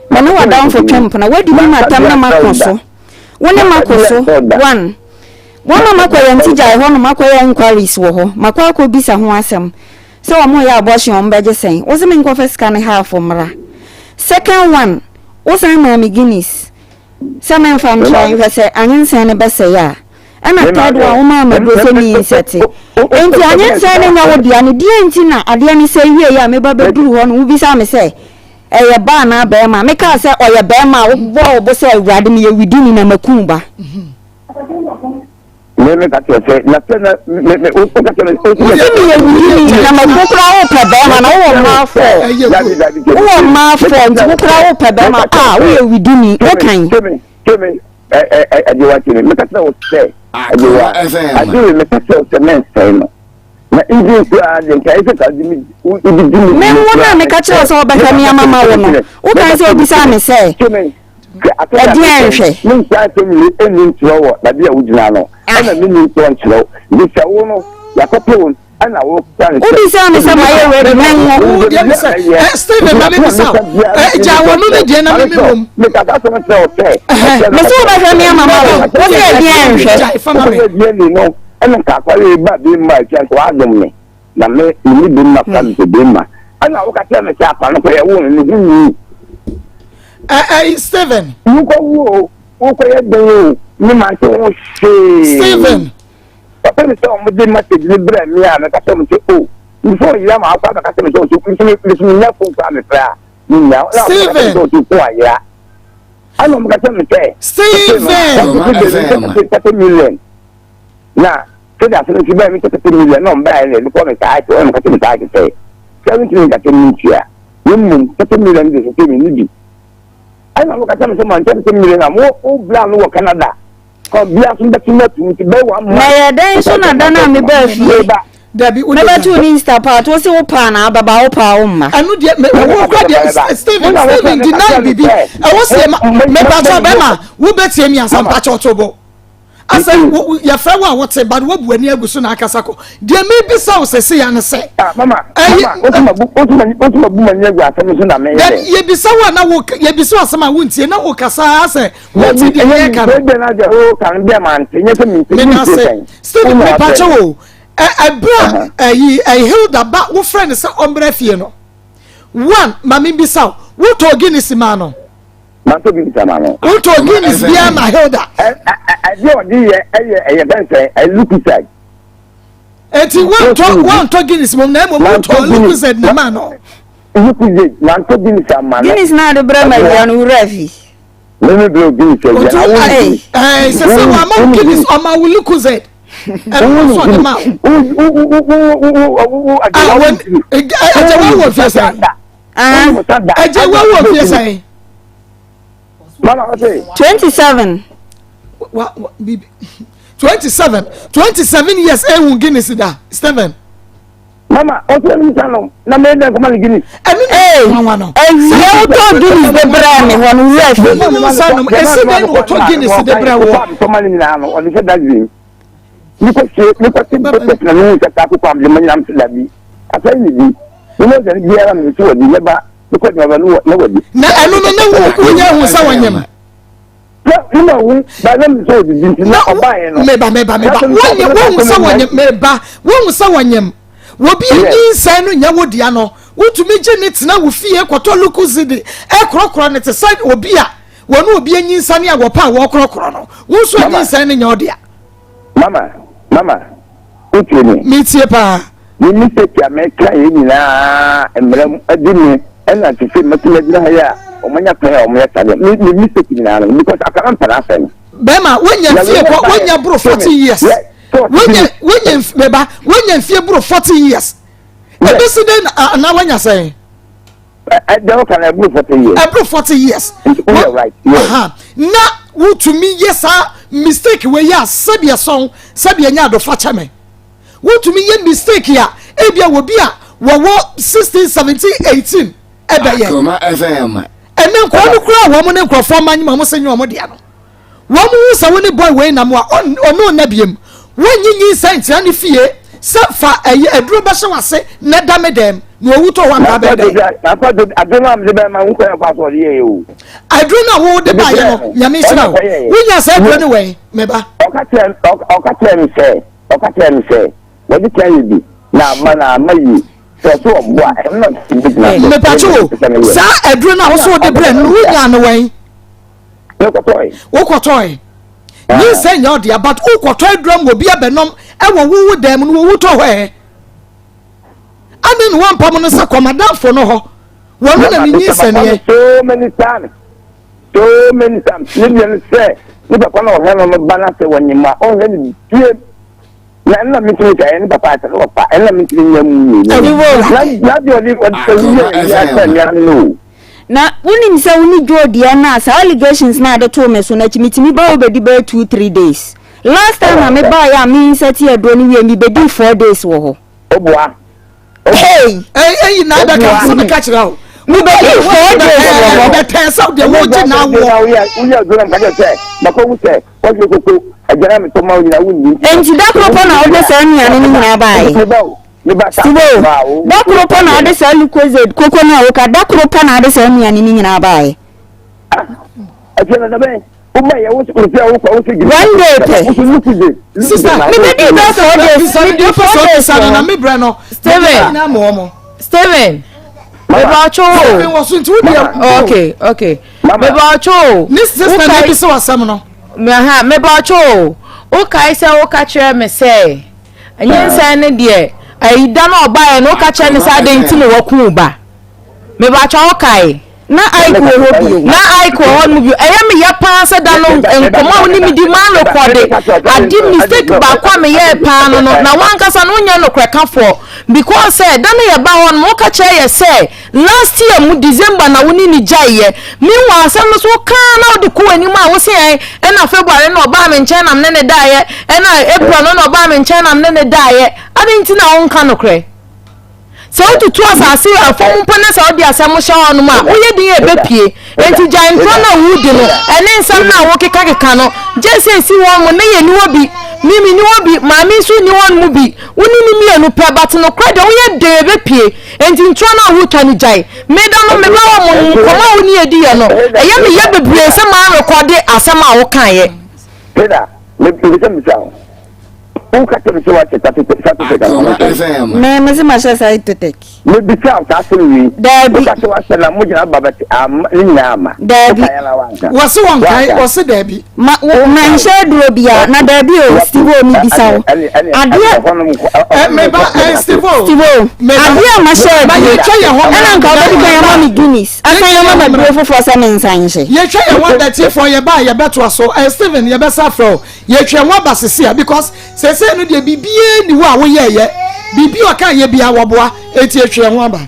me ne w'adamfo twe mpena wadi me matam na mako so wo ne mako so one wama makɔ yɛn ti gyae hɔ no makɔ yɛ inquiries wɔ hɔ makɔ akɔ bisa ho asɛm sɛ wɔn yɛ abortion wɔn bɛgye sɛn wo se me nkɔfa sika ne half mmra second one wo san maa me guinness Sɛ memfa ntra nhwɛ sɛ anwensɛn no bɛsɛe a, ɛna third one womaa me aduro sɛ me insɛte. Enti anwensɛn no nyɛ wo dea no, deɛn nti na adeɛ no sɛe wieeɛ a meba bɛduru hɔ no wobisaa me sɛ ɛyɛ ba anaa bɛrima? Mekaa sɛ ɔyɛ bɛrima a wobɔɔ wo bo sɛ Awurade meyɛ widini na maku wo ba. Me me ka kyerɛ sɛ na sɛ na me me o ka kyerɛ me. Wosi mi yɛ wudini na ma ko kura wo pɛ bɛrima na wowɔ mmaa fɔ. Wowɔ mmaa fɔ nti wo kura wo pɛ bɛrima a woyɛ wudini wo kan. Temi temi ɛ ɛ ɛdewa temi me ka kyerɛ wo sɛ ɛdewa adewe me ka kyerɛ wo sɛ mɛnsɛn no na even koraa deɛ nka ɛsɛ ka di mi di di mi. Me wo na me ka kyerɛ wo sɛ wɔbɛhwɛ me ama ma wo no wo kan sɛ obisaa me sɛ. Temi. Ɛdeɛn nhwɛ? Mentaa asɛm wei ɛnni nkyerɛ wɔ baabi a wogyina no, ɛna menni ntorɔ nkyerɛ wo, nti sɛ wo no yɛakɔto wo ɛna woka no sɛ. Wobisaa me sɛ mayɛ ready mɛnwo. Wo deɛ bisa ɛ Stephen ma me bisa wo ɛ gya wɔ no ne deɛ na me me wom. Mekasa asɛm kyerɛ wo sɛ. Mese wobɛhwɛ me ama ma wo, wo sɛ ɛdeɛn nhwɛ? Gyae fa ma me. Wobɛyɛ deɛ ni no ɛna nka asɔre ba bi mma akyia nka w'adom me na me menni bi mma fa mepɛ bi mma ɛna woka kyerɛ me sɛ akwa no kɔyɛ wo no ne ho nyi. Ɛ Stephen. Wokɔ wu o, wokɔ yɛ dɛn o, me ma nte ho hwee. Stephen. Papa mi sɛ wɔn de message ni brɛ mi a, mɛka sɛ wɔn sɛ o, mi fɔn yira ma akɔ abɛka sɛ mi sɛ ɔso, mi sɛ mi sɛ mi nya fon kura mi fɛ a, mi nya. Stephen. Ɛna wɔn ka sɛ ɔso fon ayira. Ɛna wɔn ka sɛ mi sɛ. Stephen. 30 million. Na sɛdeɛ asɛm no si bɛɛ mi sɛ 30 million na wɔn bɛɛ na ɛde kɔ mi saa ɛsɛ wɔn ka sɛ mi saa ɛsɛ 70 million ka sɛ mi ntua. Na mmom 30 million de sɛ menni bi. Ɛna mo kasa me sɛ mankyɛ 30 million a mo wo bra no wɔ Canada. Kɔ bia so bɛte no atum nti bɛyɛ one month. Na ɛyɛ dɛn nso na da no a mebaa fie Dabi wo mɛbɛto ne Easter part wo se wo paa na abɛba wo paa wo mma. Ɛno deɛ me wo kura deɛ Steven Steven deny bibi ɛwɔ sɛ ma mepatɔ bɛma wo bɛtie mi ansa mpakyɛ ɔto bo. Asɛ yɛfrɛ wo a wote but woabu ani agu so na akasa kɔ. Deɛ mebisa wo sɛsei ara ne sɛ. Ah, mama, mama, wotuma bu m'ani agu asɛm so na meyɛ dɛ. Yɛbisa wo a na wo yɛbisa wo asɛm a wontie na wokasa ara sɛ wonte deɛ yɛka no. Ɛyɛ na deɛ woka no deɛ mante nyɛ sɛ mente. Meda ase. Stephen mepakyɛ wo ɛberɛ a ɛyi Hilda ba wofrɛ no sɛ ɔmmra fie no. One, ma membisa wo, wotɔɔ Guinness maa no? Mantɔ Guinness ama no. Wotɔ Guinness biara ma Hilda. Ɛdeɛ ɔde yɛ ɛyɛ ɛyɛ fɛn sɛ ɛyɛ Lucozade. Eti wantɔ wantɔ Guinness mom na mmom wotɔ Lucozade na ma no. Lucozade mantɔ Guinness amma no. Guinness na ade brɛ ma awia no wura fi. Meme brɛ Guinness awia na wo Guinness. Ɛɛ sɛ sɛ wɔn ama Guinness ɔma wo Lucozade. Ɛno nso ɔde ma wo. Ah wɔn ɛgye wɔn wɔ fie sɛn. Ɛgye wɔn wɔ fie sɛn. 27. Wa wa bibi 27 27 years ehun Guinness da Stephen. Mama, ɔsɛ ɛnu nsa nom na mɛ dɛ nkɔma ne Guinness. Ɛnu na nwanwa no. Ɛwia wotɔ Guinness de brɛ mi hɔ no wura fi. Ɛnu nsa nom esi dɛ na wɔtɔ Guinness de brɛ wɔ. Ɔtɔ abitɔma ne nyinaa no ɔde hyɛ dustbin. Nikɔ sie nikɔ si pɛpɛ na mi sɛ taako kɔ amdi ma nyinam si dabi. Asɛn ne bi. Ne mo sɛ ne biara mi si wɔ di ne ba ne kɔ di ma ba ne wɔ di. Na ɛnu no ne wo wonya ehu sɛ wɔnyem. Meba meba meba wonye wohu sɛ wɔnyem meba wohu sɛ wɔnyem wobi anyinsɛn no nyɛ wo dea no wotumi gye ne tena wo fie kɔtɔ lukuzi de ɛkorɔkorɔ ne te sɛ obi a wɔne obi anyinsɛn a wɔpɛ a wɔkorɔkorɔ no wo nso anyinsɛn no nyɛ ɔdea. Mama mama wotie me. Metie paa. Me mistake a meka yɛ nyinaa mmara mu adi me ɛna te sɛ mɛtumi agyina ha yi a wɔn anya kwan a wɔn yɛ saa deɛ me me mistake nyinaa no because akwadaa mpɛ n'asɛm. Bɛrima wonya mfie kɔ wonya boro 40 years wonya wonya meba wonya mfie boro 40 years ebesi dɛ na wanya sɛn. Ɛdɛ woka na ɛboro 40 years. Ɛboro 40 years. Woyɛ right. Yes. Na wotumi yɛ saa mistake wei yɛ a sɛdeɛ sɔn sɛdeɛ nya adɔfa kyɛ me. Wotumi yɛ mistake a ebia wɔ bi a wɔwɔ 16 17 18 ɛbɛyɛ. Akoma FM. Ɛnɛ nkɔla no koraa wɔn ne nkurɔfoɔ ma nyima wɔn sɛ nyɛ wɔn dea no. Wɔn hu sɛ wo ne boy wei nam a ɔne ɔna biem. Wɔnyi nyinsɛn nkyerɛ ne fie sɛ fa ɛyɛ aduro bɛhyɛ w'ase na da me dɛm na owu tɔ hɔ anka bɛyɛ dɛn. Aduro no a mede bɛma wo kwan fa so ɔde yɛɛ o. Aduro no a wo de baayɛ no nyame nhyira wo. Wonya saa aduro no wɛn meba. Ɔka kyerɛ ɔka kyerɛ me sɛ ɔka kyerɛ me sɛ wɔde kan yɛ bi na ama na ama yie sɛ ɔso ɔboa ɛno na ɔbɛgyina so. Mepatwo o saa aduro no a wo so wode brɛ no wonya no wɛn. Mekɔtɔe. Wokɔtɔe. Nyinsɛn nyɛ ɔdea but wokɔtɔ aduro ama obi abɛnom ɛwɔ wo wo dan mu no wɔwu tɔ hɔ ɛ. Adɛn na wampam no sɛ kɔ madamfo no hɔ wɔno na ne nyinsɛn yɛ. So many times so many times ne deɛ no sɛ ne papa na ɔhwɛ no no ba no sɛ wɔnyem a ɔnhwɛ no biem na ɛno na mentumi sɛ ɛyɛ ne papa asɛ ne papa ɛno na mentumi nya mu mmienu na deɛ ɔde ɔde yɛ yɛ asɛ mmea no o. Na wonim sɛ wo ne Joe deɛ no a saa allegations no a de too me so no akyi metumi ba hɔ bɛdi bɛyɛ 2 3 days. Last time a mebaeɛ a me insert aduro no wie mebɛdii 4 days wɔ hɔ. Oboa. Hey! Eyi na abɛka sɛ meka kyerɛ wo. Mebɛdii 4 days wɔ hɔ. Bɛtɛn sɛ deɛ wogye na awoɔ. Woyɛ aduro na meka kyerɛ sɛ makɔhu sɛ wɔhwɛ koko agyana metɔ ma wo nyina wonni. Enti da koro pɛ na wode saa nnuane no nyinaa baeɛ? Sibo, da koro pɛ na ɔde saa Lucozade koko no a woka, da koro pɛ na ɔde saa nnuane no nyinaa baeɛ. One day pɛ. Sister, mebɛdi bɛ 4 days, medi 4 days wɔ hɔ. Steven, Steven, mebɛɔtwo o. Okay, okay. Mebɛɔtwo o. Ne sister na ebi sɛ wasɛm no. Mebɛɔtwo o. Wokae sɛ woka kyerɛ me sɛ. Nyinsɛn no deɛ, ayi da no a ɔbaeɛ no woka kyerɛ no sɛ adɛn nti na waku wo ba? Mebakyɛ wokae? Na Ike wɔ hɔ bio. Na Ike wɔ hɔ nom bio. Ɛyɛ me ya paa sɛ da no nkɔmmɔ a wo ne me di maa rekɔde ade mistake baako a meyɛɛ paa no no na wankasa no wonyɛ nokorɛkafoɔ because sɛ da no yɛba hɔ nom woka kyerɛ yɛ sɛ Last year mu December na wo ne no gyaeɛ. Meanwhile asɛm no so wo kaa na wode kɔ w'anim a wo se ɛn ɛna February na ɔbaa me nkyɛn na me ne no daeɛ ɛna April no na ɔbaa me nkyɛn na me ne no daeɛ. Adɛn nti na wonka nokorɛ? Sɛ wotutu asase fam mpo na sɛ wode asɛm hyɛ hɔnom a woyɛ din a ɛbɛpue. Enti gyae ntorɔ no a woredi no ɛne nsɛm no a wokekakeka no. Gye sɛ ɛsi hɔ nom na yɛnni hɔ bi. Me menni hɔ bi, maame nso nni hɔ nom bi. Wo ne no mmienu pɛ but nokorɛ deɛ woyɛ den ɛbɛpue. Enti ntorɔ no a woretwa no gyae. Meda no meba hɔ mo nkɔmmɔ a wo ne yɛ diiɛ no ɛyɛ me ya bebree sɛ man rekɔde asɛm a wokaeɛ. Peda, mepɛ sɛ mebisa wo. Woka kyerɛ me sɛ woahyɛ Cytotec anaa Akoma woanhyɛ? FM. Me me se mahyɛ Cytotec. Mebisa wo saa asɛm wei. Daabi. Woka sɛ woahyɛ na mogya aba but amma ne nyinaa amma. Daabi. Wokae anaa woanka? Wɔse wɔnkae, Woanka? wɔse daabi. Ma wo manhyɛ aduro biara na daabi o Steve o mebisa wo. Ɛne ɛne Adeɛ ɛhɔ nom nkɔ. Eh, meba eh, Steve o. Steve o Meba. adeɛ a mahyɛ Ma aduro yɛtwa yɛn ho ɛna nka wobɛdi kan ama me Guinness asan ama me aduro foforɔ sɛ mensan nhyɛ. Yɛtwa yɛn ho abɛtiefoɔ yɛba a yɛbɛtoa so. Eh, Steven yɛbɛsa afrɛ wo. Yɛtwa yɛn ho aba sese a because sese no deɛ biribiara ni hɔ a woyɛɛyɛ. Biribi a ɔka yɛ biara wɔboa. Enti yɛtwa yɛn ho aba.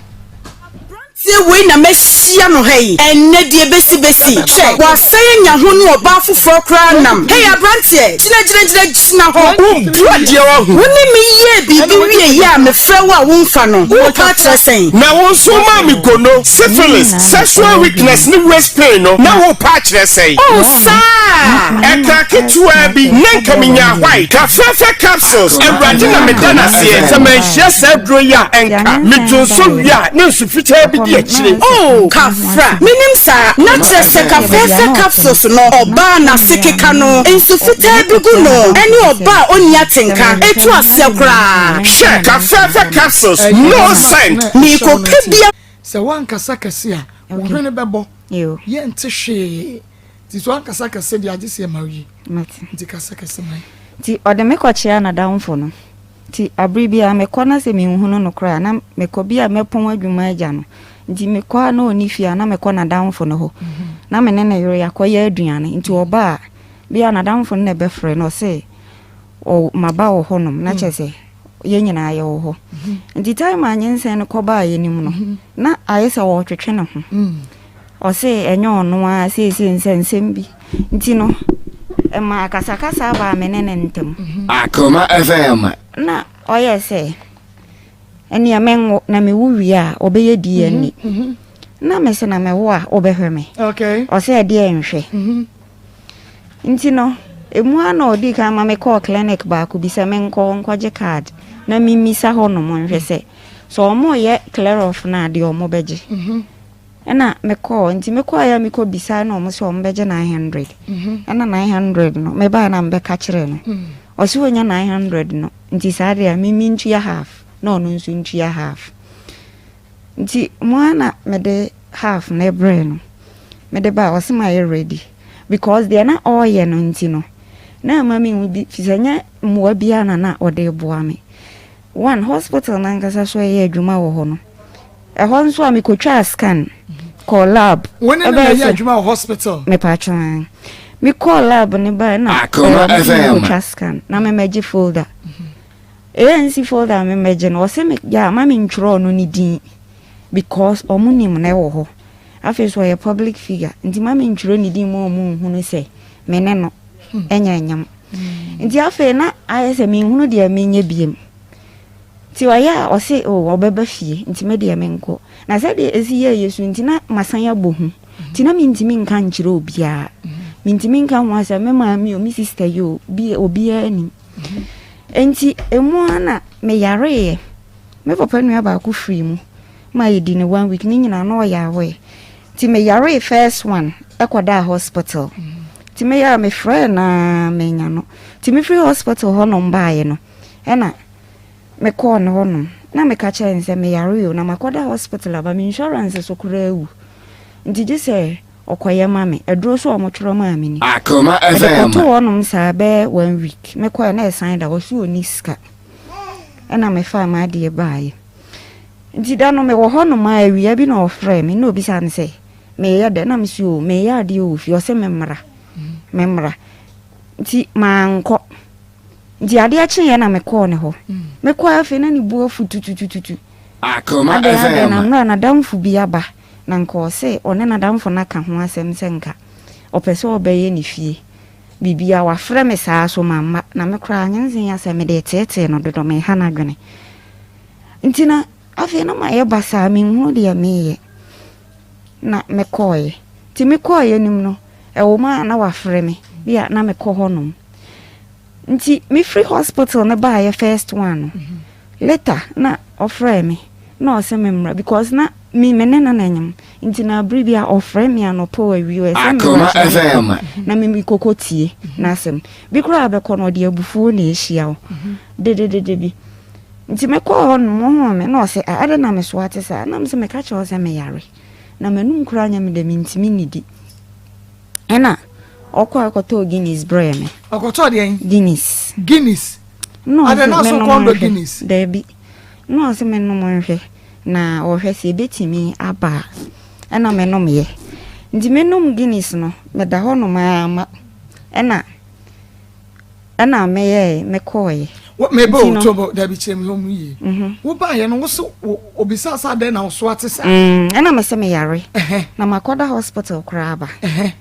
Aberanteɛ wei na mahyia no ha yi ɛnnɛ deɛ bɛsi bɛsi hwɛ wasan anya ho ne ɔbaa foforɔ koraa nam hei aberanteɛ gyina gyina gyina gyina hɔ. Wo bua deɛ wahu. Wo ne me yɛɛ biribi wieeɛ a mefrɛ wo a womfa no worepa akyerɛ sɛn? Na wo nso womaa me gono, syphilis, sexual weakness ne waist pain no na worepa akyerɛ sɛn? Oh saa! Ɛkaa ketewaa bi na nka menyaa white kafɛɛfɛ capsules Awurade na meda no aseɛ sɛ manhyia saa aduro yi a ɛnka me dwonsɔ wie a na nsu fitaa bi di akyire. Oh Kafra, menim saa, na kyerɛ sɛ kafɛɛfɛ capsules no ɔbaa a n'ase keka no nsu fitaa bi gu no ɛne ɔbaa a ɔnni atenka ɛtu aseɛ koraa. Hwɛ kafɛɛfɛ capsules no scent. Meekɔpɛ bi a. Sɛ woankasa kɛse a, wo hwene bɛbɔ. Yɛnte hwee. Nti sɛ woankasa kɛse deɛ, agye sɛ yɛma wo yi. Nti kasa kɛse ma yɛn. Nti ɔde me kɔkyeaa n'adamfo no. Nti abere biara mekɔ na sɛ menhunu no koraa a, na mekɔ bi a mɛpɔn adwuma agya no. Nti mekɔ a na ɔnni fie a, na mekɔ n'adamfo no hɔ. Na me ne ne yere yɛakɔyɛ aduane. Nti ɔba a, bi a n'adamfo no na ɛbɛfrɛ no, ɔse ɔ maba wɔ hɔnom. Na kyerɛ sɛ yɛn nyinaa yɛwɔ hɔ. Nti time a nyinsɛn no kɔbaa yɛn anim no, na ayɛ sɛ ɔretwetwe ne ho. Ɔse ɛnyɛ ɔno ara seesei nsɛnsɛm bi nti no, ɛmaa akasakasa baa me ne ne ntam. Akoma FM. Na ɔyɛɛ sɛ ɛneɛ menwo na mewo wie a ɔbɛyɛ DNA. Na mese na mewo a wobɛhwɛ me? Ɔse ɛdeɛ nhwɛ. Nti no, emu ara na ɔdii kan ma mekɔɔ clinic baako bi sɛ menkɔ nkɔgye card na memmisa hɔnom nhwɛ sɛ sɛ wɔreyɛ clear off no a deɛ wɔbɛgye. Ɛna mekɔɔ, nti mekɔeɛ a mekɔ bisaeɛ na wɔn sɛ wɔn bɛgye 900. Ɛna 900 no mebaeɛ na mebɛka kyerɛɛ no. Ɔse ɔnya 900 no, nti saa deɛ a me mentua half na ɔno nso ntua half. Nti mo ara na mede half no brɛɛ no. Mede baeɛ ɔse mayɛ ready because deɛ na ɔreyɛ no nti no na ama menhu bi fisɛ nyɛ mmoa biara na na ɔde reboa me. One, hospital no ankasa so ɛyɛ adwuma wɔ hɔ no, ɛhɔ nso a mekɔtwaa scan kɔɔ lab. Wo ne no na ɛyɛ adwuma wɔ hospital? Mepatwo an. Mekɔɔ lab no bae na Akoma FM. mekɔtwa scan na memɛgye folder. ANC folder a memɛgye no, ɔse me gya ma mentwerɛ ɔno ne din because ɔmo nim no ɛwɔ hɔ. Afei so ɔyɛ public figure nti ma mentwerɛ ne din ma ɔmo nhunu sɛ me ne no ɛnyɛ nyam. Nti afei na ayɛ sɛ menhunu deɛ menyɛ biom. Nti ɔyɛ a ɔse oh ɔbɛba fie nti me deɛ menkɔ. Na sɛdeɛ ɛsi yɛɛ yɛ su nti na masan abɔ hu. Nti na mentumi nka nkyerɛ obiara. Mentumi nka ho asɛm, me maame o, me sister yi o, bi obiara nim. Nti emu ara na meyareeɛ. Me papa nua baako firii mu ma yɛdi no one week ne nyinaa na ɔyɛ aware. Nti me yaree first one kɔ daa hospital nti me yare me frɛɛ no aa manya no nti me firi hospital hɔ nom baeɛ no ɛna me kɔɔ ne hɔ nom na me ka kyerɛ no sɛ me yare o na makɔ da hospital aba me insurance so koraa awu nti gye sɛ ɔkɔ yɛ ma me aduro so ɔmo twerɛ maa me ni Akoma mede FM. kɔto hɔ nom saa bɛyɛ one week me kɔɛ na ɛsan da hɔ so ɔni sika ɛna me faa m'adeɛ baeɛ. Nti da no mewɔ hɔnom a awia bi na ɔfrɛɛ me na obisaa me sɛ meyɛ dɛn na mese o meyɛ adeɛ wɔ fie ɔse memmra memmra nti mankɔ nti adeɛ kyeeɛ na mekɔɔ ne hɔ mekɔɔ afei na ne bu afu tututututu Akoma adɛn adɛn na FM. nnora n'adamfo bi aba na nka ɔse ɔne n'adamfo no aka ho asɛm sɛ nka ɔpɛ sɛ ɔbɛyɛ ne fie biribiara wafrɛ me saa so mamma na me koraa nyensen yɛ sɛ mede teetee no dodo meha n'adwene Nti na afei na mayɛ basaa, menhunu deɛ mereyɛ. Na mekɔeɛ. Nti mekɔeɛ no mu no, ɛwɔ mu a na wafrɛ me, bi a na mekɔ hɔnom. Nti mefiri hospital no baeɛ first one no, later na ɔfrɛɛ me na ɔse memmra because na Me me ne no na ɛnyem nti na bere bi a ɔfrɛ me anɔpa o awia o ɛsɛ me Akoma rush na mekɔ FM. na me mekɔkɔ tie n'asɛm. Bi koraa bɛkɔ no ɔde abufuo na ɛhyia wo dededede bi. Nti mekɔɔ hɔ nom ɔhuu me na ɔse ah adɛn na me so ate saa na mese meka kyerɛ wo sɛ meyare na m'anum koraa nyɛ me dɛ mentumi nnidi. Ɛna ɔkɔɔ kɔtɔɔ Guinness brɛɛ me. Ɔkɔtɔɔ deɛn? Guinness. Guinness. Na ɔse Adɛn na so menom kɔn dɔ nhwɛ. Guinness? Daabi. Na ɔse menom nhwɛ na ɔhwɛ sɛ ɛbɛtumi aba a. Ɛna menomyɛ. Nti menom Guinness no, meda hɔ nom ara ma ɛna ɛna meyɛɛ mekɔɔeɛ. Wo meba Nti o no. tobo dabi kyerɛ me hɔ mu yie. Wo baeɛ no wo so wo obisaa sɛ adɛn na wo so ate saa? Mm, ɛna mese meyare. Ɛhɛ. Na makɔda hospital koraa aba. Ɛhɛ.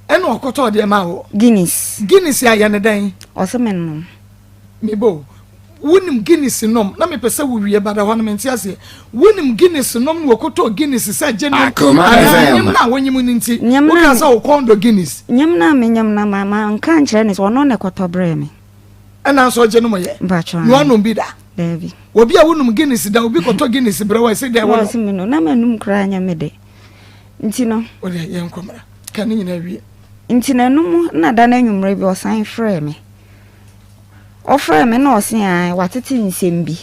Ɛna ɔkɔtɔɔ deɛ maa wo? Guinness. Guinness ayɛ ne dɛn? Ɔse menom. Meba o, wonim Guinness nom? Na mepɛ sɛ wowie but ɛhɔ no mente aseɛ. Wonim Guinness nom na wɔkɔtɔɔ Guinness sɛ gye nom Akoma anaa FM. nyem no a wonyem no nti Nyem no wokaa a sɛ wo kɔn dɔ Guinness? Nyem no a menyem no ma manka ankyerɛ no sɛ ɔno na ɛkɔtɔ brɛɛ me. Ɛna nso ɔgye nom yɛ? Mpakyɛw Na aane. woanom bi da? Daabi. Obi a wonom Guinness da obi kɔtɔ Guinness brɛ wo a ɛsɛ dɛn Na wonom? ɔse menom na m'anum koraa nyɛ me dɛ nti no. Wodeɛ yɛnkɔ mmra ka ne nyinaa wie. Nti no ɛno mu na da no anwummerɛ bi ɔsan frɛɛ me. Ɔfrɛɛ me na ɔse ae watete nsɛm bi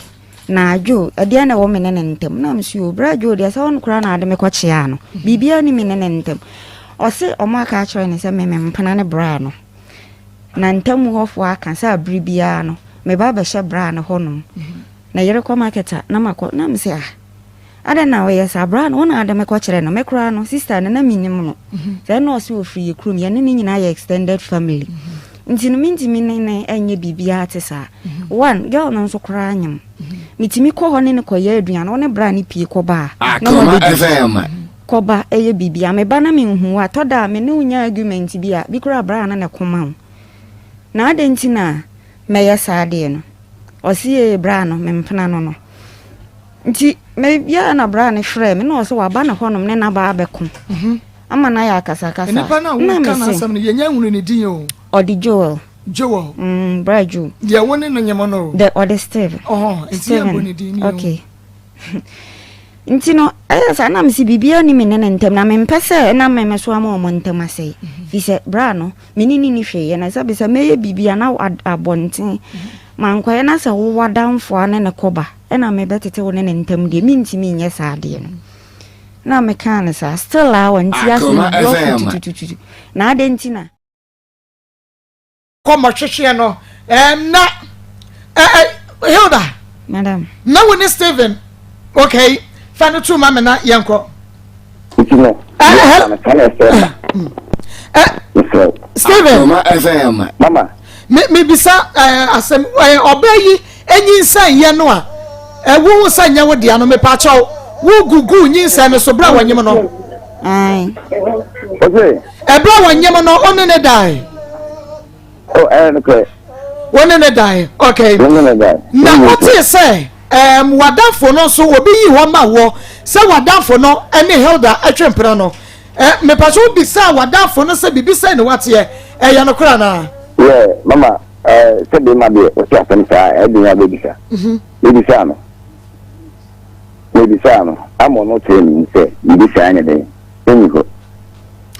na Joe ɛdeɛn na ɛwɔ me ne ne ntam na mese o bra Joe deɛ sɛ ɔno koraa na ade me kɔkyeaa no biribiara ni me ne ne ntam ɔse ɔmo aka akyerɛ ne sɛ me mempena ne bra no na ntam hɔfoɔ aka sɛ abere biara no meba bɛhyɛ bra no hɔnom na yere kɔ market a na makɔ na mese ah Adɛn na woyɛ saa? Bra no, wo na wode me kɔkyerɛ no. Me koraa no, sister no, na mennim no. Sɛ ɛna ɔse ɔfiri yɛ kurom, yɛne no nyinaa yɛ extended family. Nti no, mentumi ne no nyɛ biribiara te saa. One, girl no nso koraa nyem. Metumi kɔ hɔ ne no kɔyɛ aduane, wo ne bra no pie kɔba a, na Akoma moabɛdidi. FM. Kɔba, ɛyɛ biribiara. Meba na menhu wo a, tɔ da a, me ne wo nya argument bi a, bi koraa bra no na ɛko ma wo. Na adɛn nti na mɛyɛ saa adeɛ no? Ɔse ee, bra no, mempena no no. Nti mebiaa na bra no frɛɛ me na ɔse waba ne hɔnom ne n'aba abɛko ama no ayɛ akasakasa. Nipa no a Na woka mese n'asɛm no yɛnya nhunu ne din o. Ɔde Joel. Joel. Mm, bra Joe. Deɛ wo ne no nyem no o. The ɔde Steve. Ɔhɔ, nti yɛbɔ ne din ni o. Okay. Nti no, ɛyɛ saa na mese biribiara ni me ne ne ntam na mempɛ sɛ ɛnam me me so ama wɔn ntam asɛe. Fi sɛ bra no, me ne ne ni hwee yɛ na sɛ bisa mɛyɛ biribi a na abɔnten mankɔyɛ na sɛ wo w'adamfo a ne ne kɔba ɛna mebɛtete wo ne ne ntam deɛ mentumi nyɛ saa adeɛ no. Na mekaa no saa still a wɔnte ase Akoma blɔfo FM. tutututu na adɛn nti na Kɔmɔ hwehweɛ no ɛɛm na ɛ ɛ Hilda. Madam. Na wo ne Stephen okay fa no to ma me na yɛnkɔ. Nti no, Ɛ na meka na ɛsɛ ba. ɛ Mesrɛ wo. Stephen. Akoma FM. Mama. Me mebisa ɛɛ asɛm ɛɛ ɔbaa yi enyinsɛn yɛ no a ɛwo wo sɛ nyɛ wo dea no mepaakyɛw wo gugu nyinsɛn no so bere a wɔnyem no. Ae. Ose. Ɛberɛ a wɔnyem no wo ne ne dae. Oh, ɛyɛ nokorɛ. Wo ne ne dae okay. Me ne ne dae. Na wotee sɛ ɛɛm w'adamfo no nso obi yii hɔ ma woɔ sɛ w'adamfo no ne Hilda twe mpena no. Ɛ mepɛ sɛ wobisaa w'adamfo no sɛ biribi sɛn na wateɛ, ɛyɛ nokorɛ anaa? Yeah, mama, ɛɛ sɛ bɛrima deɛ ɔte asɛm saa a, ɛyɛ den a wobɛbisa. Mebisaa no. Mebisaa no, ama ɔno kyerɛɛ me mu sɛ biribi saa nyɛ dɛn, ɛnni hɔ.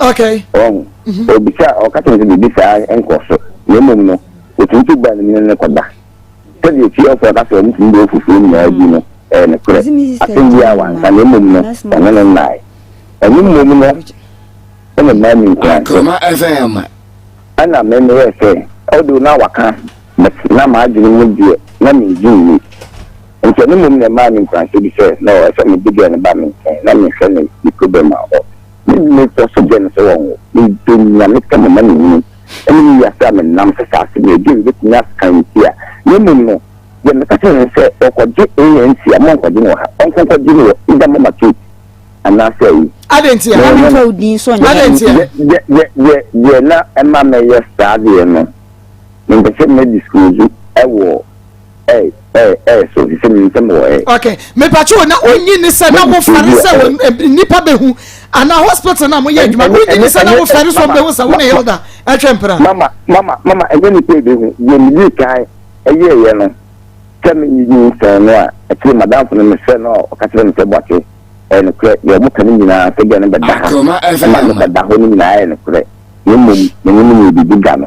Okay. Ɔho. Ɔbisa, ɔka kyerɛ me sɛ biribi saa nkɔ so, na mmom no, ɔtumi tu baa ne mu ne no kɔda. Sɛdeɛ fiefoɔ ka sɛ wɔtumi bɔ fufuo nyinaa di no, ɛyɛ nokorɛ. Asɛm biara wanka, na mmom no, ɔne no nnae. Ɛno mmom no na ɛmaa me nkuranhyɛ. Akoma FM. Ɛna me meyɛɛ sɛ, although na waka, but na m'adwene mu deɛ, na mennye nni. Nti ɛno mmom na ɛmaa me nkuranhyɛ bi sɛ, no, ɛsɛ sɛ mede girl no ba me nkyɛn na mehwɛ ne ne problem a ɔwɔ. Me mekɔ so gye no sɛ wɔnwo. Medɔ Nyame sɛ mema no nyini ne me wiase a menam sɛ saase no ɛdeɛ mebɛtumi aka nti a, na mmom no deɛ meka kyerɛ no ne sɛ ɔkɔgye ANC a monkɔgye no wɔ ha, ɔnkɔ nkɔgye no wɔ either Mama Kate anaasɛ ayi. Adɛn ntia? Na Maame mfa wo din so nyɛ. Adɛn ntia? Deɛ deɛ deɛ deɛ na ɛma mɛyɛ saa deɛ no mempɛ sɛ mɛ disclose ɛwɔ ɛɛ ɛɛ ɛɛ so sɛ menim sɛ mewɔ ɛɛ. Okay, mepatwo na wonyi ne sɛ na wofɛre sɛ wɔ nnipa bɛhu anaa hospital na moyɛ adwuma wonyi ne sɛ na wofɛre sɛ ɔmbɛhu sɛ wo ne Hilda ɛtwe mpena. Mama mama mama ɛnyɛ nipa ebehu deɛ medii kan ɛyɛɛyɛ no sɛ menyinsɛn no a akyire madamfo no mesrɛ no a ɔka kyerɛ me sɛ boakye. Ɛyɛ nokorɛ, deɛ wɔka no nyinaa, sɛ girl no bɛda ha, ɛma no bɛda hɔ no nyinaa yɛ nokorɛ, na mmom me ne no nyɛ biribi da no.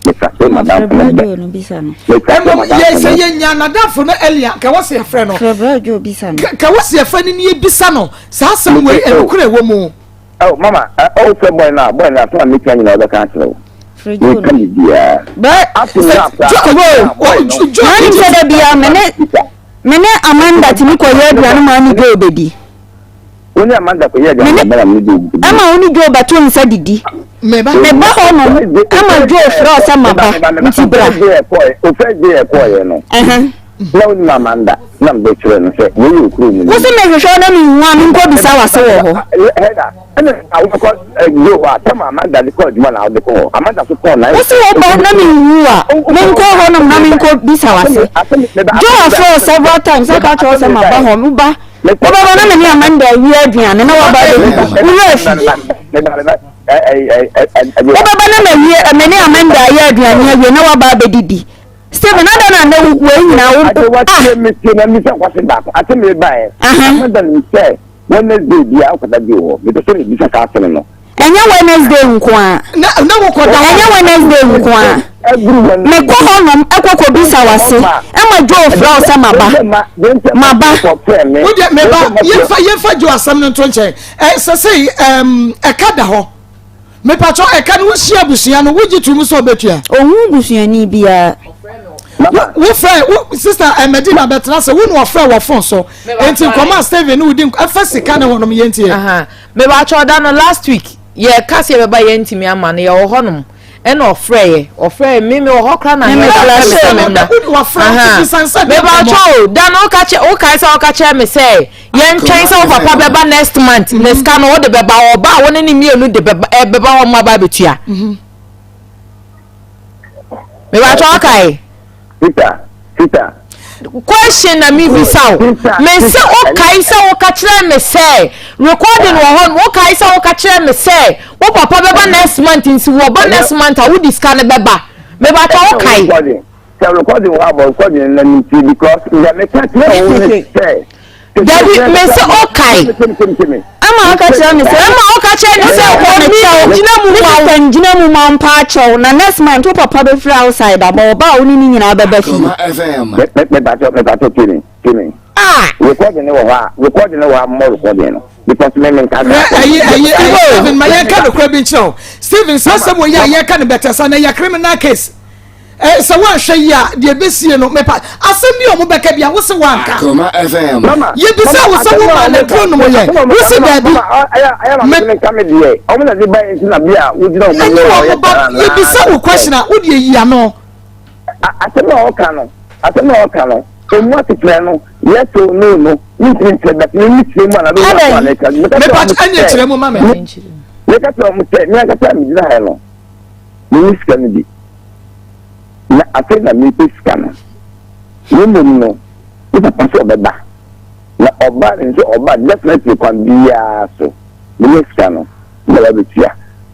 Metrase m'adamfo no bɛ. Mmom yɛ sɛ yɛnya n'adamfo no Elia, nka wɔ sɛ yɛfrɛ no. Nka wɔ sɛ yɛfrɛ no ne yɛbisa no saa asɛm wei, ɛnokorɛ ɛwɔ mu. Oh, mama, oh, sɛ boy no a, boy no asɛm a meka nyinaa ɔbɛka akyerɛ wo. Meka biribiara. Ato no akora. Joe, sɛ da biara me ne Me ne Amanda tumi kɔyɛ aduane ma ɔne Joe bɛdi. Wo ne Amanda kɔyɛ aduane ma ne Joe bɛdi. Ɛma wo ne Joe bɛto nsa didi. Meba hɔ nom ɛma Joe frɛ wo sɛ maba nti bra. O first day ɛkɔɔyɛ no. Na wo nim Amanda na mede kyerɛ no sɛ wei yɛ okuro mu. Wo se mehwehwɛ wo na menhu a menkɔ bisa w'ase wɔ hɔ. Heather Ɛna wobɛkɔ Joe hɔ a, tam a Amanda de kɔ adwuma na wode kɔ hɔ. Amanda so kɔɔ nan. Wo se wo ba na menhu a, menkɔ hɔnom na menkɔ bisa w'ase. Joe afrɛ wo several times aka akyerɛ wo sɛ maba hɔ, wo ba, wobɛba na me ne Amanda awie aduane na waba abɛdidi. Wo werɛ afi. Wobɛba na mawie, me ne Amanda ayɛ aduane awie na waba abɛdidi. Stephen, adɛn na nnɛ wei nyinaa wo, ah. Adewa tie me tie na misa kwase baako. Ase me baeɛ. Amanda nim sɛ Wednesday biara wokɔda bio hɔ? Mepɛ sɛ mebisa saa asɛm no. Ɛnyɛ Wednesday nko ara. Na na wokɔda hɔ. Ɛnyɛ Wednesday nko ara. Mekɔ hɔnom ɛkɔ kɔbisa w'ase. Ɛma Joe frɛ wo sɛ maba. Maba. Wo deɛ meba yɛmfa yɛmfa Joe asɛm no nto nkyɛn. Ɛ sɛsɛyi ɛm ɛka da hɔ. Mepatwɔ ɛka no wohyia abusua no wogye to mu sɛ ɔbɛtua? Ɔhu busuani biara. Wo frɛ wo sister eh, Medina bɛtena sɛ wo na ɔfrɛ wɔ phone so. Enti nkɔmɔ a Steven ne wodi ɛfa sika ne ho nom yɛntie. Mepatwɔ da no last week yɛ ka sɛ yɛbɛba yɛntumi ama no yɛwɔ hɔ nom ɛna ɔfrɛ yɛ ɔfrɛ me me wɔ hɔ koraa na Me yɛ flashe me sɛ no, me mmra. wafrɛ wo Aha. nti bisa nsɛ deɛ Mepatwɔ nkɔmɔ. o da no woka kyɛ wokae sɛ woka kyerɛ me sɛ Yɛntwɛn sɛ wo papa bɛba next month na sika no wode bɛba ɔba a wo ne ne mmienu de bɛba ɛbɛba hɔ mo aba abɛtua. Mebatwa ɔkae. Sita, sita. Question na mebisa wo. Mese wokae sɛ woka kyerɛ me sɛ recording wɔ hɔ no wokae sɛ woka kyerɛ me sɛ wo papa bɛba next month nti wɔba next month a wode sika no bɛba. Mebatwa wokae. Sɛ recording wɔ hɔ a bɔ recording no na mentie because deɛ meka kyerɛ wo ne sɛ. Dabi mese okae. Ama ɔka kyerɛ me sɛ. Ama ɔka kyerɛ ne sɛ ɔmi gyina mu ma wo. Sister ngyina mu ma wo mpa akyɛw na next month wo papa bɛfiri outside aba ɔba a wo ne ne nyinaa bɛba fie. Mepatɔ mepatɔ tie me tie me. Ah. Recording no wɔ hɔ a recording no wɔ hɔ a mmɔ recording no because me me nka. Ɛyi ɛyi ɛyi Stephen ma yɛn ka nokora bi nkyerɛ o Stephen saa asɛm wɔ yi a yɛka no bɛtɛ sa na ɛyɛ criminal case. Eh, sɛ woanhwɛ yie a deɛ ɛbɛsie no mepa asɛm bi a ɔmo bɛka bi a wo se woanka yɛbisa wo sɛ wo maa no aduro nom yɛ wo se daabi ɛnyɛ wɔn ba yɛbisa wo question a wo deɛ yi ano asɛm a ɔka no asɛm a ɔka no emu asekyerɛ no yes or no no ne nkyerɛ nkyerɛ but ne ne kyerɛ mu a na bɛ wɔ aso anaka mepa ɛnyɛ kyerɛ mu ma me meka kyerɛ wɔn sɛ me ankasa megyina ha no Menni sika no bi, na afei na merepɛ sika no. Na mmom no, me papa sɛ ɔbɛba, na ɔba no nso ɔba definitely kwan biara so menya sika no na wabɛtua.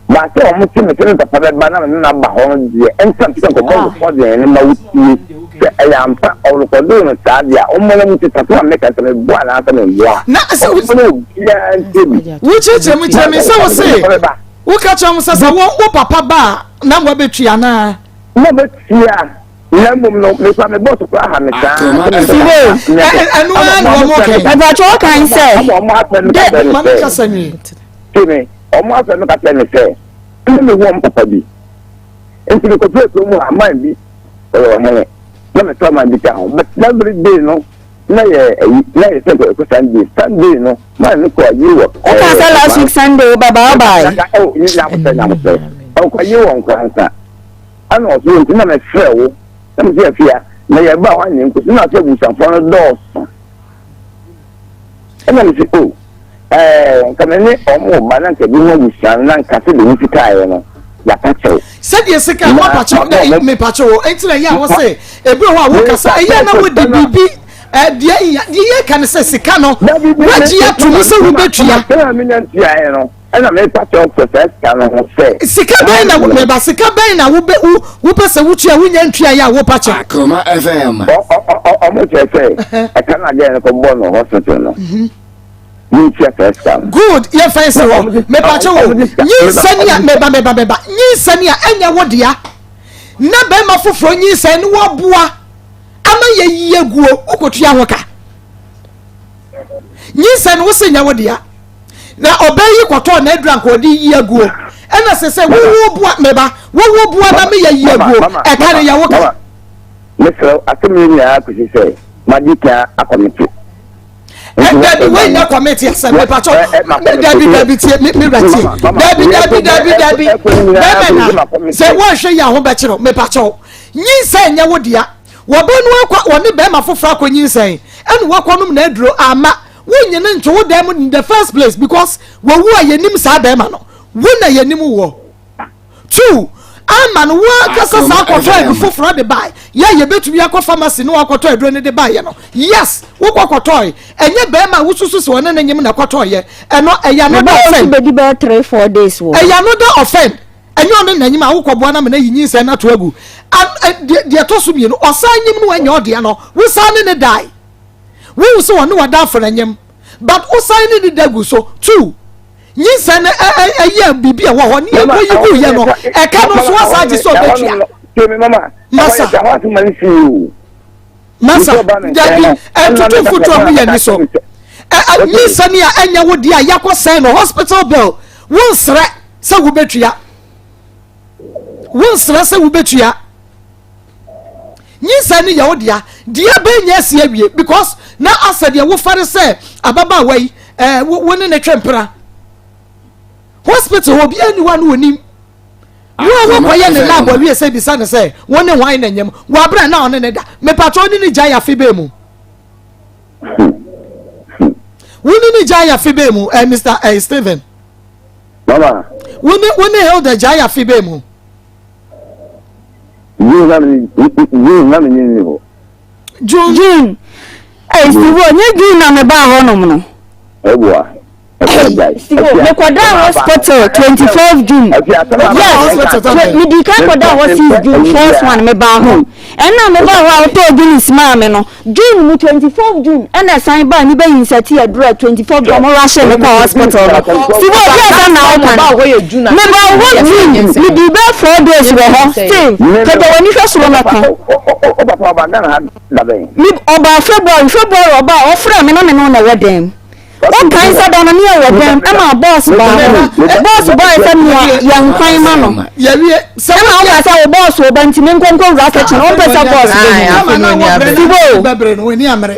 But sɛ wɔn te me sɛ me papa bɛba na me ne no aba hɔ no deɛ, ɛnsa sɛ nkɔbɔ recording no ma wotie sɛ ɛyɛ ampa ɔrekɔdoo no saa deɛ a, wɔmmɔ na wɔntie sɛ asɛm a meka sɛ meboa anaasɛ memboa. Na sɛ Wɔmmɔ na obiara ntie bi. Wokyerɛkyerɛ mu kyerɛ me sɛ wo se Woka kyerɛ wɔn sɛ, sɛ wo wo papa ba a, na woabɛtua anaa? Na mɛtua, na mmom no, mekura me bɔs koraa ha me saa. Ɛno ara na wɔn kɛn. Mpatsɔ ɔkan sɛ. Ama wɔn afɛ no ka kyerɛ ne sɛ. Kasa nwie. Ti me, wɔn afɛ no ka kyerɛ ne sɛ, ɛna me hu wɔn papa bi. Nti me kɔpɛ kurom hɔ aman bi ɔyɛ ɔhene na metɔ aman bi ka ho. But that very day no, na yɛ ayi na yɛ sɛ nkɔ Sunday. Sunday no. Man no kɔ ayie wɔ. Woka sɛ last week Sunday wo baba ɔbae. Oh, nyamosɛ nyamosɛ. Ɔkɔ ayie wɔ Nkoransa. Ɛna ɔso nti na mefrɛ wo. Na mese afia na yɛba hɔ anyɛ nkosi na sɛ abusuafoɔ no dɔɔso. Ɛna mese oh ɛɛ nka me ne ɔmo ba na nka bi ho abusua no na nka sɛ de wo sikaeɛ no yɛaka kyɛw. Sɛdeɛ sika mapakyɛw mepakyɛw o nti na ɛyɛ a wɔse ebi wɔ hɔ a wokasa ɛyɛ na wode biribi Deɛ deɛ yɛka ne sɛ sika no wagye ato mu sɛ wobɛtua. Sika menya ntuaeɛ no ɛna mepa kyɛw sɛ saa sika no ho sɛ. Sika bɛn na meba sika bɛn na wobɛ wo wopɛ sɛ wotua wonya ntuaeɛ a wopa kyɛw. Akoma FM. Ɔmo kyerɛ sɛ ɛka no adeɛ no kɔbɔ no hospital no. Mentua saa sika no. Good, yɛmfa nsi hɔ. Mepakyɛ wo, nyinsɛn a meba meba meba nyinsɛn a ɛnyɛ wo dea na bɛrima foforɔ nyinsɛn no waboa ama yɛyi aguo wokɔtua ho ka. Nyinsɛn no wo se nyɛ wo dea na ɔbaa yi kɔtɔɔ n'aduru anka ɔde yi aguo ɛna sɛ sɛ wowo boa meba wowo boa na meyɛ yi aguo ɛka no yɛ wo ka. Mesrɛ asɛm yi nyinaa kɔsi sɛ madi kan akɔmete. Dabi wei nyɛ kɔmiti asɛm mepatɔ dabi dabi tie mi wura tie dabi dabi dabi dabi bɛmɛ na sɛ wɔnhwɛ yi aho bɛkyerɛw mepatɔ nyinsɛn nyɛ wo dea wɔbɛ no akɔ wɔne bɛrima foforɔ akɔ nyinsɛn ɛna wɔkɔ nom na aduro ama wonyene nto wo dan mu in the first place because wɔwu a yɛnim saa bɛrima no wo na yɛnim wɔ. Two, ama no wo ankasa saa kɔtɔ adu foforɔ de bae yɛ yɛbɛtumi akɔ pharmacy ne wakɔtɔ aduro no de baeɛ no yes wokɔ kɔtɔe ɛnyɛ bɛrima a wosusu sɛ ɔne ne nyem na ɛkɔtɔeɛ ɛno ɛyɛ another offend bɛdi bɛyɛ 3 4 days wɔ ɛyɛ another offend ɛnyɛ ɔne na nyem a wokɔboa no ama no ayi nyinsɛn no ato agu deɛ ɛtɔ so mmienu ɔsan nyem no ɛnyɛ ɔdeɛ no wosan ne ne dae wohu sɛ ɔne wadamfo no nyem but wosan ne ne da gu so two Nyinsɛn no ɛyɛ biribi a ɛwɔ hɔ ne yɛkɔ yi gu yɛ no ɛka no nso asa agye sɛ ɔbɛtua. Masa masa dabi ɛntoto mfoto a moyɛ ni so nyinsɛn a ɛnyɛ wo deɛ a yɛakɔ sɛn no hospital bill wonsrɛ sɛ wobɛtua wonsrɛ sɛ wobɛtua nyinsɛn no yɛ wo dea deɛ bɛn nyɛ asi awie because na asɛ deɛ wofare sɛ ababaawa yi ɛɛ eh, wo ne ne twɛ mpena hospital hɔ obiara ni hɔ a na onim wo a wɔkɔyɛ ne lab awie sɛ bisa ne sɛ wo ne hwan na nyam wɔabrɛ na ɔne ne da mepatɔ ne ne gya yɛ afe bɛɛ mu wo ne ne gya yɛ afe bɛɛ mu eh, Mr. Eh, Steven Mama. Wo ne wo ne Hilda gya yɛ afe bɛɛ mu. June na mi June na mi nyi ni hɔ. June. June. Ɛy Steve o nye June na mi baa hɔ nom no. Ɛboa. Ɛy Steve o mi kɔ daa hospital 24 June. Yes mi di kan kɔ daa hɔ 6 June first one mi baa hɔ. Ɛna mi baa hɔ a ɔtɔ Guinness maa mi no. June mu 24 June ɛna ɛsan baa mi bɛ insɛti aduru a 24 June ɔmo rush mi kɔ hospital no. Sibo obi asɛm na ɔka no. Mi ba hɔ June mi di bɛ 4 days wɔ hɔ still pɛgya w'ani hwɛ soro na ka. Mi ɔbaa February February ɔbaa ɔfrɛ mi na mi ne wo na ɛwɔ dan mu. Wokae sɛ da no ne yɛwɔ dɛm ɛma bɔs baa hɔ. Bɔs bae sɛ nea yɛn kwan ma no. Ɛna woka sɛ wo bɔs wɔ ba nti me nkɔ nkɔ wura kitchen. Wompɛ sɛ bɔs bɛhu. Sibo,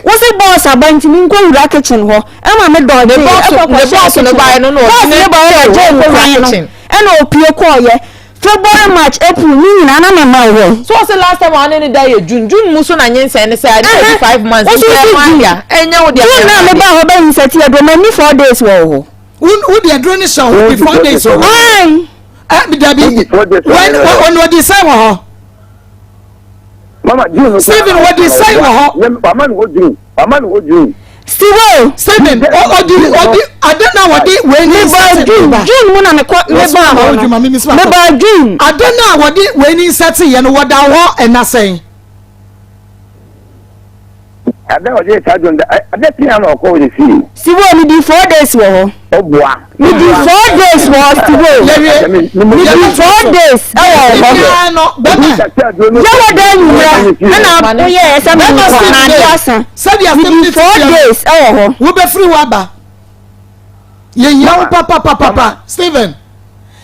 wo se bɔs aba nti me nkɔ wura kitchen hɔ. Ɛma me dɔgye ɛkɔ kɔ hyɛ kitchen hɔ. Bɔs ne bae ɔgye nkwan no ɛna opie kɔɔyɛ. February, March, April ne nyinaa na me mma wɔ hɔ. So ɔsɛ last time a ɔne ne da yɛ June June mu so na nyinsɛn ne sɛ ade adi 5 months Woso nti si ɛho June adea ɛnyɛ wo dea June ɛho na me adea. baa hɔ bɛ insert aduro ma ni 4 days wɔ wo hɔ. Wo de aduro ne hyɛ ho di 4 days wɔ hɔ. Ayi. Ɛ dabi when ɔno ɔdi sɛn wɔ hɔ. Mama June. Stephen wɔdi sɛn wɔ hɔ. Mama ni hɔ June. Mama ni hɔ June. Steve. Stephen ɔdi ɔdi ade na wɔde wei ni nsɛte ne ba. June mu na me kɔ me ba hɔ no. Me ba June. Ade na wɔde wei ni nsɛte yɛ no wɔda hɔ ɛna sɛn. Ade a ɔde saa June ade pia na ɔkɔ ne fie. Steve mi di 4 days wɔ hɔ. Ɔboa. Mi di 4 days wɔ hɔ Steve. Mi di 4 days ɛwɔ hɔ. Yɛwɔ dɛ nwura ɛna woyɛ ɛsɛ mi nkɔ na ade asa. Mi di 4 days ɛwɔ hɔ. Wobɛfiri hɔ aba. Yɛhia wo papapapapa Stephen.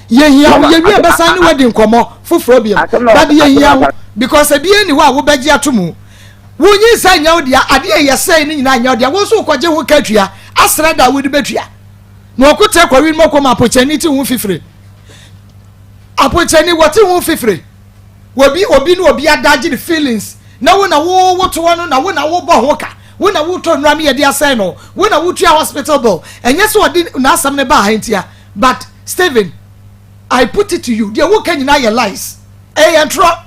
Yɛhia wo yɛwie bɛsan ne wadi nkɔmmɔ foforɔ biom. But yɛhia wo because ebi ni hɔ a wobɛgye ato mu. Wonyi sɛ nyɛ wo dea adeɛ yɛ sɛe no nyinaa nyɛ wo dea wo nso wokɔgye ho ka tua asrɛ da a wode bɛtua. Na ɔko tɛ kɔwe no mɔkɔ ma apokyɛni te ho fifire. Apokyɛni wɔte ho fifire. Obi obi ne obi adagye ne feelings na wo na wo wotoɔ no na wo na wobɔ ho ka wo na wotɔ nnura me yɛde asɛe no wo na wotua hospital bill ɛnyɛ sɛ ɔde n'asɛm no baa ha ntia but Stephen I put it to you deɛ woka nyinaa yɛ lies ɛyɛ ntorɔ.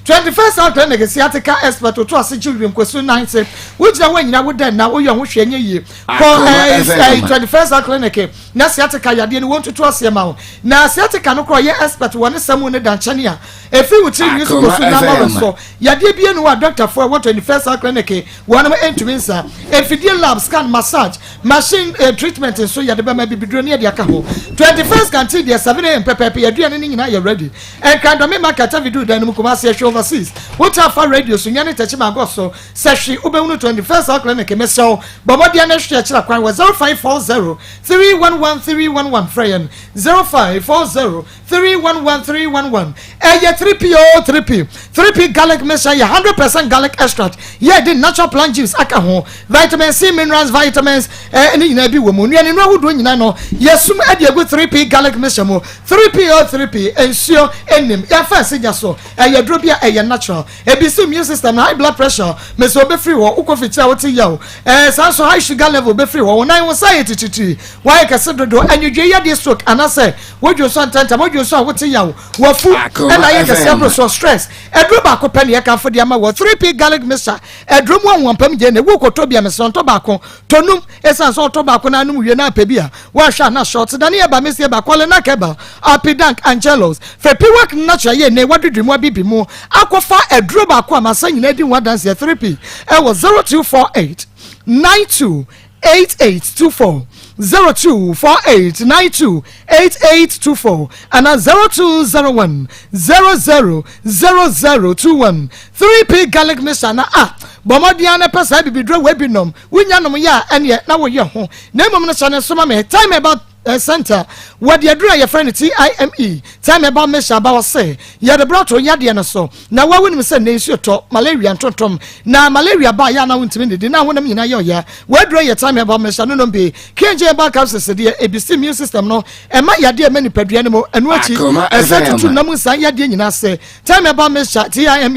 21st Health Clinic sciatica expert oto ase gye wiem kɔsi nan se wogyina hɔ anyina wo dɛn na woyɛ ho hwɛ nyɛ yie kɔ ɛɛ 21st Health Clinic na sciatica yadeɛ no wɔntutu aseɛ ma wo na sciatica no korɔ yɛ expert wɔ ne sɛm ne dankyɛne a ɛfiri wo tiri nwi so kɔsu na ama wo so yadeɛ bie no wɔ a dɔktafoɔ a ɛwɔ 21st Health Clinic wɔnom ntumi nsa mfidie lab scan massage machine eh, treatment nso yɛde bɛma bibiduro ne yɛde aka ho 21st canteen deɛ 7am pɛpɛɛpɛ yɛaduane no nyinaa yɛ ready Nkrandɔme market aviduru dan no mu Kumasi ɛhwɛ overseas wotaa fa radio so nyɛ ne tɛkyi ma agɔ so sɛ hwe wobɛhunu 21st Health Clinic mesrɛ wo bɔ mmɔden na hwɛ akyira kwan wɔ 0540 311 311 frɛ yɛn 0540 311 311 ɛyɛ 3P o 3P 3P garlic mixture yɛ 100% garlic extract yɛ de natural plant juice aka ho vitamin C minerals vitamins ɛne nyinaa bi wɔ mu nnuane nnuro ahodoɔ nyinaa no yɛsum ɛde agu 3P garlic mixture mu 3P o 3P nsuo ɛnim yɛmfa nsi gya so ɛyɛ duro bi a ɛyɛ natural ebi si immune system na high blood pressure mesɛ obɛfiri hɔ wokɔ fikyiri a wote yaw ɛɛ saa nso high sugar level bɛfiri hɔ wo nan wo nsa yɛ tititiri woayɛ kɛse dodo anwodwe yadeɛ stroke anaasɛ wodwo nso ntɛntɛm wodwo nso a wote yaw wafu ɛna ayɛ kɛse aboro so stress aduro baako pɛ ne yɛkamfo de ama wɔ 3P garlic mixture aduro mu ahoɔmpam gye ne wo kɔtɔ bi a mesrɛ ntɔ baako tɔ num ɛsiane sɛ ɔtɔ baako na anom wie na apɛ bi a woahwɛ a na short dane ɛba mesi ɛba kɔle na kɛba apidank angelos fɛ piwak natural yɛ ne waduduri mu abibi mu akɔfa aduro baako a masa nyinaa di ho adanseɛ 3P ɛwɔ 0248 92 8824 0248 92 8824 ana 0201 00 0021 3P garlic mixture na a bɔ mmɔden na pɛ saa bibiduro wɔ bi nom wonya nom yɛ a ɛneɛ na woyɛ ho na mmom no hyɛ ne nso ma me time about center wɔde aduru a yɛfrɛ no time time ɛba mixture aba wɔ se yɛde borɔto yadeɛ no so na wa wonim sɛ ne nsuo tɔ malaria ntontom na malaria ba yɛ ana wontumi didi na honam nyinaa yɛ ɔyɛ wɔaduro yɛ time ɛba mixture no nom bi kng ɛba capsules deɛ ebisi immune system no ɛma yadeɛ ɛma nipadua no mu ɛno akyi ɛsɛ tutu nam nsan yadeɛ nyinaa se time ɛba mixture time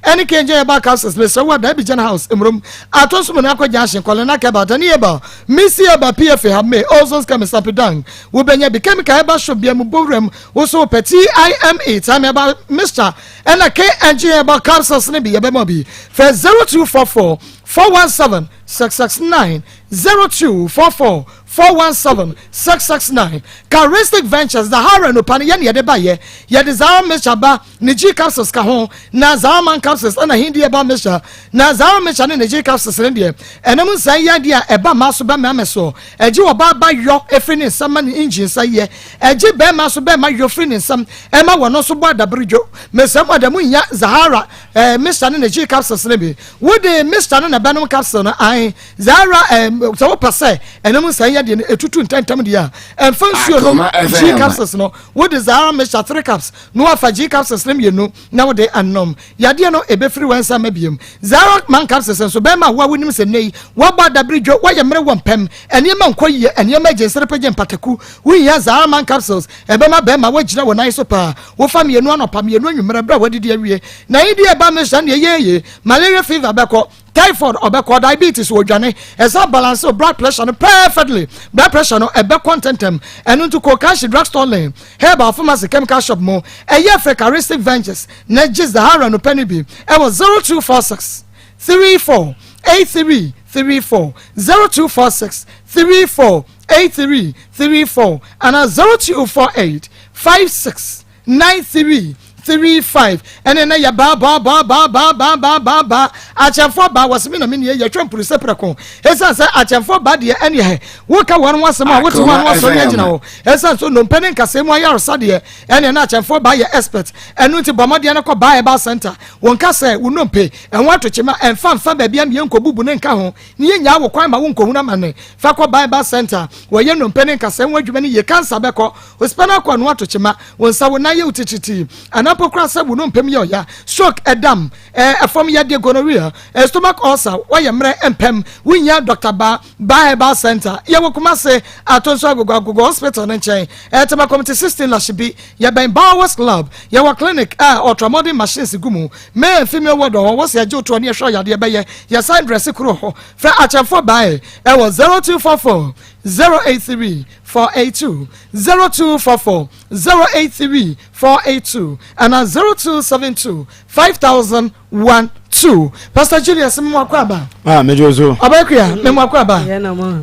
ɛne kng ɛba capsules mesrɛ wo ada abigyan house mmurom ato nso mu no akɔ junction kɔlɛ na kɛba dani ɛba misi ɛba pfa ha me ozons chemist apidan wobɛnya bi chemical ɛba shop bia mu bowuram woso wopɛ time time ɛba mixture ɛna kng ɛba capsules ne bi yɛbɛma bi fɛ 0244 417 669 0244 417 669 Charistic Ventures Zahara no pa no yɛne yɛde ba yɛ yɛde Zahara mixture ba ne G capsules ka ho na Zahara man capsules ɛna hindi ɛba mixture na Zahara mixture ne ne G capsules ne deɛ ɛnam nsa yɛ adeɛ a ɛba mmaa so bɛmma so ɛgye ɔbaa ba yɔ efiri ne nsam ma ne engine nsa yɛ ɛgye bɛrima so bɛrima yɔ firi ne nsam ɛma wɔn nso bɔ adaberedwo mesɛm ɔdamu nya Zahara ɛɛ mixture ne ne G capsules ne bi wode mixture no na bɛnom capsule no ae Zahara ɛɛ sɛ wopɛ sɛ ɛnam nsa yɛ deɛ no etutu ntɛntɛm deɛ a ɛmfa nsuo no G capsules no wode Zahara mixture three cups na wafa G capsules no mmienu na wode anom yadeɛ no ebɛfiri wɔn nsa ma biem Zahara man capsules nso bɛrima a woa wonim sɛ nnɛ yi wɔabɔ adaberedwo wɔyɛ mmerɛ wɔ mpɛm nneɛma nkɔ yie nneɛma agye nsere pɛgye mpataku wohia Zahara man capsules ɛbɛma bɛrima woagyina wɔ nan so paa wofa mmienu anɔpa mmienu anwummerɛ berɛ a wadidi awie na yi deɛ ɛba mixture no deɛ yɛyɛ malaria fever bɛkɔ typhoid ɔbɛkɔ diabetes wɔdwane ɛsa balance blood pressure no perfectly blood pressure no ɛbɛkɔ ntɛntɛm ɛno nti kɔ kanshi drugstore lane herbal pharmacy chemical shop mu ɛyɛ fɛ charistic ventures na gye zahara no pɛ no bi ɛwɔ 0246 34 83 34 0246 34 83 34 ana 0248 56 93 35 ɛne na yɛ baa baa baa baa baa baa baa baa baa akyɛnfoɔ baa wɔsɛ mi na mi nie yɛtwa mpuru sɛ prɛko ɛsiane sɛ akyɛnfoɔ baa deɛ ɛne hɛ woka wɔn ho asɛm a wote hɔ ano asɔre agyina hɔ ɛsiane so nnompe ne nkasɛɛ mu ayaresa deɛ ɛne na akyɛnfoɔ baa yɛ expert ɛno nti bɔ mmɔdeɛ no kɔ baa herbal center wɔn ka sɛ wo nnompe ɛho ato kyema ɛmfa mfa baabi a mmea nkɔbubu ne nka ho ne yɛ nyaa wo kwan ma wo nkɔhunu amane fa kɔ baa herbal center wɔyɛ nnompe ne nkasɛɛ ho adwuma no yie cancer bɛkɔ o spinal cord no ato kyema wo nsa wo nan yɛ wo tititi anampo kora sɛ wo nnompe mu yɛ ɔya stroke ɛdam ɛɛ ɛfam yadeɛ gonorrhea ɛ stomach ulcer wɔyɛ mmerɛ mpɛm wonya dr ba ba herbal center yɛwɔ kumase ato nso agogo agogo hospital no nkyɛn ɛtɛmɛ committee 16 lashibi yɛbɛn bowers club yɛwɔ clinic a ultramodern machines gu mu male and female ward wɔ hɔ wɔsi agye otoɔ ne yɛhwɛ yadeɛ bɛyɛ yɛsan dress koro hɔ fɛ akyɛnfo baaɛ ɛwɔ 0244. 083 482 0244 083 482 anaa 0272 5001 2. Pastor Julius memo akɔ aba. Ah, mejo so. Ɔbɛkua memo akɔ aba.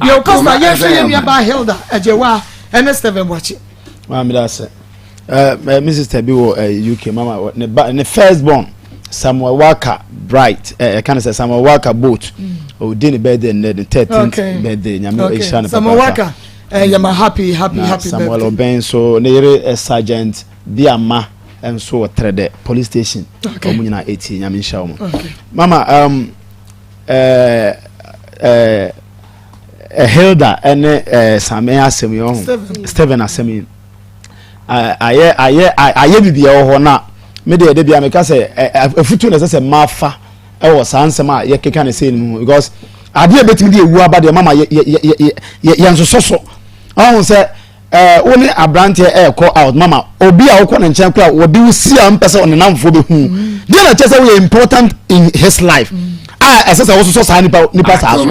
Yo pastor yɛhwɛ yɛn nua baa Hilda Agyewa ɛne Stephen Boakye. Maa mi da ase. Eh, me sister bi wɔ eh, UK mama ne ba ne first born Samuel Walker Bright eh, ɛka ne sɛ Samuel Walker boat. Ɔdi ne birthday nnɛ ne 13th birthday nyame ɛhyira ne papa. Samuel Walker eh, yɛ ma happy happy happy birthday. Samuel Obeng so ne yere eh, Sergeant Biama nso wɔ Trɛdɛ police station. Wɔn nyinaa ɛtie nyame nhyira wɔn. Mama um, eh, eh, eh, Hilda ɛne eh, Same asɛm yi ɔho Stephen asɛm yi ayɛ ayɛ ayɛ bibi ɛwɔ hɔ na me deɛ de bia meka sɛ afutu na ɛsɛ sɛ mmaa fa ɛwɔ saa nsɛm a yɛkeka ne sɛ no mu because adeɛ a ɛbɛtumi de ewu aba deɛ mama yɛ yɛ yɛ yɛ yɛn nsosɔ so ɔho sɛ ɛɛ wo ne aberanteɛ ɛɛkɔ out mama obi a wokɔ ne nkyɛn koraa wɔde wo si a mpɛ sɛ ɔnenamfoɔ bɛhu deɛ na kyerɛ sɛ woyɛ important in his life a ɛsɛ sɛ wososɔ saa nipa nipa saa so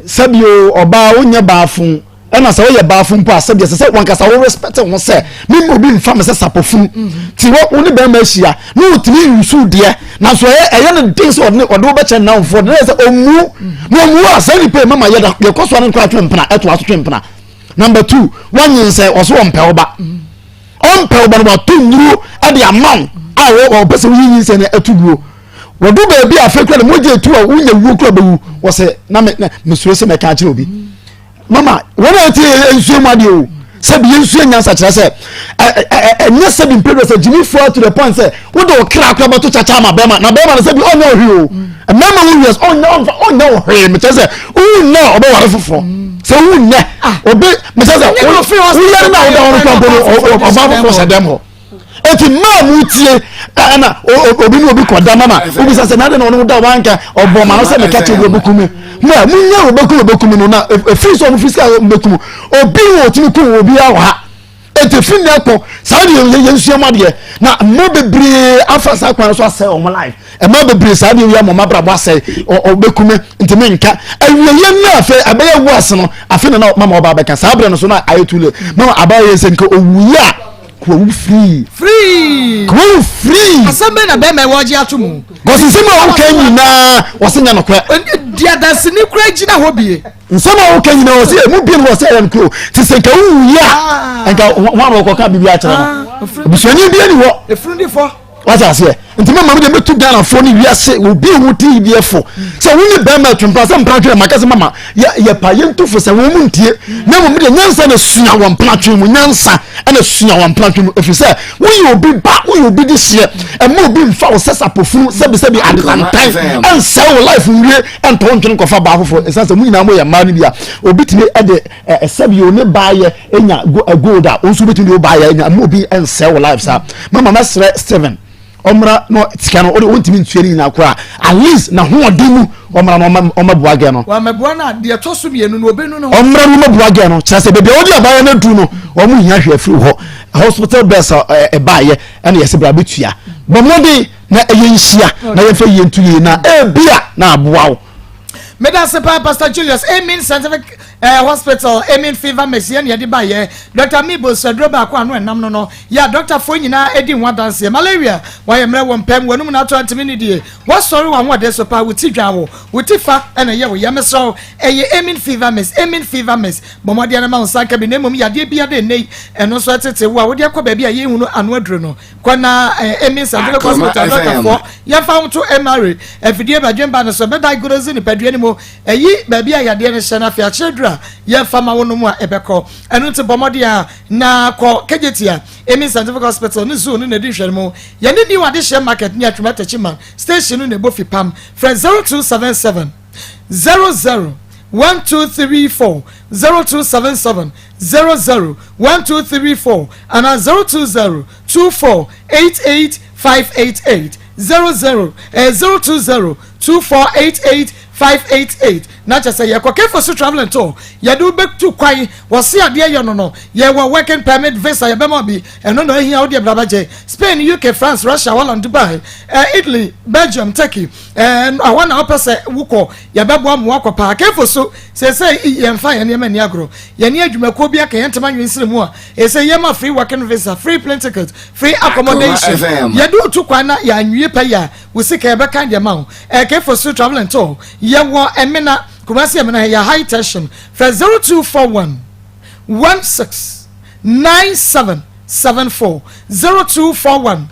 sɛbio ɔbaa wonyɛ baafo ɛna sɛ woyɛ baafo mpo a sɛbi ɛsɛ sɛ wankasa wo respect ho sɛ mema obi mfa me sɛ sapofunu ti wɔ wo ne bɛrima ahyia na wotumi nsu deɛ nanso ɛyɛ ɛyɛ no den sɛ ɔde ɔde wobɛkyɛ nnamfoɔ de sɛ ɔmmu na ɔmmu a saa nipa yi mama yɛda yɛkɔ so ne nkora twe mpena ɛtoa so twe mpena. Number two, wanyinsɛn ɔso ɔmpɛ wo ba. Ɔmpɛ wo ba no wato nnuro de ama wo a ɔpɛ sɛ woyi nyinsɛn no ato guo. Wɔdu baabi a afei kura no mogya etu a wonya wuo kura bɛwu. Wɔsɛ na me na mesuro sɛ mɛka akyerɛ obi. Mama wɔn a ɛte nsuo mu adeɛ o sɛbi yɛn nsuo nyansa kyerɛ sɛ ɛnyɛ sɛbi mpɛrɛ sɛ gyimifoɔ to the point sɛ wode wo kra kora bɛto kyakya ama bɛrima na bɛrima no sɛbi ɔnyɛ ɔhwee o mmarima wo wiase ɔnyɛ ɔnfa ɔnyɛ ɔhwee mekyɛ sɛ wowu nnɛ a ɔbɛware foforɔ sɛ wowu nnɛ obi mekyɛ sɛ woyɛ no na woda hɔ no kora mpo no ɔbaa foforɔ hyɛ dɛm hɔ eti mmaa mu tie ɛna obi ne obi kɔ da mama obi sɛ sɛ n'ade na ɔno da wanka ɔbɔ ma no sɛ meka kyerɛ obi obeku mi mo a munya obeku obeku mi no na efiri sɛ ɔmo firi sɛ ɔmo beku mu obi wɔ otumi ku obi awɔ ha. Enti fi nnɛ kɔ saa deɛ yɛ yɛn nsua mu adeɛ na mmaa bebree afa saa kwan so asɛe wɔn life mmaa bebree saa deɛ wia wɔn abrabɔ asɛe ɔbɛkume ntumi nka awieɛ no afei ɛbɛyɛ wu ase no afei na na mama ɔba abɛka saa berɛ no so na ayɛ too late mama abayɛ sɛ nka owuiɛ a kwawu free free kwawu free asɛm bɛ na bɛrima ɛwɔ ɔgye ato mu kɔsi nsɛm a woka nyinaa wɔse nyɛ nokorɛ di adanseni kora gyina hɔ bie Nsɛm a woka nyinaa ɔsɛ emu bi no wɔ sɛ ɛyɛ nokorɛ te sɛ nka wowu a nka ho a wɔkɔka biribi akyerɛ no abusuani bi ani hɔ wate aseɛ nti mama mi deɛ mɛtu ghanafoɔ ne wiase obi a wɔte yi deɛ fo sɛ wo ne bɛrima atu mpena sɛ mpena twene maka sɛ mama yɛpa yɛntu fo sɛ wɔn mu ntie na mmom deɛ nyansa na sua wɔ mpena twe mu nyansa na sua wɔ mpena twe mu ɛfiri sɛ woyɛ obi ba woyɛ obi de hyeɛ ɛma obi mfa wo sɛ sapofunu sɛbisɛbi adetantan ɛnsɛe wo life nwie ɛntɔ wo ntwene nkɔfa baa foforɔ ɛsiane sɛ mo nyinaa moyɛ mmaa no bi a obi tumi ɛde ɛsɛbi o ne baayɛ enya gold a wo nso wobɛtumi de wo baayɛ anya ɛma obi ɛnsɛe wo life saa mama mɛsrɛ Steven ɔmmra na sika no wode wontumi ntua ne nyinaa koraa at least na hoɔden mu ɔmmra na ɔmmɛboa gɛ no wamɛboa no a deɛ ɛtɔ so mmienu no ɔbɛnu no ɔmmra no ɔmmɛboa gɛ no kyerɛ sɛ baabi a wode abaayɛ no aduru no wɔn hia hwɛ afiri hɔ hospital bills a ɛbaayɛ ɛna yɛsɛ bra bɛtua bɔ mmɔden na ɛyɛ nhyia na yɛmfa yie nto yie na ebia na aboa wo. Meda ase paa Pastor Julius. Amen Scientific eh, Hospital, Amen Fever Mix yɛn na yɛde ba yɛ. Dr. Mibo sɛ baako ano ɛnam no no. Yɛ a dɔktafoɔ nyinaa edi ho adanseɛ. Malaria, wayɛ mmerɛ wɔ mpam, w'anum na ato antumi ne die. Wasɔre w'ahoɔden so paa, wo ti dwa wo, wo ti fa ɛna ɛyɛ wo ya. Mesrɛ wo, ɛyɛ Amen Fever Mix, Amen Fever Mix. Bɔ mmɔden na ma wo nsa nka bi na mmom yadeɛ biara dɛ nnɛ yi ɛno nso ɛtete wo a wode akɔ baabi a yɛnhunu ano aduro no. Kɔ na Amen Scientific Hospital dɔktafoɔ yɛmfa wo to MRA afidie badwemba no so ɛbɛ diagnose nipadua no mu ɛyi baabi a yadeɛ no hyɛ no afei akyerɛ duru a yɛmfa ma wo nom a ɛbɛkɔ. Ɛno nti bɔ mmɔden a na kɔ Kejetia Amen Scientific Hospital ne zoo no na ɛdi nhwɛne mu. Yɛne New Adehyeɛ Market ne Atwuma Techiman Station no na ɛbɔ fipam. Frɛ 0277 00 1234, 0277 00 1234 anaa 020 24 88 588, 00 eh, 020 2488 588 na kyɛ sɛ yɛkɔ kefo so travel and tour yɛde wo bɛtu kwan wɔse adeɛ yɛ no no yɛwɔ working permit visa yɛbɛma bi ɛno na ahia wodeɛ bra bɛgye Spain UK France Russia Holland Dubai eh, Italy Belgium Turkey eh, ɛhɔ na wopɛ sɛ wokɔ yɛbɛboa mo wakɔ paa kefo so seesei yɛmfa yɛn nneɛma nni agorɔ yɛne adwumakuo bi aka yɛn ntoma nwensere mu a ɛsɛ yɛma free working visa free plane ticket free accommodation yɛde wotu kwan na yɛanwie pɛ yɛ a Wo sika yɛbɛkan de ama wo. Ɛkɛ for so travel and tour. Yɛwɔ Ɛmena, Kumasi Ɛmena ha yɛ high tension. Frɛ 0241 16 97 74 0241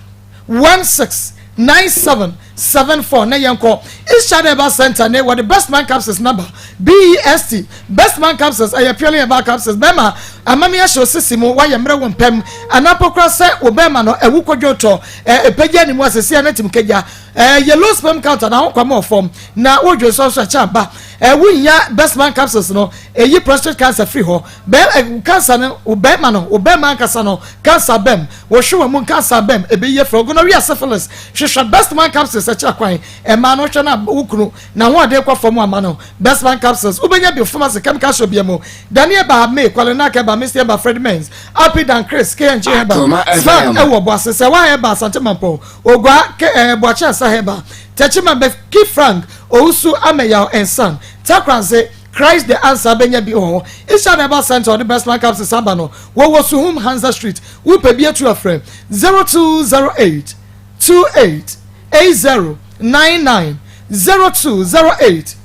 16 97 74 na yɛnkɔ East China Herbal Center ne wɔde Best Man Capsules naba BEST Best Man Capsules ɛyɛ purely herbal capsules bɛrima amame ahyɛ osisi mu wayɛ mmerɛ wɔ mpam anaa pokora sɛ wo bɛrima no ɛwu kɔdwo tɔ Ɛpagya ne mu asese a na tim kagya. Ɛyɛ low sperm count anaa ho kwam wɔ fam na wodwo nsɔ nso ɛkyɛ aba. Wonya Bestman capsules no, ɛyi prostate cancer firi hɔ. Bɛɛ cancer no, wo bɛrima no, wo bɛrima ankasa no, cancer bɛm, wo hwewa mu cancer bɛm, ɛbɛyi afiri hɔ. Gonorrhea, syphilis, hwehwɛ Bestman capsules ɛkyerɛ kwan. Ɛmaa no hwɛ na wo kunu na ahoɔden kɔ fam ama no. Bestman capsules, wobɛnya bi pharmacy, chemical shop bia mu. Daniel Ba, May, Kwalenak Ɛba, Misty Ɛba, Fred Menz, Api Dan Chris, KNG Herbal, Smart ɛwɔ Boase, Sɛwa Herbal, Asante Mampɔn, Ogua, K eh, Boakye Asa Herbal, Techiman, Becky Frank, Owusu Ameyaw and Son, Takranse, Christ the Answer bɛnya bi wɔ hɔ. Ishan Herbal Center ɔde Bestman Capsules aba no, wɔwɔ Suhum Hansa Street. Wopɛ bi atu afrɛ 0208 28 80 99 0208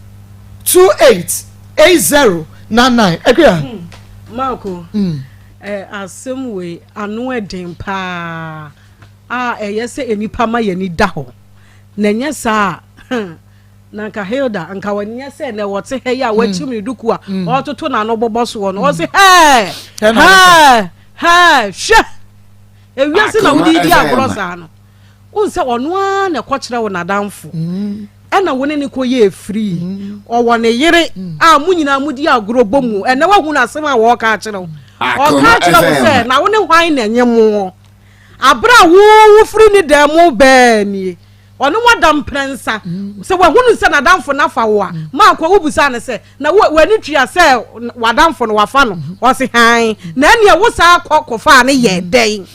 28 80 99. Akua. Hmm. Marco. Mm. Eh, asɛm wei ano ɛden paa a ɛyɛ sɛ nnipa ma yɛn ani da hɔ na ɛnyɛ saa a na nka Hilda nka wɔnyɛ sɛ na wɔte ha yi a wɔakyim ne duku a hmm. ɔretoto n'ano bɔbɔ soɔ no ɔse hɛɛ hɛɛ hɛɛ hwɛ ewiase na wode di agorɔ saa no Wohu sɛ ɔno ara na ɛkɔkyerɛ wo n'adamfo mm. ɛna wo ne ne kɔyɛ firi mm. ɔwɔ ne yere mm. a mo nyinaa modi agorɔ bɔ mu ɛnɛ woahu no asɛm a wɔɔka akyerɛ wo ɔka akyerɛ wo sɛ na wo ne hwan na ɛnyɛ moɔ aberɛ a wo wofiri ne dan mu bɛɛ nie ɔne wada mprɛnsa sɛ wahunu sɛ n'adamfo no afa wo a maakɔ wobusa no sɛ na w'ani tua sɛ w'adamfo no wafa no ɔse hann na ɛneɛ wo saa kɔ kɔfaa no yɛ dɛn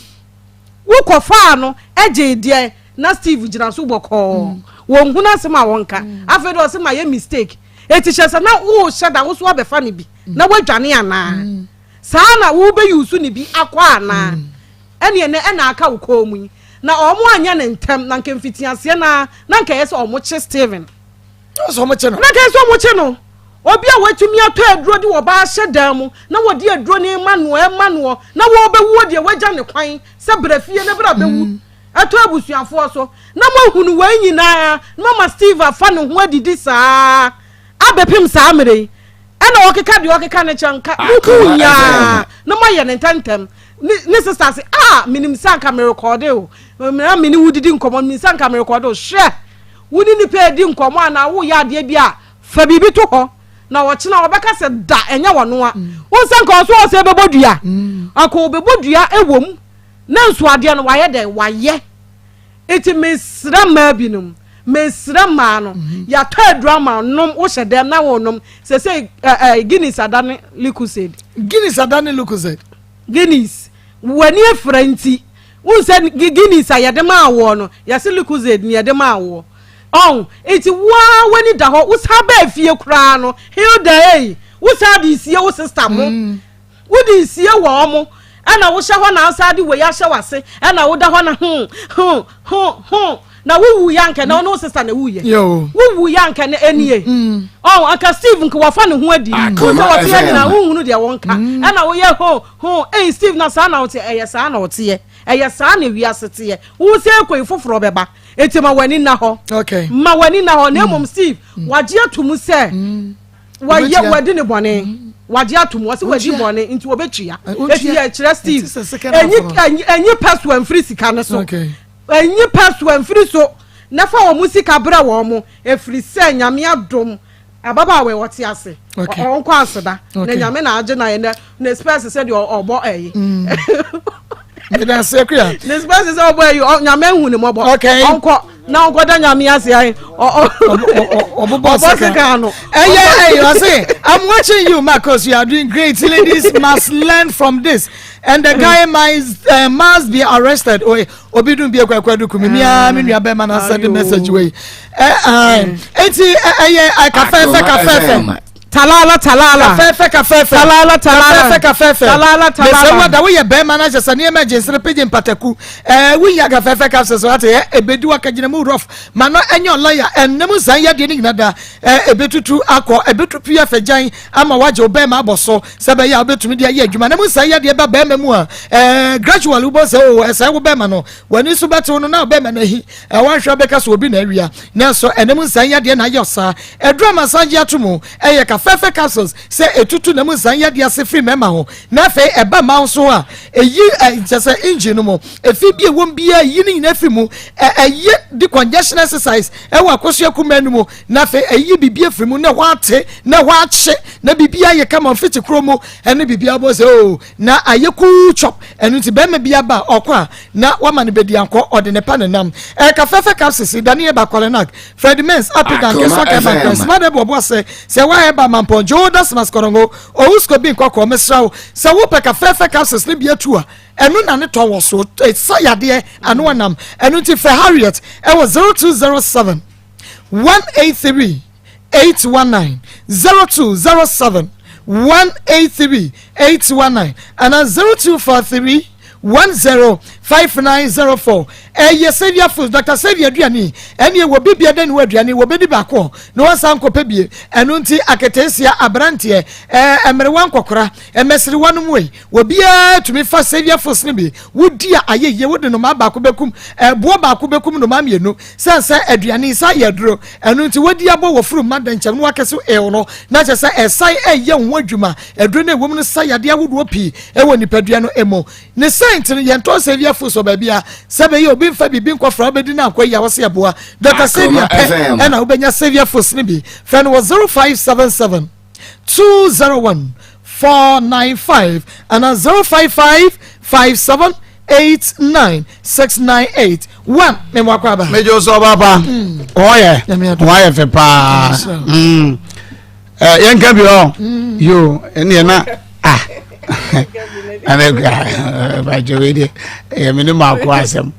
Wo kɔ faa no gyee deɛ na Steve gyina so bɔkɔɔ. Wɔn hunu asɛm a wɔn ka. Afei deɛ ɔse ma yɛ mistake. Eti hyɛ sɛ na wo hyɛ da wo so abɛfa no bi na wadwane anaa? Saa na wo bɛ use no bi akɔ anaa? Ɛneɛ nɛ ɛna aka wo kɔn mu yi. Na wɔn anyɛ no ntɛm na nka mfitiaseɛ no ara na nka ɛyɛ sɛ wɔn kye Steven. Na sɛ wɔkye no. Na nka ɛyɛ sɛ wɔn kye no. Obi a watumi atɔ aduro de ɔbaa ahyɛ dan mu na wɔde aduro no rema noɔ, ɛma noɔ, na wɔrebɛwuo deɛ wagya ne kwan sɛ bra fie na bra bɛwu ɛtɔ abusuafoɔ so na moahunu wei nyinaa na moama Steve afa ne ho adidi saa abɛpem saa mmerɛ yi ɛna ɔkeka deɛ ɔkeka no kyɛ nka mohu nyaa na moayɛ no ntɛntɛm ne ne sista se ah menim sɛ anka merekɔde o na me ne wo didi nkɔmmɔ menim sɛ anka merekɔde o hwɛ wo ne nipa edi nkɔmmɔ anaa woyɛ adeɛ bi a Fa biribi to hɔ na ɔkyena ɔbɛka sɛ da ɛnyɛ wɔnoa. Wohu sɛ nka ɔso ɔsɛ bɛbɔ dua. Anka ɔbɛbɔ dua ɛwɔ mu na nso adeɛ no wayɛ dɛn wayɛ. Nti mesrɛ mmaa binom, mesrɛ mmaa no, yɛatɔ aduro ama nom, wohyɛ dɛm na wonom. Sɛsɛ ɛɛ Guinness adane Lucozade. Guinness adane Lucozade. Guinness, w'ani afira nti, wohu sɛ Guinness a yɛde maa woɔ no, yɛse Lucozade na yɛde maa woɔ. Ɔn, nti wo ara w'ani da hɔ, wo san baa fie koraa no, Hilda ei, wo san de sie wo sister mo, mm. wo de sie wɔ ɔmo, ɛna wohyɛ hɔ na wosan de wei ahyɛ w'ase, ɛna woda hɔ na ho, ho, ho, ho, na wowu yɛ anka na ɔne wo sister na ewuyɛ. Wowu yɛ anka na enie. Mm. Ɔn, anka Steve nka wafa ne ho adi. Wo sɛ wɔte yɛ nyinaa, wonhunu deɛ wɔnka. Mm. Ɛna woyɛ ho, ho, ei Steve na saa na woteɛ, ɛyɛ saa na ɔteɛ. Ɛyɛ saa na wiase teɛ. Wo sɛ ekɔ yi foforɔ bɛba. Eti ma w'ani nna hɔ. Okay. Ma w'ani nna hɔ. Na mmom Steve, mm. wagye ato mu sɛ mm. wayɛ wadi ne bɔne. Mm. Wagye ato mu. Ɔsɛ wadi bɔne nti wɔbɛtua. Eti yɛ kyerɛ Steve. Enyi enyi pɛso mfiri sika ne so. Enyi pɛso mfiri so. Na fa wɔn sika brɛ wɔn mo. Efiri sɛ nyame adom. Ababaawa yi ɔte ase. Ɔnkɔ aseda. Na nyame na agye na yɛ ne spɛs sɛ deɛ ɔbɔ ɛyi. Meda ase akuya. Ne spɛs sɛ ɔbɔ ɛyi nyame ehu ne mɔbɔ. Okay. Ɔnkɔ. Na ɔnkɔda Nyame ase ayi. Ɔbobɔ sika no. Ɛyɛ ɛyɛ ɔse I'm watching you Marcus you are doing great ladies must learn from this and the guy must, uh, must be arrested. Oye obi dun bi ekɔ ekɔ edu kumi mi aa mi nua bɛrima na send message wei. Ɛ ɛɛ eti ɛyɛ kafɛɛfɛ kafɛɛfɛ. Talala talala. Kafɛɛfɛ kafɛɛfɛ. Talala talala. Kafɛɛfɛ kafɛɛfɛ. Talala talala. Mesɛ wada woyɛ bɛrima na kyɛ sɛ nneɛma gye nsere pegye mpataku. Ɛɛ wonya kafɛɛfɛ kapsɛ so ate ɛ ebedi wakagyina mu rough ma no ɛnyɛ ɔlɔya ɛnna mu nsan yadeɛ no nyina da ɛ ebetutu akɔ ebetu pii afɛgyan ama wagye wo bɛrima abɔ so sɛ bɛyɛ a wobɛtumi de ayɛ adwuma na mu nsan yadeɛ ba bɛrima mu a ɛɛ gradually wobɔ sɛ o ɛsɛ wo bɛrima no w'ani so bɛtew no na bɛrima no ahi ɛwɔ ahwɛ bɛka so obi na awia nanso ɛnam nsan yadeɛ na ayɛ ɔsaa aduru ama san gye ato mu ɛyɛ kafɛfɛ capsules sɛ etutu nam nsan yadeɛ ase firi mmarima ho na afei ɛba mmaa nso a eyi ɛ kyɛ sɛ engine no mu efi bi ewom biara yi ne nyinaa firi mu ɛ ɛyɛ decongestion exercise ɛwɔ akosua kuma no mu na afei ɛyi biribi afiri mu na ɛhɔ ate na ɛhɔ akye na biribi ayɛ kama mfiti kuro mu ɛne biribi abɔ sɛ o na ayɛ cool chop ɛno nti bɛrima bi aba ɔkɔ a na wama no bɛdi ankɔ ɔde ne pa ne nam ɛka fɛfɛ capsules daniel bakɔlenak fred mens apidan Akoma kɛsɔ kɛba FM. nkɛsima de bɔbɔ sɛ sɛ wayɛ ba mampɔn joe dasmas kɔrɔngo owusko bi nkɔkɔɔ mesrɛ wo sɛ wopɛ ka fɛfɛ capsules ne bi atu a ɛno na ne tɔn wɔ so ɛsa yadeɛ ano anam ɛno nti fɛ harriet ɛwɔ 0207 183 819 0207 183 819 ana 0243 105904 ɛyɛ Saviour Foods Dr Saviour aduane ɛne ɛwɔ bibia dɛ ne wɔ aduane wɔbɛdi baako na wɔnsan nkɔpɛ bie ɛno nti aketeesia aberanteɛ ɛɛ mmerewa nkɔkora mmɛsiriwa no mu yi obiara tumi fa Saviour Foods no bi wodi a ayɛ yie wode nnomaa baako bɛkum ɛboɔ baako bɛkum nnomaa mmienu sɛn sɛ aduane sa yɛ duro ɛno nti wodi abɔ wɔ furu ma dɛnkyɛm no wakɛse ɛw no na kyerɛ sɛ ɛsan ɛyɛ ho adwuma aduro no ɛwɔ mu no sa yadeɛ ahodoɔ pii ɛwɔ nipadua no mu ne sɛn no yɛntɔn Saviour Foods wɔ baabi a sɛ bɛyɛ obi mfa biribi nkɔfra wobɛdi no ankɔ yi a wɔsɛ yɛboa Dr Saviour pɛ FM. ɛna wobɛnya Saviour Foods no bi fɛ no wɔ 0577 201 495 ana 055 57 89 698 1 memo akɔ aba mejo sọ papa ɔyɛ Nyame adom. ɔyɛ fɛ paa Mm. Ɛ, yɛnka bi hɔ yo ɛneɛ na ah ɛnɛ bakyɛ wei deɛ ɛyɛ me ne maako asɛm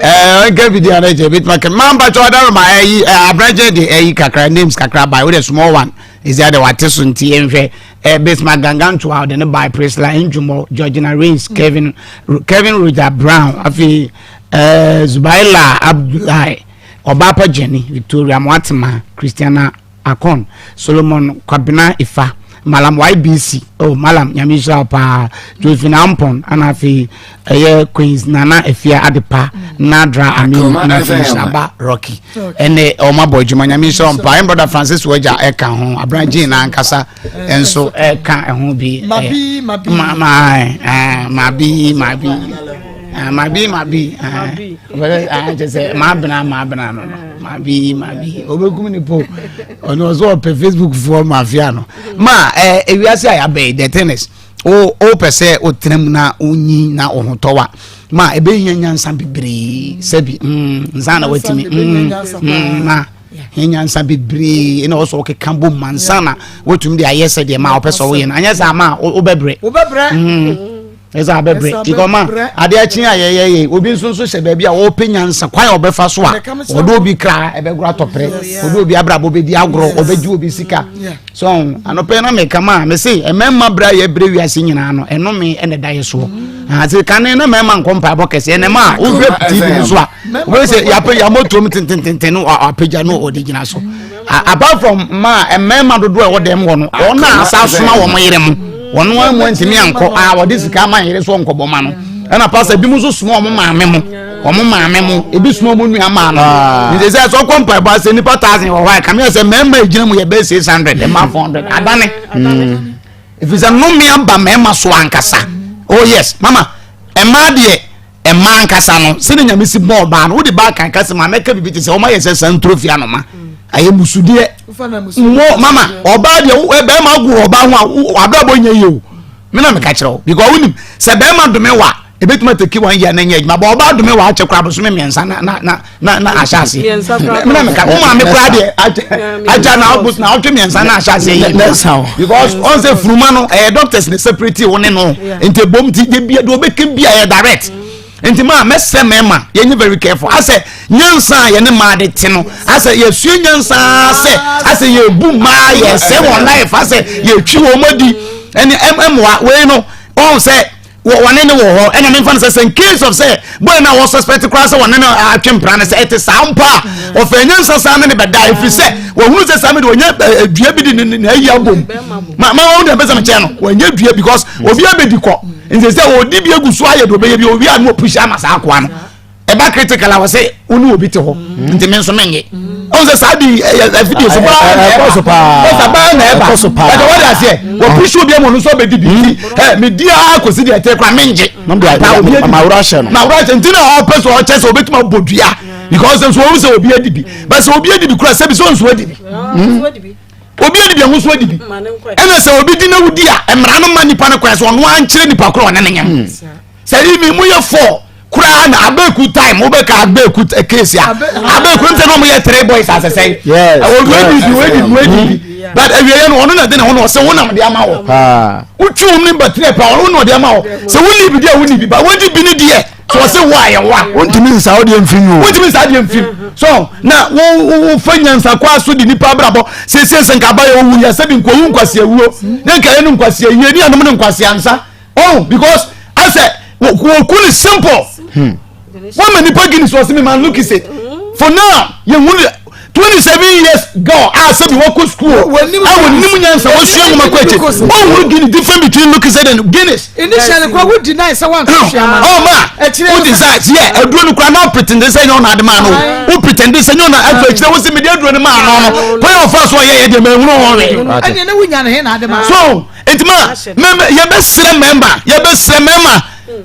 ɛɛ ɔnka bi deɛ ɔno kyɛ bɛtuma kɛ maa mpakyɛ ɔdaroma ɛyi ɛ aberɛkyɛ de ɛyi kakra names kakra ba wode small one ɛsi ade wate so nti yɛnhwɛ ɛ bismarck gangantoa ɔde ne by priscilla ndwumɔ georgina rains kevin kevin roger brown afei ɛɛ zubaila abdullahi ɔbaapa jenny victoria moatema christiana akon solomon kwabena ifa malam ybc oh malam nyame nhyira wo paa josephine ampon ana afei ɛyɛ queens nana afia adepa nadra aminu Akoma na afei FM. nhyiraba rocky ɛne ɔmo abɔ adwuma nyame nhyira wo paa ɛn brother francis wagya ɛka ho abragye na ankasa ɛnso ɛka ɛho bi Mabi, mabi. ma ma ɛɛ mabi mabi Ah, mabi mabi ɔbɛrɛ ah kyɛ sɛ maabena maabena no no mabi mabi ɔbɛkum ne po ɔno ɔsɛ ɔpɛ facebook foɔ mafia no ma ɛɛ ewiase a yɛabɛ yi the thing is o o pɛ sɛ o tena mu na o nyi na o ho tɔ wa ma ebɛhia nyansa bebree sɛbi nsa na watumi ma hia nyansa bebree ɛna ɔsɔ ɔkeka bom ma nsa na watumi de ayɛ sɛ deɛ ma ɔpɛ sɛ ɔyɛ no anyɛ sɛ ama wobɛbrɛ wobɛbrɛ ɛsɛ abɛbrɛ because ma adeɛ akyi a yɛyɛ yɛ obi nso nso hyɛ baabi a ɔpɛ nyansa kwan a ɔbɛfa so a ɔde obi kra ɛbɛgoro atɔprɛ ɔde obi abrabɔ bɛdi agorɔ ɔbɛgye obi sika so anɔpɛ na meka ma me se mmarima brɛ a yɛbrɛ wiase nyinaa no ɛnome ɛna ɛda yɛ soɔ ase kane na mmarima nkɔ mpaebɔ kɛseɛ ɛnɛ ma a wohwɛ tv no so a wobɛyɛ sɛ yɛapɛ yɛamɔtuom tentententen no apagya no ɔde gyina so apart from ma mmarima dodoɔ a ɛwɔ dɛm hɔ no ɔno a asa soma wɔn yere mo wɔn amu ntumi ankɔ a wɔde sika ama yere so nkɔbɔ ma no ɛna pastor bi mu nso soma wɔn maame mo wɔn maame mo ebi soma wɔn nua maa no nti sɛ sɛ ɔkɔ mpaebɔ ase nipa thousand wɔ hɔ a kame sɛ mmarima egyina mu yɛ bɛyɛ 600 mmaa 400 adane efisɛ nnome aba mmarima so ankasa. Oh yes, mama, mmaa deɛ mmaa ankasa no sɛde nyame si bɔɔ ɔbaa no wode baa kan kasa ma mɛka biribi te sɛ wɔma yɛ sɛ santoro fi anoma ayɛ musudeɛ mmɔ mama ɔbaa deɛ bɛrima agu ɔbaa ho a abrabɔ nyɛ yie o me na meka kyerɛ wo because wonim sɛ bɛrima dome wa. Ebetumi atake one year na nyɛ adwuma bɔ ɔba adome wɔ akyɛ koraa bosome mmiɛnsa na na na na na ahyɛ aseɛ. Mena meka wo maame koraa deɛ akyɛ na ɔbos na ɔtwe mmiɛnsa na ahyɛ aseɛ yɛ. Because ɔn sɛ funuma no ɛyɛ doctors na separate wo ne no nti ebom ti de bia de obɛka bia ɛyɛ direct. Nti maa mɛsɛ mɛma yɛnyɛ very careful asɛ nyansa a yɛne maa de te no asɛ yɛsua nyansa sɛ asɛ yɛbu maa yɛsɛ wɔn life asɛ yɛtwi wɔn adi ɛne ɛmoa wei no ɔn sɛ wɔne ne wɔ hɔ ɛna memfa no sɛ sɛ in case of sɛ boy no a wɔ suspect koraa sɛ wɔne no atwe mpra no sɛ ɛte saa mpo a ɔfɛ nyansa saa ne ne bɛda ɛfiri sɛ wɔhunu sɛ saa mi de wɔnyɛ dua bi de ne ne ayi abom ma ma wɔn deɛ mpɛ sɛ mekyɛn no wɔnyɛ dua because obi abɛdi kɔ nti sɛ ɔdi bi egu so ayɛ deɛ ɔbɛyɛ bi owi a no ɔpusi ama saa akoa no ɛba critical a wɔsɛ wo ne obi te hɔ nti me nso menyɛ ɔn sɛ saa de afidie so paa na ɛba ɔsɛ baa na ɛba ɛdɛ wɔde aseɛ wɔpusi obi ama ɔno nso ɔbɛdi bi nti ɛ medi ara kɔsi deɛ ɛtɛ kora mengye mawura hyɛ no mawura hyɛ nti na ɔpɛ sɛ ɔkyɛ sɛ ɔbɛtumi abɔ dua because nso wɔn sɛ obi adi bi bɛ sɛ obi adi bi kura sɛbi sɛ ɔnso adi bi obi adi bi ɛho nso adi bi ɛna sɛ obi di na wodi a mmara no ma nipa no kwan sɛ ɔno ankyerɛ nipa korɔ ɔne ne nyam sɛ ibi mu yɛ fɔ koraa na abeku time wobɛka abeku case a abeku n sɛ na ɔmo yɛ three boys asɛsɛn ɛwɔ wei di bi wei di bi wei di bi but awieɛ no ɔno na de ne ho na ɔsɛ wo nam de ama wɔ wotwi wo ne batiri pa ɔno na ɔde ama wɔ sɛ wonni bi deɛ wonni bi ba wodi bi ne deɛ sɛ ɔsɛ wo a yɛ wo a wontumi nsa wo deɛ mfiri mu wontumi nsa deɛ mfiri so na wo wo fa nyansa kɔ aso de nipa abrabɔ siesie sɛ nka abayɛ owu yɛ sɛ bi nkowu nkwasi awuo ne nka yɛ no nkwasi ayie ne anom ne nkwasi ansa oh because asɛ wɔku ne simple hmm. wɔn ma nipa guinness wɔ se mi man look it for now yɛn hu 27 years girl a sɛbi wɔkɔ school a wɔnim nyansa wɔsua nwoma kɔ akyi wɔnhunu guinness difference between Lucozade and guinness. Initially kora wo deny sɛ wanka hwee ama no. Oh ma wo desire yɛ aduro no kora na pretend sɛ nyɛ ɔna ade maa no wo pretend sɛ nyɛ ɔna afɛ akyire wo sɛ mede aduro no maa no no kwan a ɔfa so ɔyɛ yɛ deɛ mahunu ho hwee. Ɛneɛ na wonya ne he na ade maa so nti ma yɛbɛsrɛ mɛmba yɛbɛsrɛ mɛma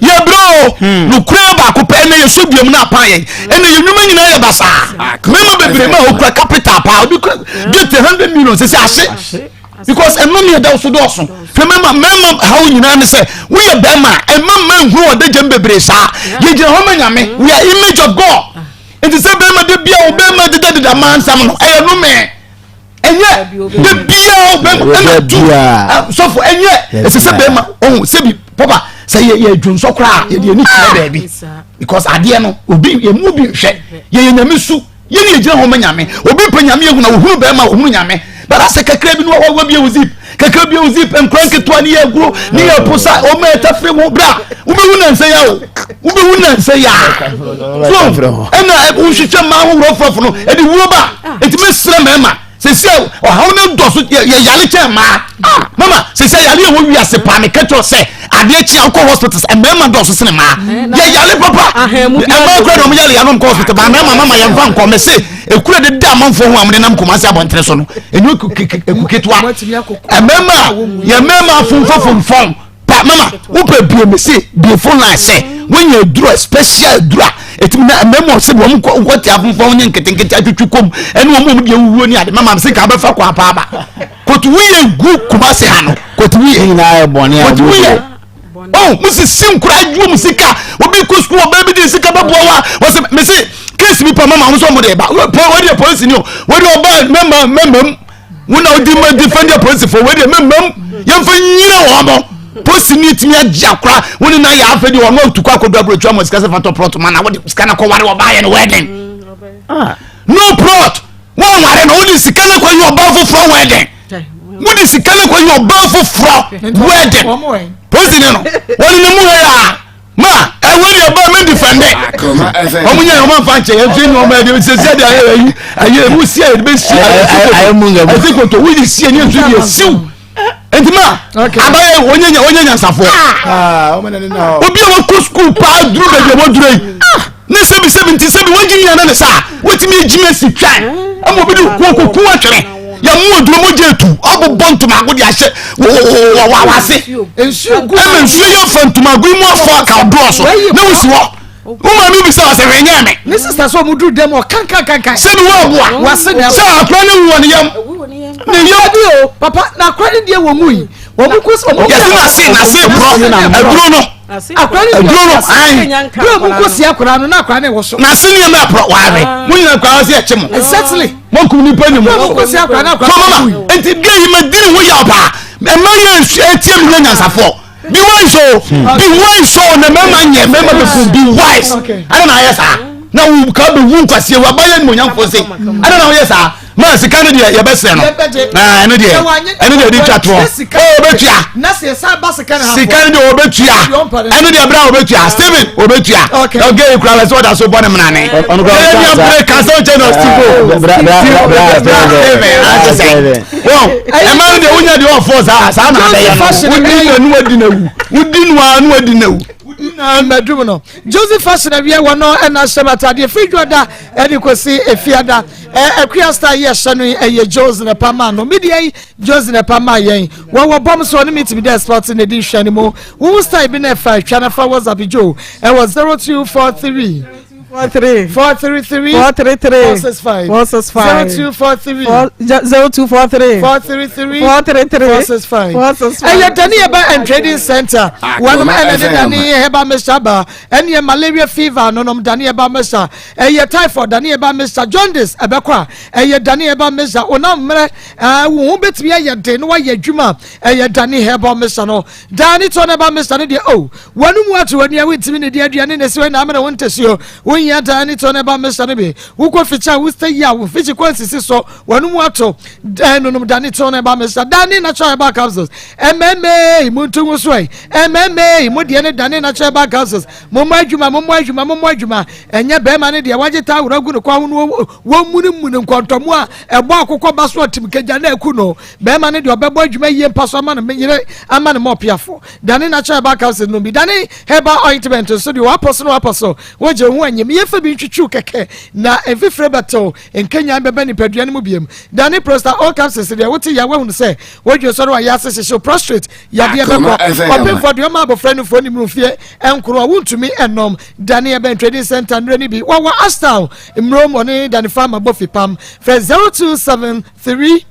yɛbrɛ o hmm. nokorɛ baako pɛ ɛnɛ yɛsɔ duam no apa yɛn ɛnɛ yɛ nnwuma nyinaa yɛ basaa mɛma bebree ma ɔkura capital paa obi kura get 100 million sɛ sɛ ahye because ɛno ne ɛda so dɔɔso hwɛ mɛma mɛma haw nyinaa ne sɛ woyɛ bɛrima a ɛma mma nhunu ɔda gyam bebree saa yɛgyina hɔ ma nyame we are image of God nti sɛ bɛrima de bia wo bɛrima dedadeda maa nsɛm no ɛyɛ nomee ɛnyɛ de biara bɛrima ɛna tu sɔfo ɛnyɛ ɛsɛ sɛ bɛrima ɔho sɛbi papa sɛ yɛ yɛ dwonsɔ koraa yɛde yɛn ni kyerɛ baabi because adeɛ no obi yɛn mu bi nhwɛ yɛ yɛ nyame su yɛn ni yɛgyina hɔ ma nyame obi pɛ nyame ehunu na ohunu bɛrima ohunu nyame bɛrɛ asɛ kakra bi no wɔwɔ bi ewu zip kakra bi ewu zip nkura nketewa ne yɛ aguro ne yɛ posa wɔn a ɛtafere ho bra wobɛhu nansa ya o wobɛhu nansa ya so ɛna wohwehwɛ mmaa ho worɔforɔfo no ɛde wuo ba nti mesrɛ mmarima sɛsi a ɔhaw no dɔ so yɛyale kyɛn mmaa ah, mama sɛsi a yale ɛwɔ wiase paa meka kyerɛ sɛ adeɛ kye a wokɔ hospitals mmarima dɔɔso sene mmaa yɛyale papa mmaa kura na ɔmo yale yɛnom kɔ hospital ba mmarima mama yɛmfa nkɔ mese ekura de da amanfoɔ ho a wɔde nam Kumasi abɔntene so no ɛnyɛ eku ketewa mmarima yɛ mmarima afonfonfonfɔn pa mama wopɛ bie me se bie phone line sɛ wonya aduro a special aduro a ɛtumi na mmarima sɛ wɔn nkɔ nkɔ te afonfɔn ne nketenkete atwitwi kɔm ɛne wɔn wɔn deɛ wuwuo ne ade mama se ka abɛfa kɔ apaaba kotu wuyɛ gu Kumasi ha no kotu wuyɛ kotu wuyɛ oh mo sisi nkura adwuma mu sika obi kɔ sukuu ɔbɛn bi de sika bɛboa wa wɔsɛ mese case bi pa mama wɔn nso wɔn de ba wɔde yɛ polisi ni o wɔde ɔba mɛma mɛma mu wɔn na wɔde ma defend yɛ polisi fo wɔde mɛma mu yɛn fɛ nyina wɔn mo polisi ni tumi agye akora wɔn ni na yɛ afɛ de wɔn ɔtu kɔ akɔdu aburokyi wɔn sika sɛ fatɔ plot ma na wɔde sika na kɔ ware ɔbaa yɛ no wedding ah. no plot wɔn ware no wɔde sika na kɔ yɛ ɔbaa foforɔ wedding wode sika no kɔyɛ ɔbaa foforɔ wedding polisi ne no wɔne ne mu hɛ a ma ɛwɔ ne ɛbaa mɛ defende wɔn nyɛ wɔn afa nkyɛn yɛn fi ne wɔn ɛde sɛsɛ de ayɛ ayi ayɛ emu si ayɛ de bɛ si ayɛ koto woyi si ɛni esu deɛ siw nti ma abayɛ onye onye nyansafoɔ ah, obi a wakɔ sukuu paa duru baabi a waduru yi ah, ne sɛbi sɛbi nti sɛbi wagyi nua ne ne saa wotumi agyi asi twan ama obi de kuokuku atwene yɛmu aduro mogya etu ɔbobɔ ntomago de ahyɛ wawase ɛma nsuo yɛ fa ntomago yi mu afɔ aka ɔdoɔ so na wosi hɔ wo maame bisa wɔ sɛ hwɛ nyɛ me. Ne sista sɛ ɔmo duru dɛm ɔkankankankan. Sɛ mi wɔ aboa. Wase na sɛ akora ne wu wɔ ne yam. Ne yam. Bi o papa na akora ne deɛ wɔ mu yi. Wɔn ko wɔn. Yɛsi na se na se porɔ aduro no. Akora no Aduro no, ae. Bere a mo kɔ si akora no na akora no wɔ so. Na se nneɛma ɛporɔ waare. Mo nyina kora sɛ ɛkye mo. Exactly. Mo nkum nipa ni mo. Bere a mo kɔ si akora no akora no wui. Nti gay yi ma di ne ho yaw paa. Ɛma yɛ nsu etie mi nyɛ nyansafoɔ. Be wise o. Be wise o na mɛma nyɛ mɛma bɛ fun be wise. Ɛna na ayɛ saa. Na wo ka bɛ wu nkwasie wa ba yɛ nimonyamfoɔ se. Ɛna na woyɛ saa. Maa sika no deɛ yɛbɛsrɛ no. Ɛno deɛ ɛno deɛ ɛde twa toɔ. Ɔbɛtua. Sika no deɛ ɔbɛtua. Ɛno deɛ bere a ɔbɛtua. Steven ɔbɛtua. Ɔgɛ yi kura sɛ ɔda so bɔ ne mena ne. Ɛyɛ ni abere kasa ɔkyɛ na Steve o. Steven akyɛ sɛ. Wɔn ɛma no deɛ wonya deɛ ɔfɔ saa saa na abɛyɛ no. Wodi no nu adi na wu. Wodi no a nu adi na wu. Mɛdum no. Joseph Fashion awie wɔ no ɛna hyɛ m'atadeɛ firi dwoda ɛde kɔsi efiada akua star yi ɛhyɛ no yi ɛyɛ Jose na ɛpa maa no media yi Jose na ɛpa maa yɛn wɔwɔ bɔm so ɔne me tumi dɛ sport na ɛdi nhwɛ no mu wo style bi na ɛfa atwa na fa WhatsApp Joe ɛwɔ 0243 43 433 433 465 465 0243 0243 433 433 465 465 ɛyɛ dani ɛba and trading center wɔnom ɛna de dani herbal mixture ba ɛne yɛ malaria fever nonom dani herbal mixture ɛyɛ typhoid dani herbal mixture jaundice ɛbɛkɔ a ɛyɛ dani herbal mixture onam mmerɛ ɛɛ wo ho bɛtumi ayɛ den na wayɛ adwuma ɛyɛ dani herbal mixture no dani tɔn herbal mixture no deɛ o wɔn mu ato wɔn nua wontumi ne deɛ aduane na esi hɔ na amena wɔn ntɛsuo wohia dani tɔn herbal mixture no bi wokɔ fikyi a wosɛ yi a wo fikyi kɔ nsisi so wɔn mu ato ɛɛ nonom dani tɔn herbal mixture dani natural herbal capsules mma mu nto ho so ɛ mma mu deɛ ne dani natural herbal capsules mo mmɔ adwuma mo mmɔ adwuma mo mmɔ adwuma ɛnyɛ bɛrima ne deɛ wagye taa awura gu ne kɔn ho no wɔn mu ne mu ne nkɔntɔmu a ɛbɔ akokɔ ba so ɔtim kagya na ɛku no bɛrima ne deɛ ɔbɛbɔ adwuma yie mpa so ama no yere ama no mɔpiafo dane natural herbal capsules no bi dane herbal ointment nso deɛ wapɔ so no wapɔ so wogye ho anyim yɛfa bi ntwitwiw kɛkɛ na mfifire bɛtew nkanyan bɛbɛ nipadua no mu biem dane prostate all capsules deɛ wote yɛ wahunu sɛ wodwe sɔre wayɛ ase hyehyew prostrate yadeɛ bɛkɔ ɔpemfoɔ deɛ ɔma abɔfra nufoɔ ne mmerɛ nkoro a wontumi ɛnom dane ɛbɛn trading center mmerɛ no bi wɔwɔ ashtown mmerɛ mu ɔne dane farmer bɔ fipam frɛ 0273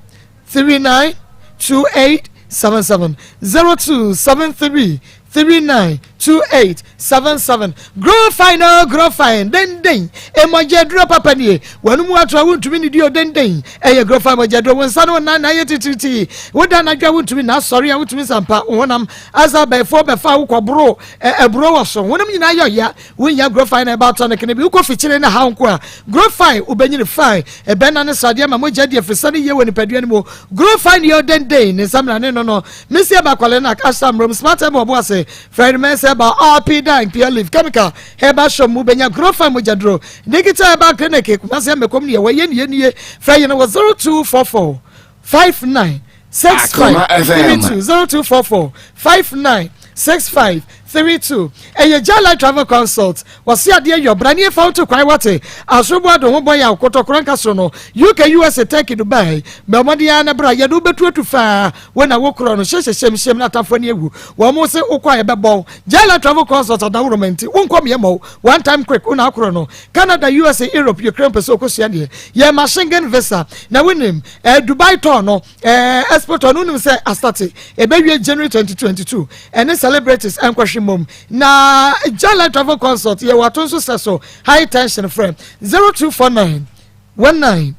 39 28 77 0273 39 28 77 grow fine oh grow fine denden emɔgye aduro papa nie wɔn mu ato a wontumi ne di o denden ɛyɛ grow fine mɔgye aduro wɔn nsa ne wɔn nan na ayɛ titiritii woda anadwo a wontumi na asɔre a wontumi sampa wɔn honam asa abɛɛfoɔ bɛfa wokɔ boro ɛburo wɔ so honam nyinaa yɛ ɔya wonya grow fine na ɛba tonic ne bi wokɔ fikyire ne ha nko a grow fine wobɛnyini fine ɛbɛna ne sradeɛ ma mogya di afisa ne yie wɔ nipadua no mu grow fine yɛ denden ne nsamina ne no no mesi ɛba kwale na asa mmrom smart ɛbɔ ɔbo ase fred mensah ɛba rp dine pure leaf chemical herbal shop mu bɛnya grow fine mogya duro digital herbal clinic kumase amɛkɔm ne yɛwɔ yɛ nie nie frɛ yɛn wɔ 0244 59 65 32 0244 59 65 32 ɛyɛ Jala Travel Consult wɔse adeɛ yɔ bra ne yɛfa wo to kwan wate asorobo ado ho bɔ yaw kɔtɔkorɔ nka soro no UK USA Turkey Dubai bɛ mmɔden ara na bra yɛde wo bɛtu atu faa wo na wo korɔ no hyehyɛ hyɛm hyɛm na atafoɔ ne awu wɔn mo se wokɔ a yɛbɛbɔ wo Jala Travel Consult adaworoma nti wonkɔ meɛ mɔ one time quick wo na akorɔ no Canada USA Europe Ukraine pɛ sɛ okosua deɛ yɛ ma Schengen visa na wonim eh, Dubai tour no eh, expo tour no wonim sɛ astate ɛbɛwie January 2022 ɛne celebrities ɛnkɔhwe mmom na Jala Travel Consult yɛ wato nso sɛ so high tension frɛ 0249 19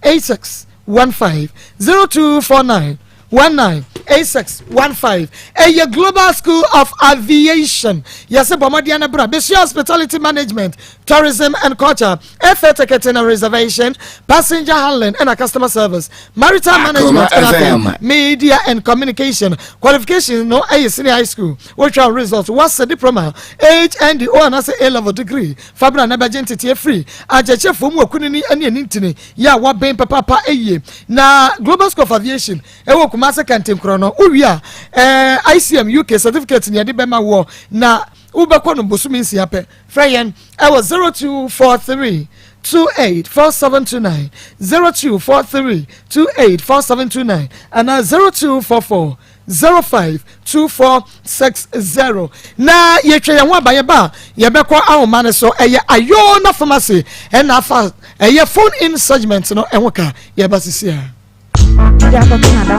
86 15 0249 198615 ɛyɛ Global School of Aviation yɛsɛ bɔ mmɔden no bra bɛsua hospitality management tourism and culture airfare ticketing and reservation passenger handling and customer service maritime management and afei media and communication qualification no ɛyɛ senior high school wotwa result wasɛ diploma HND o anaasɛ A level degree fabra na bɛgye nteteɛ firi akyerɛkyerɛfoɔ mu akunini ne ani ntini yɛ a waben papaapa yie na Global School of Aviation ɛwɔ Kumase Kɛntenkorɔ no wowie a ɛɛ ICM UK certificate ne yɛde bɛma woɔ na wobɛkɔ no bosome nsia pɛ frɛ yɛn ɛwɔ 0243 284729 0243 284729 anaa 0244 052460 na yɛtwa yɛn ho aba yɛba a yɛbɛkɔ ahoma no so ɛyɛ Ayona Pharmacy ɛna afa ɛyɛ phone in segment no ɛho ka yɛba sisi a.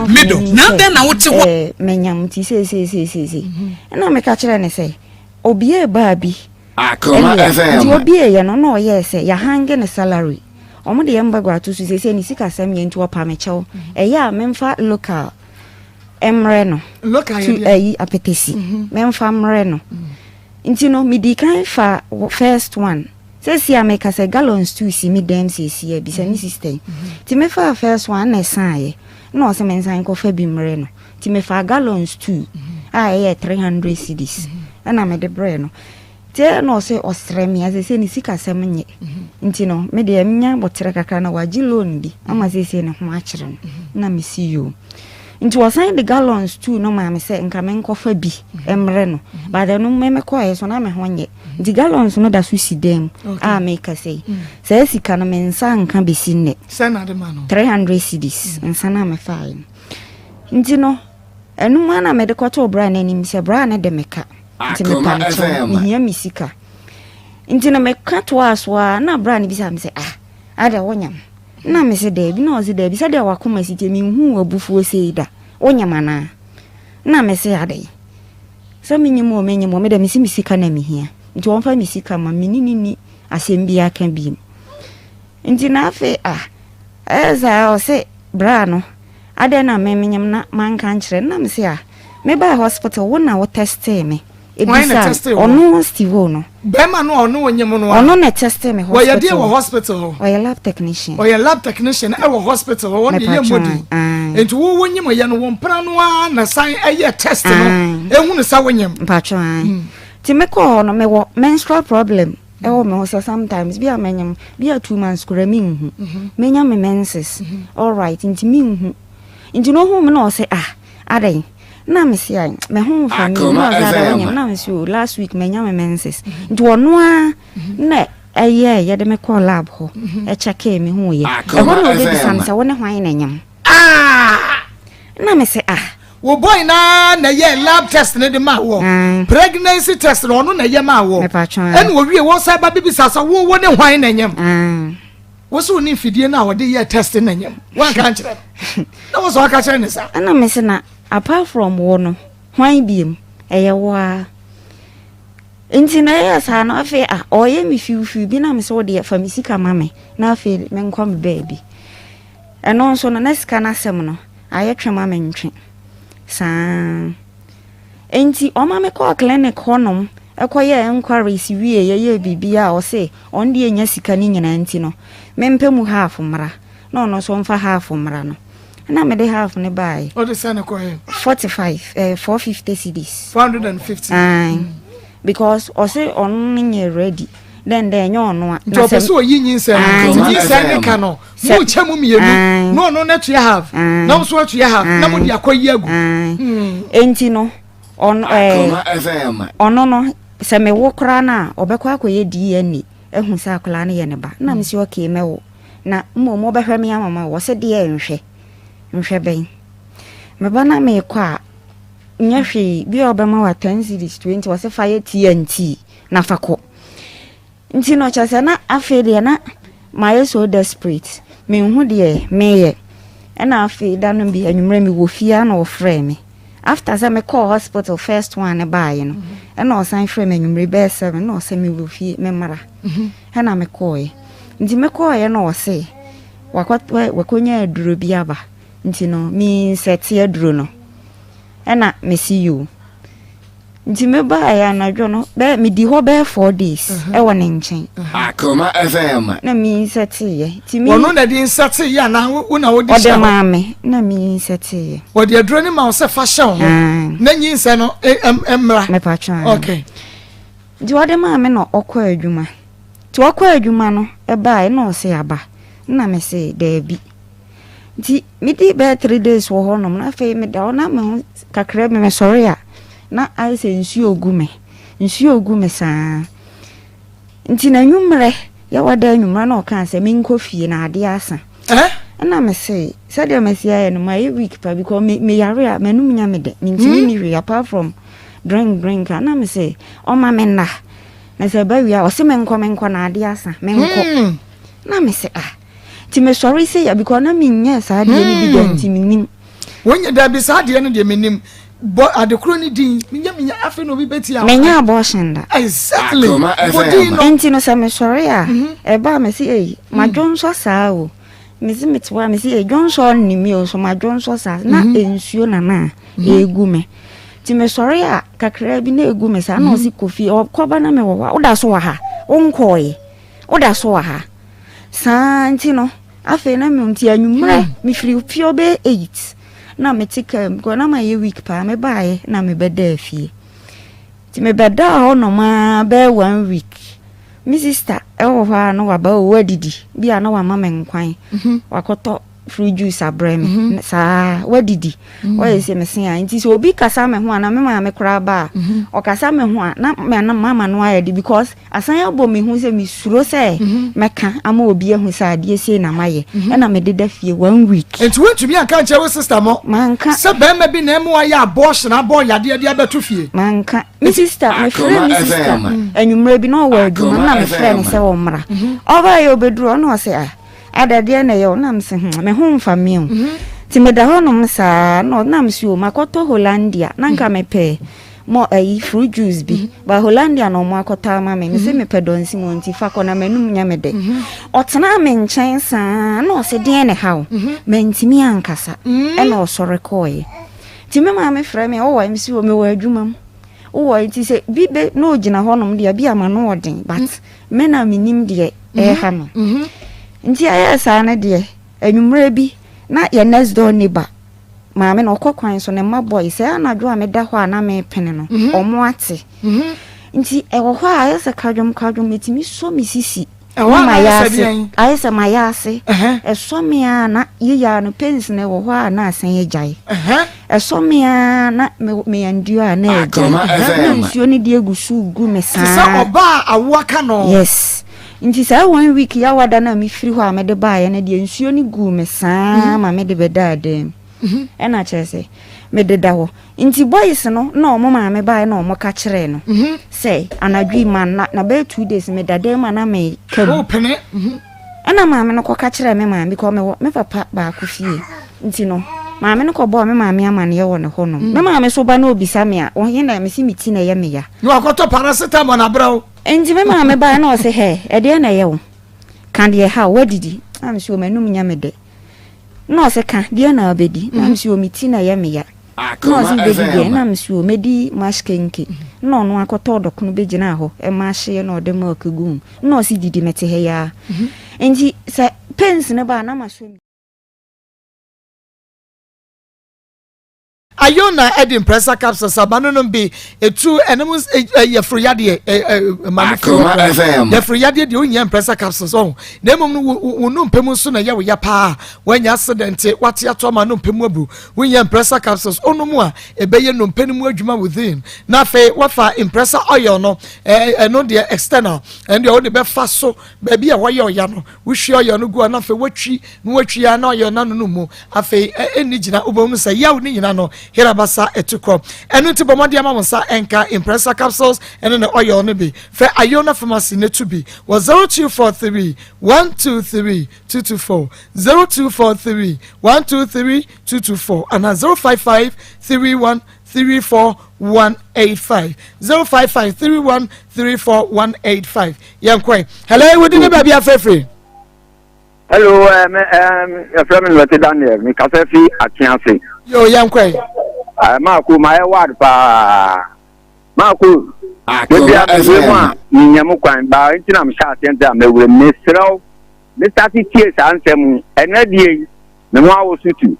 Middle. Na dɛn na wote hɔ? Manyam nti seeseeseesei. Ɛna meka kyerɛ ne sɛ. Obiee baa bi Akoma ɛnea FM. nti obieeɛ no na ɔyɛɛ sɛ yɛahange ne salary. Ɔmo de yɛn bagua ato so seesei ne sikasɛm yɛ nti ɔpa me kyɛw. Ɛyɛ a memfa local mmrɛ no. Local yɛ To deɛ? ayi apetesi. Memfa mmrɛ no. Nti no medii kan fa first one. Seesei a meka sɛ gallons two si me dan mu seesei a bisa me sister yi. Nti mefaa first one na ɛsaeɛ. Na ɔse mensan nkɔfa bi mmrɛ no. Nti mefaa gallons two a ɛyɛ 300 cedis ɛna mede brɛɛ no. Nti ɛna ɔse ɔsrɛ me a seesei ne sikasɛm nyɛ. Nti no me deɛ menya aboterɛ kakra na wagye loan bi ama seesei ne ho akyere no. Na mese yoo. Nti ɔsan de gallons tuu no maa me sɛ nka menkɔfa bi mmrɛ no. But ɛno me mekɔeɛ so na me ho nyɛ. Nti gallons no da so si dan mu a mekasa yi. Saa sika no me nsa nka bɛsi nnɛ. Sɛn na ade ma no? 300 cedis nsa no a mefaeɛ no. Nti no ɛno mu ara na mede kɔtoo bra no anim sɛ bra no de me ka. Nti mepa no kyɛw, mehia me sika. Nti no meka toaa so ara na bra no bisaa me sɛ ah, adɛn wonyam? Nna mese, Dabi. Nna ɔse, Dabi, sɛdeɛ w'akoma si teɛ, menhuu w'abufuo sei da. Wonyem anaa? Nna mese, Adɛn? Sɛ menyem o, menyem o, medeɛ mese me sika na mehia, nti ɔmfa me sika mma me, mene no nni asɛm biara ka biom. Nti na afei ah, ɛyɛ saa ɔse, Bra no, adɛn na me menyem na manka ankyerɛ no? Nna mese, Ah, mebaa hospital, wo na wo testee me. Hwan na Ebisa testee wo? ɔno Steve O no. Bɛrima no a ɔne wo nyem no a. Ɔno na testee me Wɔyɛ hospital. deɛ wɔ hospital hɔ? Ɔyɛ lab technician. Ɔyɛ lab technician ɛwɔ hospital hɔ. Wɔn deɛ yɛ mmɔ din. Ae. Nti wo wo nyem yɛ no wo mpena no ara na san ɛyɛ test no. Ae. Ehu no sɛ wo nyem. Mpatsɔ ae. Nti mekɔɔ hɔ no mewɔ menstrual problem ɛwɔ me ho sɛ sometimes bi a menyem bi a 2 months koraa menhu. Menya me menses alright nti menhu. Nti no ohuu me na ɔse ah adɛn na mese ai me ho mfa me Akoma na ɔse adɛn FM. wonyem na mese o last week manya me menses nti ɔno a na ɛyɛ yɛde me kɔɔ lab hɔ ɛkyɛkee me ho yɛ Akoma ɛhɔ na ɔbɛbisa me FM. sɛ wo ne hwan na nyem Ah! na mese ah Wo boy naa na ɛyɛ lab test ne de ma wɔ. Ae. Pregnancy test no ɔno na ɛyɛ ma wɔ. Mepatwa. Ɛna owie wɔn san ba bibisa sɛ wo wo ne hwan na nyem. Ae. Wo so ne mfidie no a wɔde yɛ test na nyem. Wanka nkyerɛ no. Na wo sɛ ɔka kyerɛ ne sa. Ɛna mese na apart from wo no hwan biem ɛyɛ wo a nti na ɛyɛ saa no afei a ɔyɛ me fiwfiw bi na mese wo deɛ fa me sika ma me na afei menkɔ me baabi ɛno nso no na sika no asɛm no ayɛ twe ma mentwe saa nti ɔma me kɔɔ clinic hɔnom ɛkɔyɛ enquiries wie yɛyɛ biribi a ɔse ɔno deɛ nya sika no nyinaa nti no mempɛ mu half mmra na ɔno nso mfa half mmra no na mede half no baeɛ. Ɔde sɛ ne kɔɛ? 45 450 cedis. 450. Aye. Because ɔse ɔno no nyɛ ready. Then dɛ ɛnyɛ ɔno a. Nti ɔpɛ sɛ ɔyi nyinsɛn no. Nti nyinsɛn ne ka no mo kyɛ mu mmienu na ɔno no atua half na wo nso atua half na mo de akɔ yi agu. Enti no ɔno ɔno no sɛ mewo koraa no a ɔbɛkɔ akɔyɛ DNA ahu sɛ akwadaa no yɛ ne ba. Na mesi okay mɛwo. Na mmom wobɛhwɛ me ama ma wɔ sɛ deɛ nhwɛ nhwɛ bɛn. Meba na mekɔ a nyɛ hwee bi a ɔbɛma wa 10 cedis 20 wɔsɛ fa yɛ TNT na fa kɔ. Nti no kyerɛ sɛ na afei deɛ na mayɛ so desperate menhu deɛ meyɛ. Ɛna afei da no bi anwummerɛ mewɔ fie a na ɔfrɛɛ me. After sɛ mekɔɔ hospital first one ne baeɛ no ɛna ɔsan frɛɛ me anwummerɛ bɛyɛ 7 na ɔsɛ mewɔ fie memmra. Ɛna mekɔɔɛ. Nti mekɔɔɛ na ɔse wakɔ wakɔnya aduro bi aba nti no me insɛte aduro no. Ɛna mese yoo. Nti mebaeɛ anadwo no bɛɛ medi hɔ bɛyɛ 4 days ɛwɔ ne nkyɛn. Akoma FM. Na me insɛteeɛ. Nti me Ɔno na de insɛte yɛ anaa wo na wode hyɛ ɔde hɔ? maa me na me insɛteeɛ. Wɔde aduro no ma wo sɛ fa hyɛ wo ho na nyinsɛn no mmra. Mepatwa. Okay. Nti ɔde maa me na ɔkɔ adwuma. Nti ɔkɔ adwuma no ɛbaeɛ na ɔse aba. Na mese daabi. Nti medi bɛyɛ 3 days wɔ hɔnom na afei meda hɔ na me ho kakra bi mesɔre a na ayɛ sɛ nsuo gu me. Nsuo gu me saa. Nti n'anwummerɛ yɛwɔ da anwummerɛ na ɔkaa sɛ menkɔ fie na adeɛ asa. Ɛna mese sɛdeɛ masi ayɛ no mayɛ weak pa because me meyare a m'anum nya me dɛ mentumi nni hwee apart from drink drink a na mese ɔma me nna na sɛ ɛba wie a ɔse menkɔ menkɔ na adeɛ asa menkɔ. Na mese ah nti mesɔre sɛ ya because na menyɛ saa adeɛ no bi da nti menim. Wonyɛ dabi saa adeɛ no deɛ menim. Bɔ adekoro ne din. Menya menya afei na obi bɛti a. Menya abortion da. Exactly. Bɔ din no. Nti no sɛ mesɔre a, mhm. ɛba a mese ei, mm. madwonsɔ saa o. Mese mete hɔ a mese ei, dwonsɔ nni mi o, so madwonsɔ saa. Na mhm. nsuo na na mhm. ɛgu me. Nti mesɔre a kakraa bi na ɛgu me saa na ɔse kofi ɔkɔba na mewɔ hɔ a woda so wɔ ha wonkɔɔye woda so wɔ ha saa nti no afei na me nti anwummerɛ hmm. mefiri fie ɔbɛyɛ 8 na mete kaa mu because na mayɛ week paa mebaeɛ na mebɛdaa fie nti mebɛdaa hɔ nom ara bɛyɛ one week me sister ɛwɔ hɔ a na waba o wadidi bi a na wama me nkwan mhm. wakɔtɔ fruit juice abrɛ me mhm. saa wadidi mhm. ɔyɛ sɛ mese a nti sɛ obi kasa me ho a na me maame koraa ba a ɔkasa me ho a na mama no ayɛ de because Asan abɔ me hu sɛ mesuro sɛ mɛka ama obi ahu sɛ adeɛ sei na mayɛ ɛna mededa fie one week. Nti wontumi anka nkyerɛ wo sister mo Manka. sɛ bɛrima bi na ɛma wayɛ abortion abɔ yadeɛ de abɛto fie? Manka. Me sister, mefrɛ me sister anwummerɛ bi na ɔwɔ adwuma na mefrɛ no sɛ ɔmmra. Ɔbaeɛ ɔbɛduru hɔ na ɔse ah ada deɛ na ɛyɛ wo na mese hmm me ho mfa me o. Nti meda hɔnom saa na mese o makɔtɔ Hollandia na nka mepɛ Mɔ ayi fruit juice bi mm -hmm. ba Hollandia na ɔmo akɔtɔ ama me mese mm -hmm. mepɛ dɔnsi mu nti fa kɔ na m'anum nyɛ me dɛ mm -hmm. ɔtenaa me nkyɛn saa na ɔse deɛn ne ha wo mm -hmm. mantumi ankasa mm -hmm. ɛna ɔsɔre kɔɔeɛ nti me maame frɛ me ɔwɔ msi wɔ mewɔ adwuma mu wowɔ nti sɛ bi bɛ na ɔgyina hɔnom deɛ bi ama no ɔden but mm -hmm. me na menim deɛ ɛɛha me mm -hmm. nti ɛyɛɛ saa no deɛ anwummerɛ bi na yɛ next door neighbor Maame no ɔkɔ kwan so ne mma bɔe sɛ anadwo a meda hɔ a na mepene no mhm. ɔmo ate mhm. nti ɛwɔ hɔ a ayɛ sɛ kadwom kadwom metumi sɔ me sisi na mayɛ ase ayɛ sɛ mayɛ ase ɛsɔ me a na yiya no pains na ɛwɔ hɔ a na asan agyae ɛsɔ me a na meyɛ a na agyae na nsuo no de egu so gu me saa. Te sɛ ɔbaa awoa ka no. Yes. Nti saa one week yawada no a mefiri hɔ a mede baeɛ no deɛ nsuo no guu me saa ma mede bɛdaa dan mu ɛna kyerɛ sɛ mededa hɔ nti boys no na ɔmo maame baeɛ na ɔmo ka kyerɛɛ no sɛ anadwo yi ma na na bɛyɛ 2 days meda dan mu a na meka mu ɛna maame no kɔka kyerɛɛ me maame because mewɔ me papa baako fie nti no maame no kɔbɔɔ me maame amaneɛ wɔ ne hɔ nom me maame so ba na obisa me a ɔhe na mese me ti na ɛyɛ me ya na wakɔtɔ paracetamol na abrɛ wo. Enti me maame bae na ɔse, Hɛ, ɛdeɛn na ɛyɛ wo? Ka deɛ ɛha wo, woadidi? Na mese, O, m'anum nyɛ me dɛ. Na ɔse, Ka, deɛn na wobɛdi? Na mese, O, me ti na ɛyɛ me ya. Na ɔse, Wobɛdi deɛn? Na mese, O, mɛdi mash kenke. Na ɔno akɔtɔɔ dɔkono bɛgyinaa hɔ, ɛmahyeɛ na ɔde milk guu mu. Na ɔse, Didi, mete ha yi ara. Enti sɛ pains no ba a, na masɔ mu. Iona de mprɛsa capsules aba no nom bi etu ɛnum yɛforo yadeɛ ɛ maame firi hɔ koraa yɛforo yadeɛ deɛ ohia mprɛsa capsules ɔho na emom no wo wo nnompe mu nso na ɛyɛ wo ya paa wɔanya accident wate ato ama nnompe mu abu wohia mprɛsa capsules onom a ɛbɛyɛ nnompe no mu adwuma within na afei wafa mprɛsa oil no ɛno deɛ external ɛno deɛ wode bɛfa so baabi a wɔyɛ ɔya no Wohwie ɔyɔ no gu a na afei woatwi na woatwi a na ɔyɔ no ano no mu. Afei ɛnni gyina wobɛhunu sɛ yaw ne nyina no herabasa ɛtu kɔ. Ɛno nti bɔ mmɔden ama wo nsa ɛnka Impressa capsules ɛne ne oil no bi. Frɛ Iona Pharmacy na tu bi wɔ 0243 123 224, 0243 123 224 anaa 055 31 34 185 055 31 34 185 yɛnkɔe hello wodi ne baabi afrɛfrɛ hello eh, me eh, yɛfrɛ me Lɔte Daniel mekasa fi Atease yo yɛnkɔe eh, maako mayɛ ward paa maako baabi a mewura mu a menya mu kwan baa nti na mehyɛ aseɛ nti a mewura mu mesrɛ wo mesate tie saa nsɛm ɛnɛ die yi Me ho awoso tu.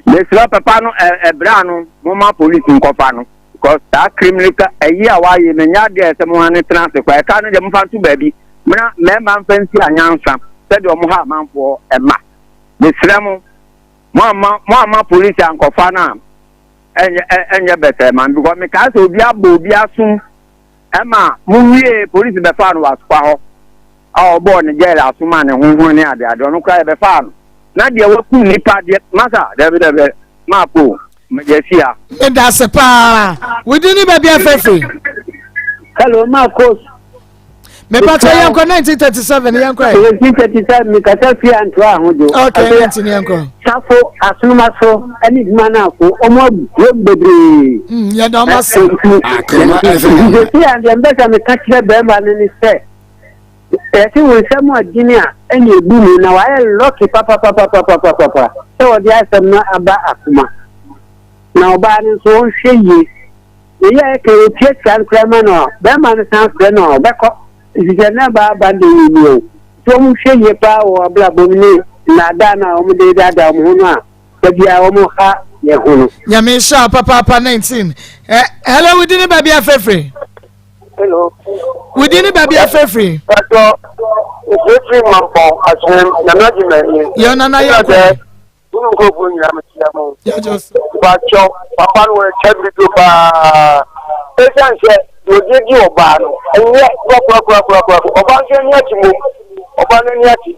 Mesrɛ papa no ɛbrɛ ano momma police nkɔfa no because saa criminal ka ɛyi a wayɛ no nyɛ adeɛ a ɛsɛ mo ne tena ase kwa ɛka no deɛ momfa nto baabi mena mmarima mfa nsi anyansa sɛdeɛ ɔmo ha amanfoɔ ɛma mesrɛ mo mo amma mo amma police ankɔfa no a ɛnyɛ ɛnyɛ bɛtɛɛ ma because mekaa sɛ obi abɔ obi asom ɛma mo wie police bɛfa no wɔ asokwa hɔ a ɔbɔɔ ne gyɛɛl aso maa ne ho ho ne ade ade ɔno koraa yɛbɛfaa no na deɛ wakum nipa deɛ masa dɛbi dɛbi maako yɛsi ha. Meda ase paa. Wo din ne baabi afɛfiri? Hello, Marcos. Mepatɔ yɛnkɔ 1937 yɛnkɔ ɛ. 1937 mekasa firi antoa ahodwo. Okay, 19 yɛnkɔ. Safo asonomaso ne adwumanafo ɔmo abuom bebree. Mm, yɛda ɔmo ase. Akoma FM. Nti a deɛ mbɛ sɛ meka kyerɛ bɛrima no ne sɛ yɛte wo nsɛm adwene a ɛna ebu mu na wayɛ lɔki papapapapapapa sɛ wɔde asɛm no aba akoma na ɔbaa no nso ɔnhwɛ yie. Eyi a ɛka yi, otua sika no koraa ma no a, barima no san frɛ no a, ɔbɛkɔ. Efisɛ na baa ba de yi ni o. Nti wɔhwɛ yie paa wɔ abrabɔ mu ne nnaadaa no a wɔde daadaa wɔn ho no a da biara wɔha yɛn ho no. Nyame nhyira wo papaapa 19. Eh, hello, wodi ne baabi afrɛfrɛ? Hello. Wodi ne baabi afrɛfrɛ? Pastor, ofrɛfrɛ mampɔn asɛm nana gyimani. Yɛ nana yɛ kɔ. Mo ne nkurɔfoɔ nyinaa mekyia mo. Mpakyɛw, papa no wɔyɛ video paa. Ɛsiane sɛ deɛ ɔde adi ɔbaa no, ɛnyɛ korakorakorakorakora. Ɔbaa nso ani ate mmom. Ɔbaa no ani ate.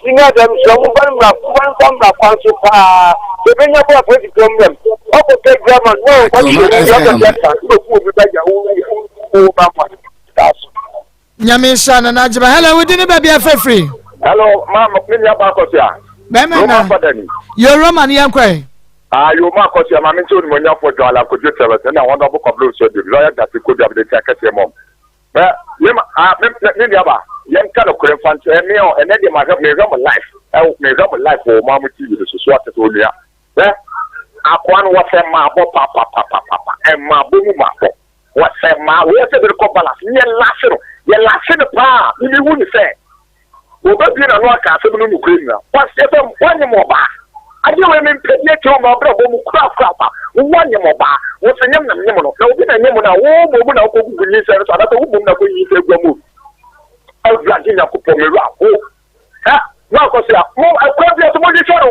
Nti ne ada mesrɛ mo mfa no mmra, mfa no mfa mmra kwan so paa. Sɛ ɛbɛnya bɔ apolisifoɔ mmram. Ɔkɔpɛ drama no, wɔnkɔkyere no, deɛ ɔbɛdi asa, wobɛku obi ba gya wo wo ba ma. Daa so. Nyame nhyira no na gyeba. Hello, wodi ne baabi afɛfiri. Hello, ma me nua ba akɔsia. Bɛrima na. Roman fada ni. Yo Roman yɛn kɔ yi. Ah, yo ma akɔsia ma me nkyɛn onimonyafo John Alan Kojo Travers ɛna Honorable Kwabena Osuadu, lawyer Gyasi Kodu Abedeti akɛseɛ mɔm. Mɛ me ma ah me me nua ba yɛn ka no korɛ nfa nkyɛn me ɔ ɛnɛ deɛ ma hwɛ mehwɛ mo life ɛwɔ mehwɛ mo life wɔ ɔmo TV no so so ate sɛ onua. Hwɛ akoa no wɔsɛ mmaabɔ papapapapa mmaabɔ mu mmaabɔ. Wɔsɛ mmaa wei sɛ bere kɔ balance ne yɛ lase no yɛ lase no paa me me hu ne sɛ wɔbɛbie n'ano aka asɛm no nokorɛ nyina wɔsɛ sɛ wɔnyem ɔbaa adeɛ wei mempɛ bi akyerɛ wɔn abrabɔ mu kura kura pa wɔnyem ɔbaa wɔsɛ nyem na nyem no na obi na nyem no a wo mmom na wokɔ gugu nyinsɛn no so anaasɛ wo mmom na kɔ nyinsɛn gu ama obi Awurade Nyankopɔn me werɛ aho Hɛ, mo akɔsoa, mo ɛkwan bia so monhwehwɛ no,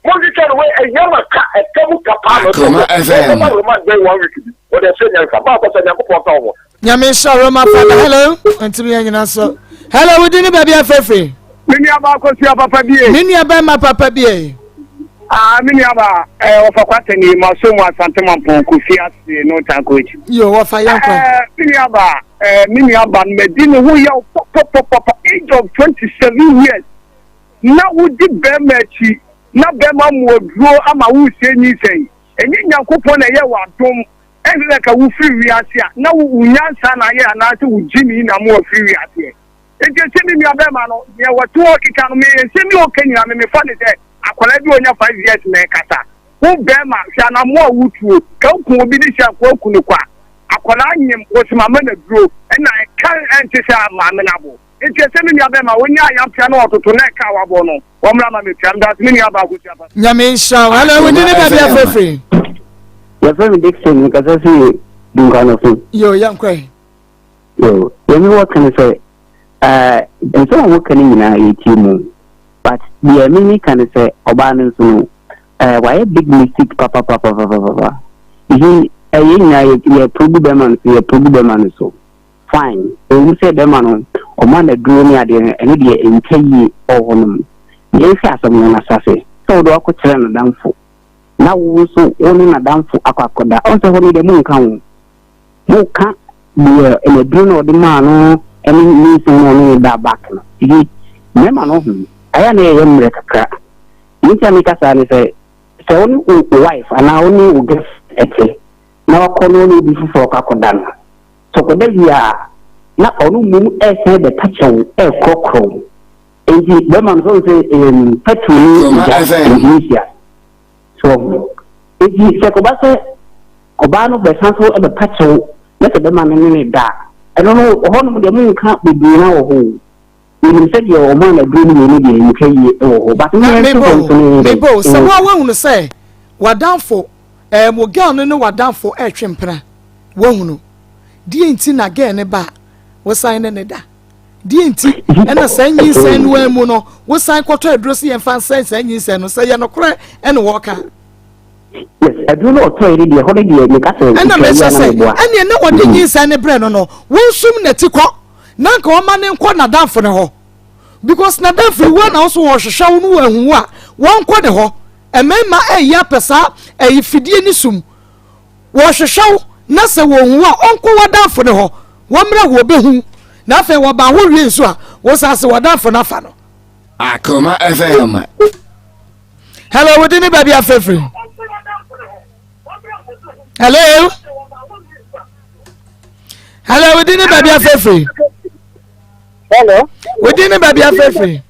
monhwehwɛ no, wei ɛhia ma ka, ɛka mu ka paa na ɔsɛ Akoma FM. Wɔbɛba Roman bɛyɛ one week bi, wɔde ɛsɛ nyansa, mo akɔsoa Nyankopɔn nka wo ho. Nyame nhyira Roma fada. Hello, ntumi yɛ nyina so. Hello, wodi ne baabi afɛfiri. Me nua ba akosua papa bie. Me nua bɛrima papa bie. Ah, me nua ba, eh, wɔfa kwata ni ma so mu asante mampɔn kofi ase no tanko akyi. Yo, wɔfa yɛn kɔ. Eh, me nua ba, Eh, me nua ba no madi ne ho yaw pɔpɔpɔpɔ age of 27 years na wodi bɛrima akyi na bɛrima mmoaduro ama woresie nyinsɛn ɛnyɛ nyankopɔn na ɛyɛ w'adom ɛnsɛ sɛ ka wofiri wiase a na wo nyansa na ayɛ anaasɛ wo gyimi na mo afiri wiaseɛ nti ɛsɛ me nua bɛrima no deɛ wɔte hɔ keka no me nsɛm bi ɔka nyina me mefa ne sɛ akwadaa bi ɔnya 5 years na ɛkasa wo bɛrima hwɛ anamoa a wotuo ka woku obi de hyɛ akoa ku no kwa Akwadaa nyem wɔsi mama no aduro ɛna ɛka ɛnte sɛ maame no abo nti ɛsɛ me nua bɛma wɔnya ayampea na ɔtoto na ɛka a wabɔ no wɔmmra ma metua meda me nua baako tua pa. Nyame nhyira wo. Hello, wo din ne baabi afrɛ firi? Yɛfrɛ me Dickson, mekasa firi Dunkanɔfe. Yo, yɛnkɔ ɛ. Yo, deɛ mewɔ ka ne sɛ, eh, nsɛm a wɔka no nyinaa yɛtie mu. But deɛ me meka ne sɛ, ɔbaa no nso no, eh, wayɛ big mistake papapapapapa. You see, eh, yɛn nyinaa yɛ yɛ progu bɛrima no so, yɛ progu bɛrima no so. Fine, ɛwɔ mu sɛ bɛrima no, ɔma no aduro ne adeɛ no, ɛno deɛ ɛntwa yie wɔ hɔnom. Yɛnhwɛ asɛm no n'asase, sɛ wode wakɔkyerɛ n'adamfo, na wo nso wo ne n'adamfo akɔ akɔda, ɔn sɛ hɔ no deɛ monka ho. Moka deɛ n'aduro na ɔde maa no ne ne nsɛm na ɔne no da back no. You see, mmarima no ho, ayɛ a na yɛyɛ mmerɛ kakra. Deɛ nti a meka saa ne sɛ, sɛ wo ne wo wife anaa wo ne wo girlfriend te na wakɔ na ɔne obi foforɔ kɔ akɔda no, sɛ ɔkɔda wie a, na ɔno mmom ɛresan bɛpa kyɛw ɛrekorɔkorɔ wo. Enti bɛrima no sɛ ɔhu sɛ ɛɛm petrol ne Akoma gya FM. ntumi nhyia. So ɔho. Enti sɛ kɔba sɛ ɔbaa no bɛsan so bɛpa kyɛw na sɛ bɛrima no ne no da a, ɛno no hɔnom deɛ monka bebree no wɔ hɔ o. Menim sɛ deɛ ɔmaa no aduro no wei no deɛ ntwa yie wɔ hɔ but Na me mebɔ nso hɔ o, nso no yɛ dɛn mebɔ o, sɛ mm. wo a woahunu sɛ w'adamfo, ɛɛm, wo girl no ne w'adamfo ɛretwe mpena, woahunu, deɛ nti na girl no ba a, wosan ne no da? Deɛ nti ɛna saa nyinsɛn no ara mu no, wosan kɔtɔ aduro sɛ yɛmfa nsɛn saa nyinsɛn no, sɛ yɛ nokorɛ ɛna wɔka? Yes, aduro no ɔtɔe no deɛ, ɛhɔ no deɛ meka sɛ Ɛna ntwa yie mehyɛ a na sɛ, meboa. ɛneɛ na wɔde nyinsɛn no brɛ no no, wonsum n'ati kɔ. na nka ɔma ne nkɔ n'adamfo no hɔ because n'adamfo yi wo na wo so wɔhwehwɛ wo no wɔahu wo a wɔnkɔ ne hɔ mmarima ɛyɛ apɛ saa ɛyɛ fidie ne sum wɔhwehwɛ wo na sɛ wɔhu wo a ɔnkɔ w'adamfo no hɔ wɔmmrɛ wɔ bɛhu. Na afei wɔba ho wie nso a, wo san se wɔdamfo no afa no. Akoma FM. Hello, wo din ne baabi afrɛfiri? Hello? Hello, wo din ne baabi afrɛfiri? Hello. Wo din ne baabi afrɛfiri?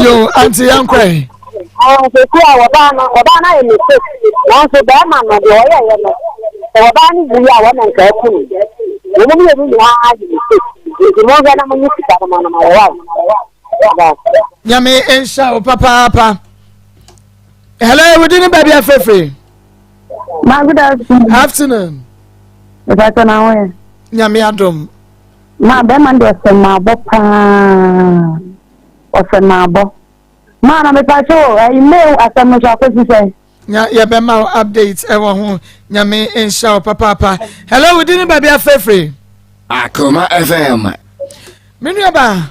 Yo, auntie yankɔ yi. Sisi a wɔbaa no wɔbaa no ayɛ mistake nanso bɛrima no deɛ ɔyɛɛyɛ no sɛ wɔbaa no wui a wɔn na nka aku no wɔn mu mmienu nyinaa ayɛ mistake nti monhwɛ na monye sika no ma no ma wɔwae. Nyame nhyira wo papaapa. Hello, wo din ne baabi afrɛfrɛ? Ma good afternoon. Afternoon. Ìfàtọ̀ na wọ́n yẹ. Nyame adom. Ma bɛrima no deɛ ɔsɛ maabɔ paa ɔsɛ maabɔ maa na mepa kyɛ o ɛyi mail asɛm no so akɔsi sɛn. Nya yɛbɛma wo update ɛwɔ ho nyame nhyira wo papaapa. Hello wo din ne baabi afrɛfrɛ. Akoma FM. Me nuaba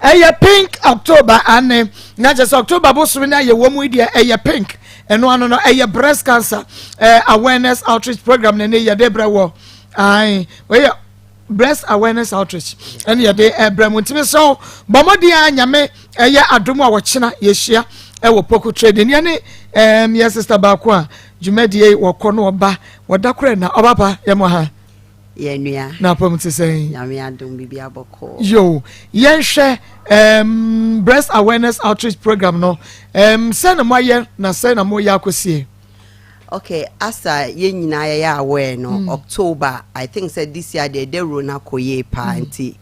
ɛyɛ pink October ane na kyerɛ sɛ October bosome no ayɛ wɔ mu yi deɛ ɛyɛ pink ɛno ano no ɛyɛ breast cancer eh, awareness outreach program na ne yɛde brɛ wɔ ae wɔyɛ breast awareness outreach ɛne yɛde ɛbrɛ mu ntumi sɛ wo bɔ mmɔden a nyame ɛyɛ adom a wɔkyena yɛhyia ɛwɔ poku trading yɛne ɛɛm yɛ sister baako a dwumadie wɔkɔ no ɔba wɔda korɛ na ɔba pa yɛ mo ha Yɛn nua. Na apam te sɛn? Nyame adom biribi abɔkɔɔ. Yo, yɛnhwɛ um, breast awareness outreach program no um, sɛn na moayɛ na sɛn na moyɛ akɔsie? Okay, asa yɛn nyinaa yɛyɛ aware no mm. October I think sɛ this year deɛ dawuro no akɔ yie paa mm. nti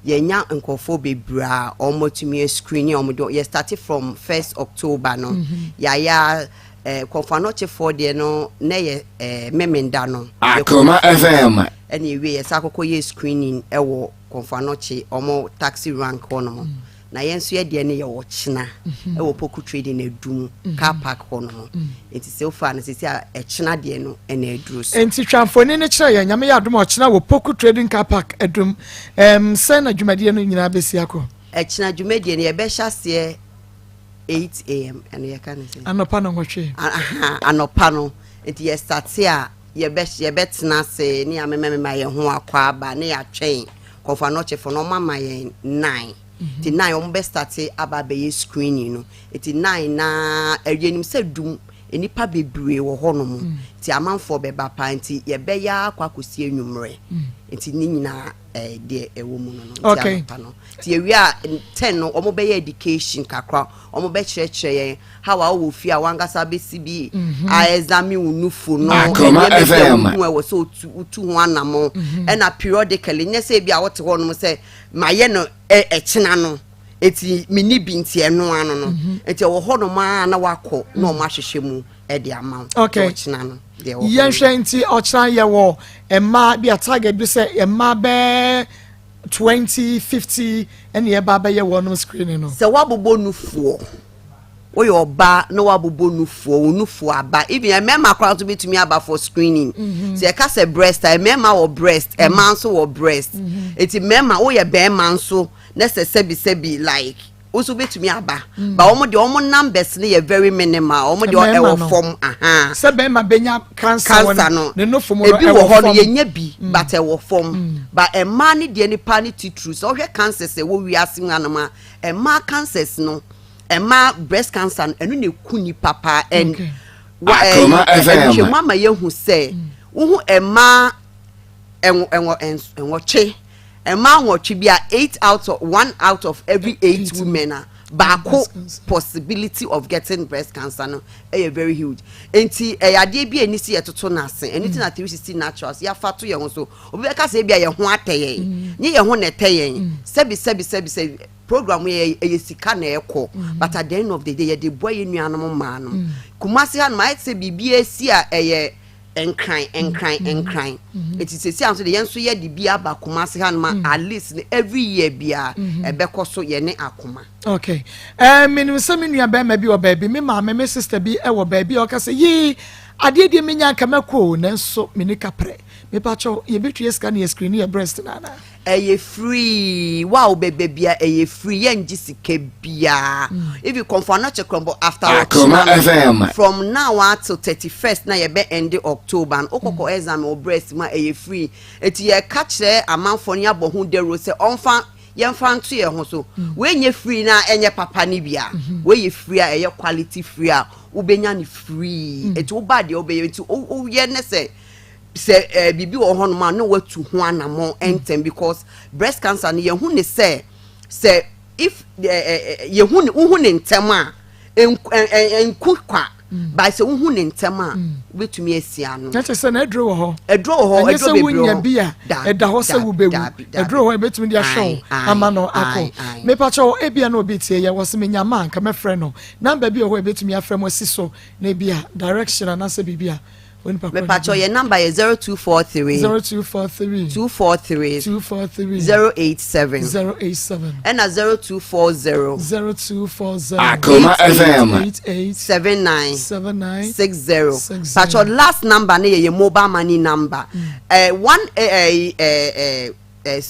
yɛnya nkurɔfoɔ bebree a wɔatumi screen wɔn de yɛ start from first October no mm -hmm. yɛayɛ Eh, Kɔmfoanɔkyefoɔ deɛ no na ɛyɛ eh, Memenda no. Akoma FM. Ɛna ewie yɛsa akɔkɔ yɛ screening ɛwɔ Kɔmfoanɔkye ɔmo taxi rank hɔ nom. Mm. Na yɛn nso yɛ deɛ no yɛ ɔkyena mm-hmm. ɛwɔ Poku Trading Adum mm-hmm. car park hɔ nom. Mm. Nti sɛ ofa no sisi a ɛkyena deɛ no ɛna aduru so. Nti twa mfoni no kyerɛ yɛn Nyame yɛ adom ɔkyena wɔ Poku Trading car park Adum. Ɛm sɛn na dwumadie no nyinaa bɛsi akɔ? Ɛkyena dwumadie no yɛbɛhyɛ aseɛ 8 am ɛno yɛka ne sɛ anɔpa no nwɔtwe anɔpa no nti yɛ sate a yɛbɛtena ase ne yɛamemamema yɛn ho akɔ aba ne yɛatwɛn kɔfo anɔkyefo no ɔma ma yɛn 9 mhm. nti 9 ɔmo bɛ sate aba abɛyɛ screening no nti 9 na yɛnim sɛ dum nnipa bebree wɔ hɔnom mm. nti amanfoɔ bɛba paa nti yɛbɛyɛ akɔ akɔsi anwummerɛ mm. nti ne nyinaa eh, deɛ ɛwɔ mu no no nti okay. anɔpa no nti yɛwie a ten no wɔn bɛyɛ education kakra wɔn bɛkyerɛkyerɛ yɛn how a wɔwɔ fie a wankasa bɛsi bi mhm. a examine wo nufu no nneɛma bi a wohu ɛwɔ sɛ otu wotu ho anamɔ mhm. ɛna periodically nyɛ sɛ ebi a wɔte hɔ nom sɛ mayɛ no ɛkyena no eti mini bi nti ɛno ano no mhm. nti ɛwɔ hɔ nom a na wakɔ na wɔn ahwehwɛ mu. ɛde ama wo okay ɔkyena no deɛ wɔ yɛnhwɛ nti ɔkyena yɛwɔ mmaa bi a target bi sɛ mmaa bɛɛ 20 50 ɛne ɛba bɛyɛ wɔnom screening no sɛ woabobɔ nufoɔ woyɛ ɔbaa na woabobɔ nufoɔ wo nufoɔ aba even mmarima koraa nso bɛtumi aba for screening mm -hmm. sɛ yɛka sɛ breast a mmarima wɔ breast mm-hmm. mmaa nso wɔ breast mm -hmm. eti mmarima woyɛ bɛrima nso na sɛ sɛbi sɛbi like Wo nso wobɛtumi aba mm. but wɔn deɛ wɔn numbers no yɛ very minimal wɔn deɛ ɛwɔ fam ahan. Sɛ bɛrima bɛnya cancer cancer no ne nofo mu no ebi wɔ hɔ no yɛnya bi mm. but ɛwɔ fam mm. but mmaa ne deɛ nipa ne titiri sɛ ɔhwɛ cancers ɛwɔ wiase mu anam a mmaa cancers no mmaa breast cancer no ɛno na eku nipa paa and wa ɛɛ ɛhwehwɛ mu ama yɛhu sɛ wohu mmaa ɛnwɔ ɛnwɔ ɛnwɔtwe. Mmaa nwɔtwe bi a eight out of one out of every eight women a baako possibility of getting breast cancer no ɛyɛ very huge nti ɛyɛ adeɛ bi a ɛni si yɛtoto n'ase ɛno ti na 360 naturals yɛafa to yɛn ho so obi bɛka sɛ ebi a yɛn ho atɛ yɛn mm. nye yɛn ho na ɛtɛ yɛn mm. sɛbi sɛbi sɛbi sɛbi program yɛ ɛyɛ sika na ɛkɔ mm. but at the end of the day yɛde bɔ yɛn nuanom mmaa no Kumasi ha no ayɛ sɛ biribi esi a ɛyɛ. Nkran nkran nkran eti sɛsi a nso de yɛn nso yɛ de bi aba Kumasi ha nom at least no every year bia ɛbɛkɔ so yɛ ne akoma. Okay ɛɛ eh, menim sɛ me nua bɛrima bi wɔ baabi me maame me sister bi wɔ baabi a ɔka sɛ yii adeɛ deɛ menya nka mɛkɔ o nanso me ni kaprɛ. Mepakyɛw, yɛbɛtua sika na yɛscreeni yɛ breast no anaa? Ɛyɛ free, wo a wobɛba bia ɛyɛ free, yɛngye sika biaa. If you Komfo Anokye Krɔmbo after Akoma ɔkyena no, FM. from now ara till 31st na yɛbɛ ende October no, wokɔ kɔ exam wo breast mu a ɛyɛ free. Enti yɛka kyerɛ amanfoɔ no yɛabɔ ho dawuro sɛ ɔmfa yɛmfa nto yɛn ho so. Wei nyɛ free na ɛnyɛ papa no bi a, wei yɛ free a ɛyɛ quality free a wobɛnya no free. Enti woba deɛ wobɛyɛ, nti woyɛ ne sɛ sɛ eh, biribi wɔ hɔnom a na watu ho anammɔn ntɛm because breast cancer no yɛhu ne sɛ sɛ if eh, eh, eh, yɛhu ne wohu ne ntɛm a nku kwa mm. by sɛ wohu ne ntɛm a mm. wobɛtumi asi ano. Na kyerɛ sɛ na aduro wɔ hɔ. Aduro wɔ hɔ, aduro bebree wɔ hɔ. Ɛnyɛ sɛ wonya bi a ɛda hɔ sɛ wobɛwu. Aduro wɔ hɔ ɛbɛtumi de ahwɛ wo ama no akɔ. Mepakyɛ wɔ ebia na obi tie yɛ wɔ sɛ menya ma nka mɛfrɛ no. Namba bi wɔ hɔ ɛbɛtumi afrɛ mo asi so na ebia direction anaasɛ biribi a. Mepakyɛw yɛn number yɛ 0243. 0243. 243. 243. 087. 087. Ɛna 0240. 0240. Akoma FM. 88. 79. 79. 60. 60. Pakyɛw last number no yɛ yɛn mobile money number. Mm. Eh, one eh, eh, eh, eh,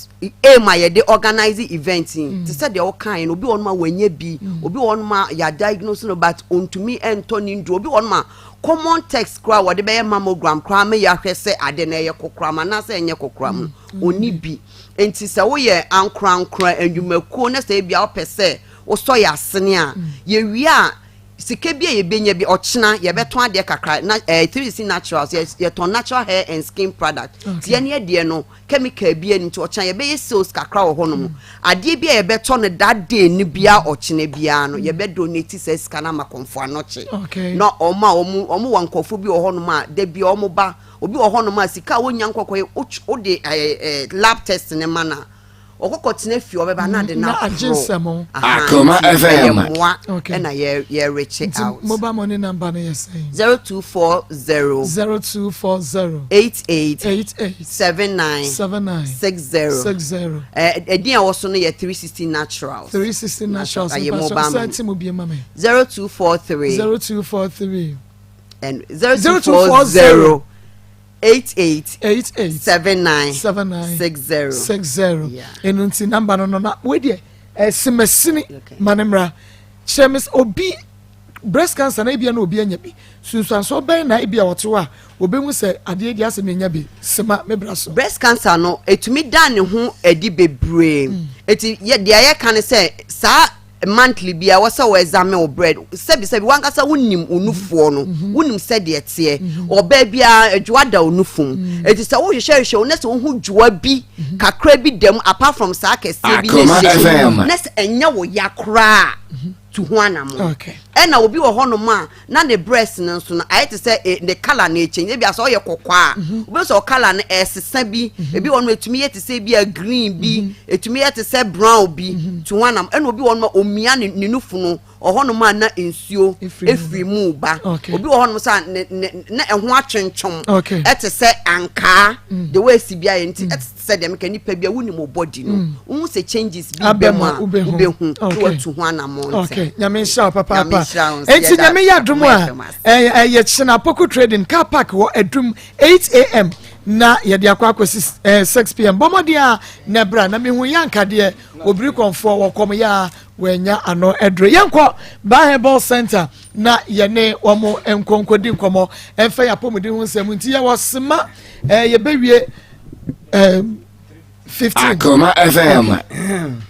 aim a yɛde organize event yi mm. te sɛ deɛ ɔkae no obi wɔ nom a wanya bi mm. obi wɔ nom a yɛ diagnose no but ontumi ntɔ ne nduro obi wɔ nom a common text koraa wɔde bɛyɛ mammogram koraa ma yɛahwɛ sɛ ade no ɛyɛ kokoram anaasɛ ɛnyɛ kokoram no mm. ɔni bi nti sɛ woyɛ ankorankora nnwumakuo na sɛ ebia wopɛ sɛ wosɔ yɛ asene a yɛwie a sika bi a yɛbɛnya bi ɔkyena yɛbɛtɔn adeɛ kakra na ɛɛ eh, 360 naturals yɛtɔn natural hair and skin product okay. tiɛ ne ɛdeɛ no chemical bi anim nti ɔkyena yɛbɛyɛ sales kakra wɔ hɔnom mm. adeɛ bi a yɛbɛtɔ no that day no bia ɔkyena biara no mm. yɛbɛ donate saa sika no ama kɔnfo anɔkye na ɔmo a ɔmo ɔmo wɔ nkɔfo bi wɔ hɔnom a da bi ɔmo ba obi wɔ hɔnom a sika a wonya nkɔkɔ yɛ wode ɛɛ ɛɛ lab test ne ma na ɔkɔkɔ tena fie ɔbɛba na ade na aporo Akoma FM ɛyɛ mmoa ɛna yɛ yɛ reach out. Mobile money number no yɛ sɛn. 0240. 0240. 88. 88. 79. 79. 60. 60. Ɛdin a ɛwɔ so no yɛ 360 Naturals. 360 Naturals. Ɛyɛ mobile money. Sɛ ti mu bie ma mi. 0243. 0243. And 0240. 88. 88. 79. 79. 60. 60. Ɛnu nti namba no no na wei deɛ ɛsimasini ma ne mmra kyerɛ me obi breast cancer na ebia na obi anya bi sunsuansoɔ bɛn na ebia ɔte hɔ a obehu sɛ adeɛ di asɛ menya bi sema me bra so. Breast cancer no etumi da ne ho adi bebree mm. eti yɛ deɛ yɛka ne sɛ saa monthly bi a wɔsɛ wɔ examine wo bread sɛbi sɛbi wankasa wonim wo nufoɔ no mm-hmm. wonim sɛdeɛ teɛ mm-hmm. ɔbaa biara adwoa da wo nufu mu mm. eti sɛ wohwehwɛ hwehwɛ wo na sɛ wohu dwoa bi mm-hmm. kakra bi dɛm apart from saa kɛseɛ bi na ɛhyɛ na sɛ ɛnyɛ wo ya koraa. tu ho anamon ɛna obi wɔ hɔnom a na ne breast no nso no ayɛ te sɛ e, ne colour no ɛkyɛn ebi asɛ ɔyɛ kɔkɔɔ a mhm. wobɛhu sɛ ɔcolour no ɛsesa bi mhm. ebi wɔ hɔnom ɛtumi yɛ te sɛ ebi a green bi mhm. ɛtumi yɛ te sɛ brown bi tu ho anam ɛna obi wɔ hɔnom a omia ne ne nufu no ɔhɔnom a na nsuo efiri mu ba obi wɔ hɔnom sɛ ne ne na ɛho atwentwom ɛte sɛ ankaa mm. the way esi bi ayɛ nti mm. ɛte sɛ deɛ meka nipa bi a wonim wo body no mm. wohu sɛ changes bi bɛ mu a wobɛhu na watu ho anammɔn ntɛm nyame nhyira wo papaapa enti nyame yɛ adom a ɛyɛ kyena poko trading car park wɔ adum 8am na yɛde akɔ akɔsi 6pm bɔ mmɔden a na bra na mehu yɛ ankadeɛ obiri kɔnfoɔ wɔkɔm yɛ a wɔanya ano aduro yɛnkɔ Ba Herbal Center na yɛne wɔn nkɔnkɔdi nkɔmmɔ ɛmfa yɛ apɔmuden ho nsɛm nti yɛwɔ sema yɛbɛwie 15 Akoma FM.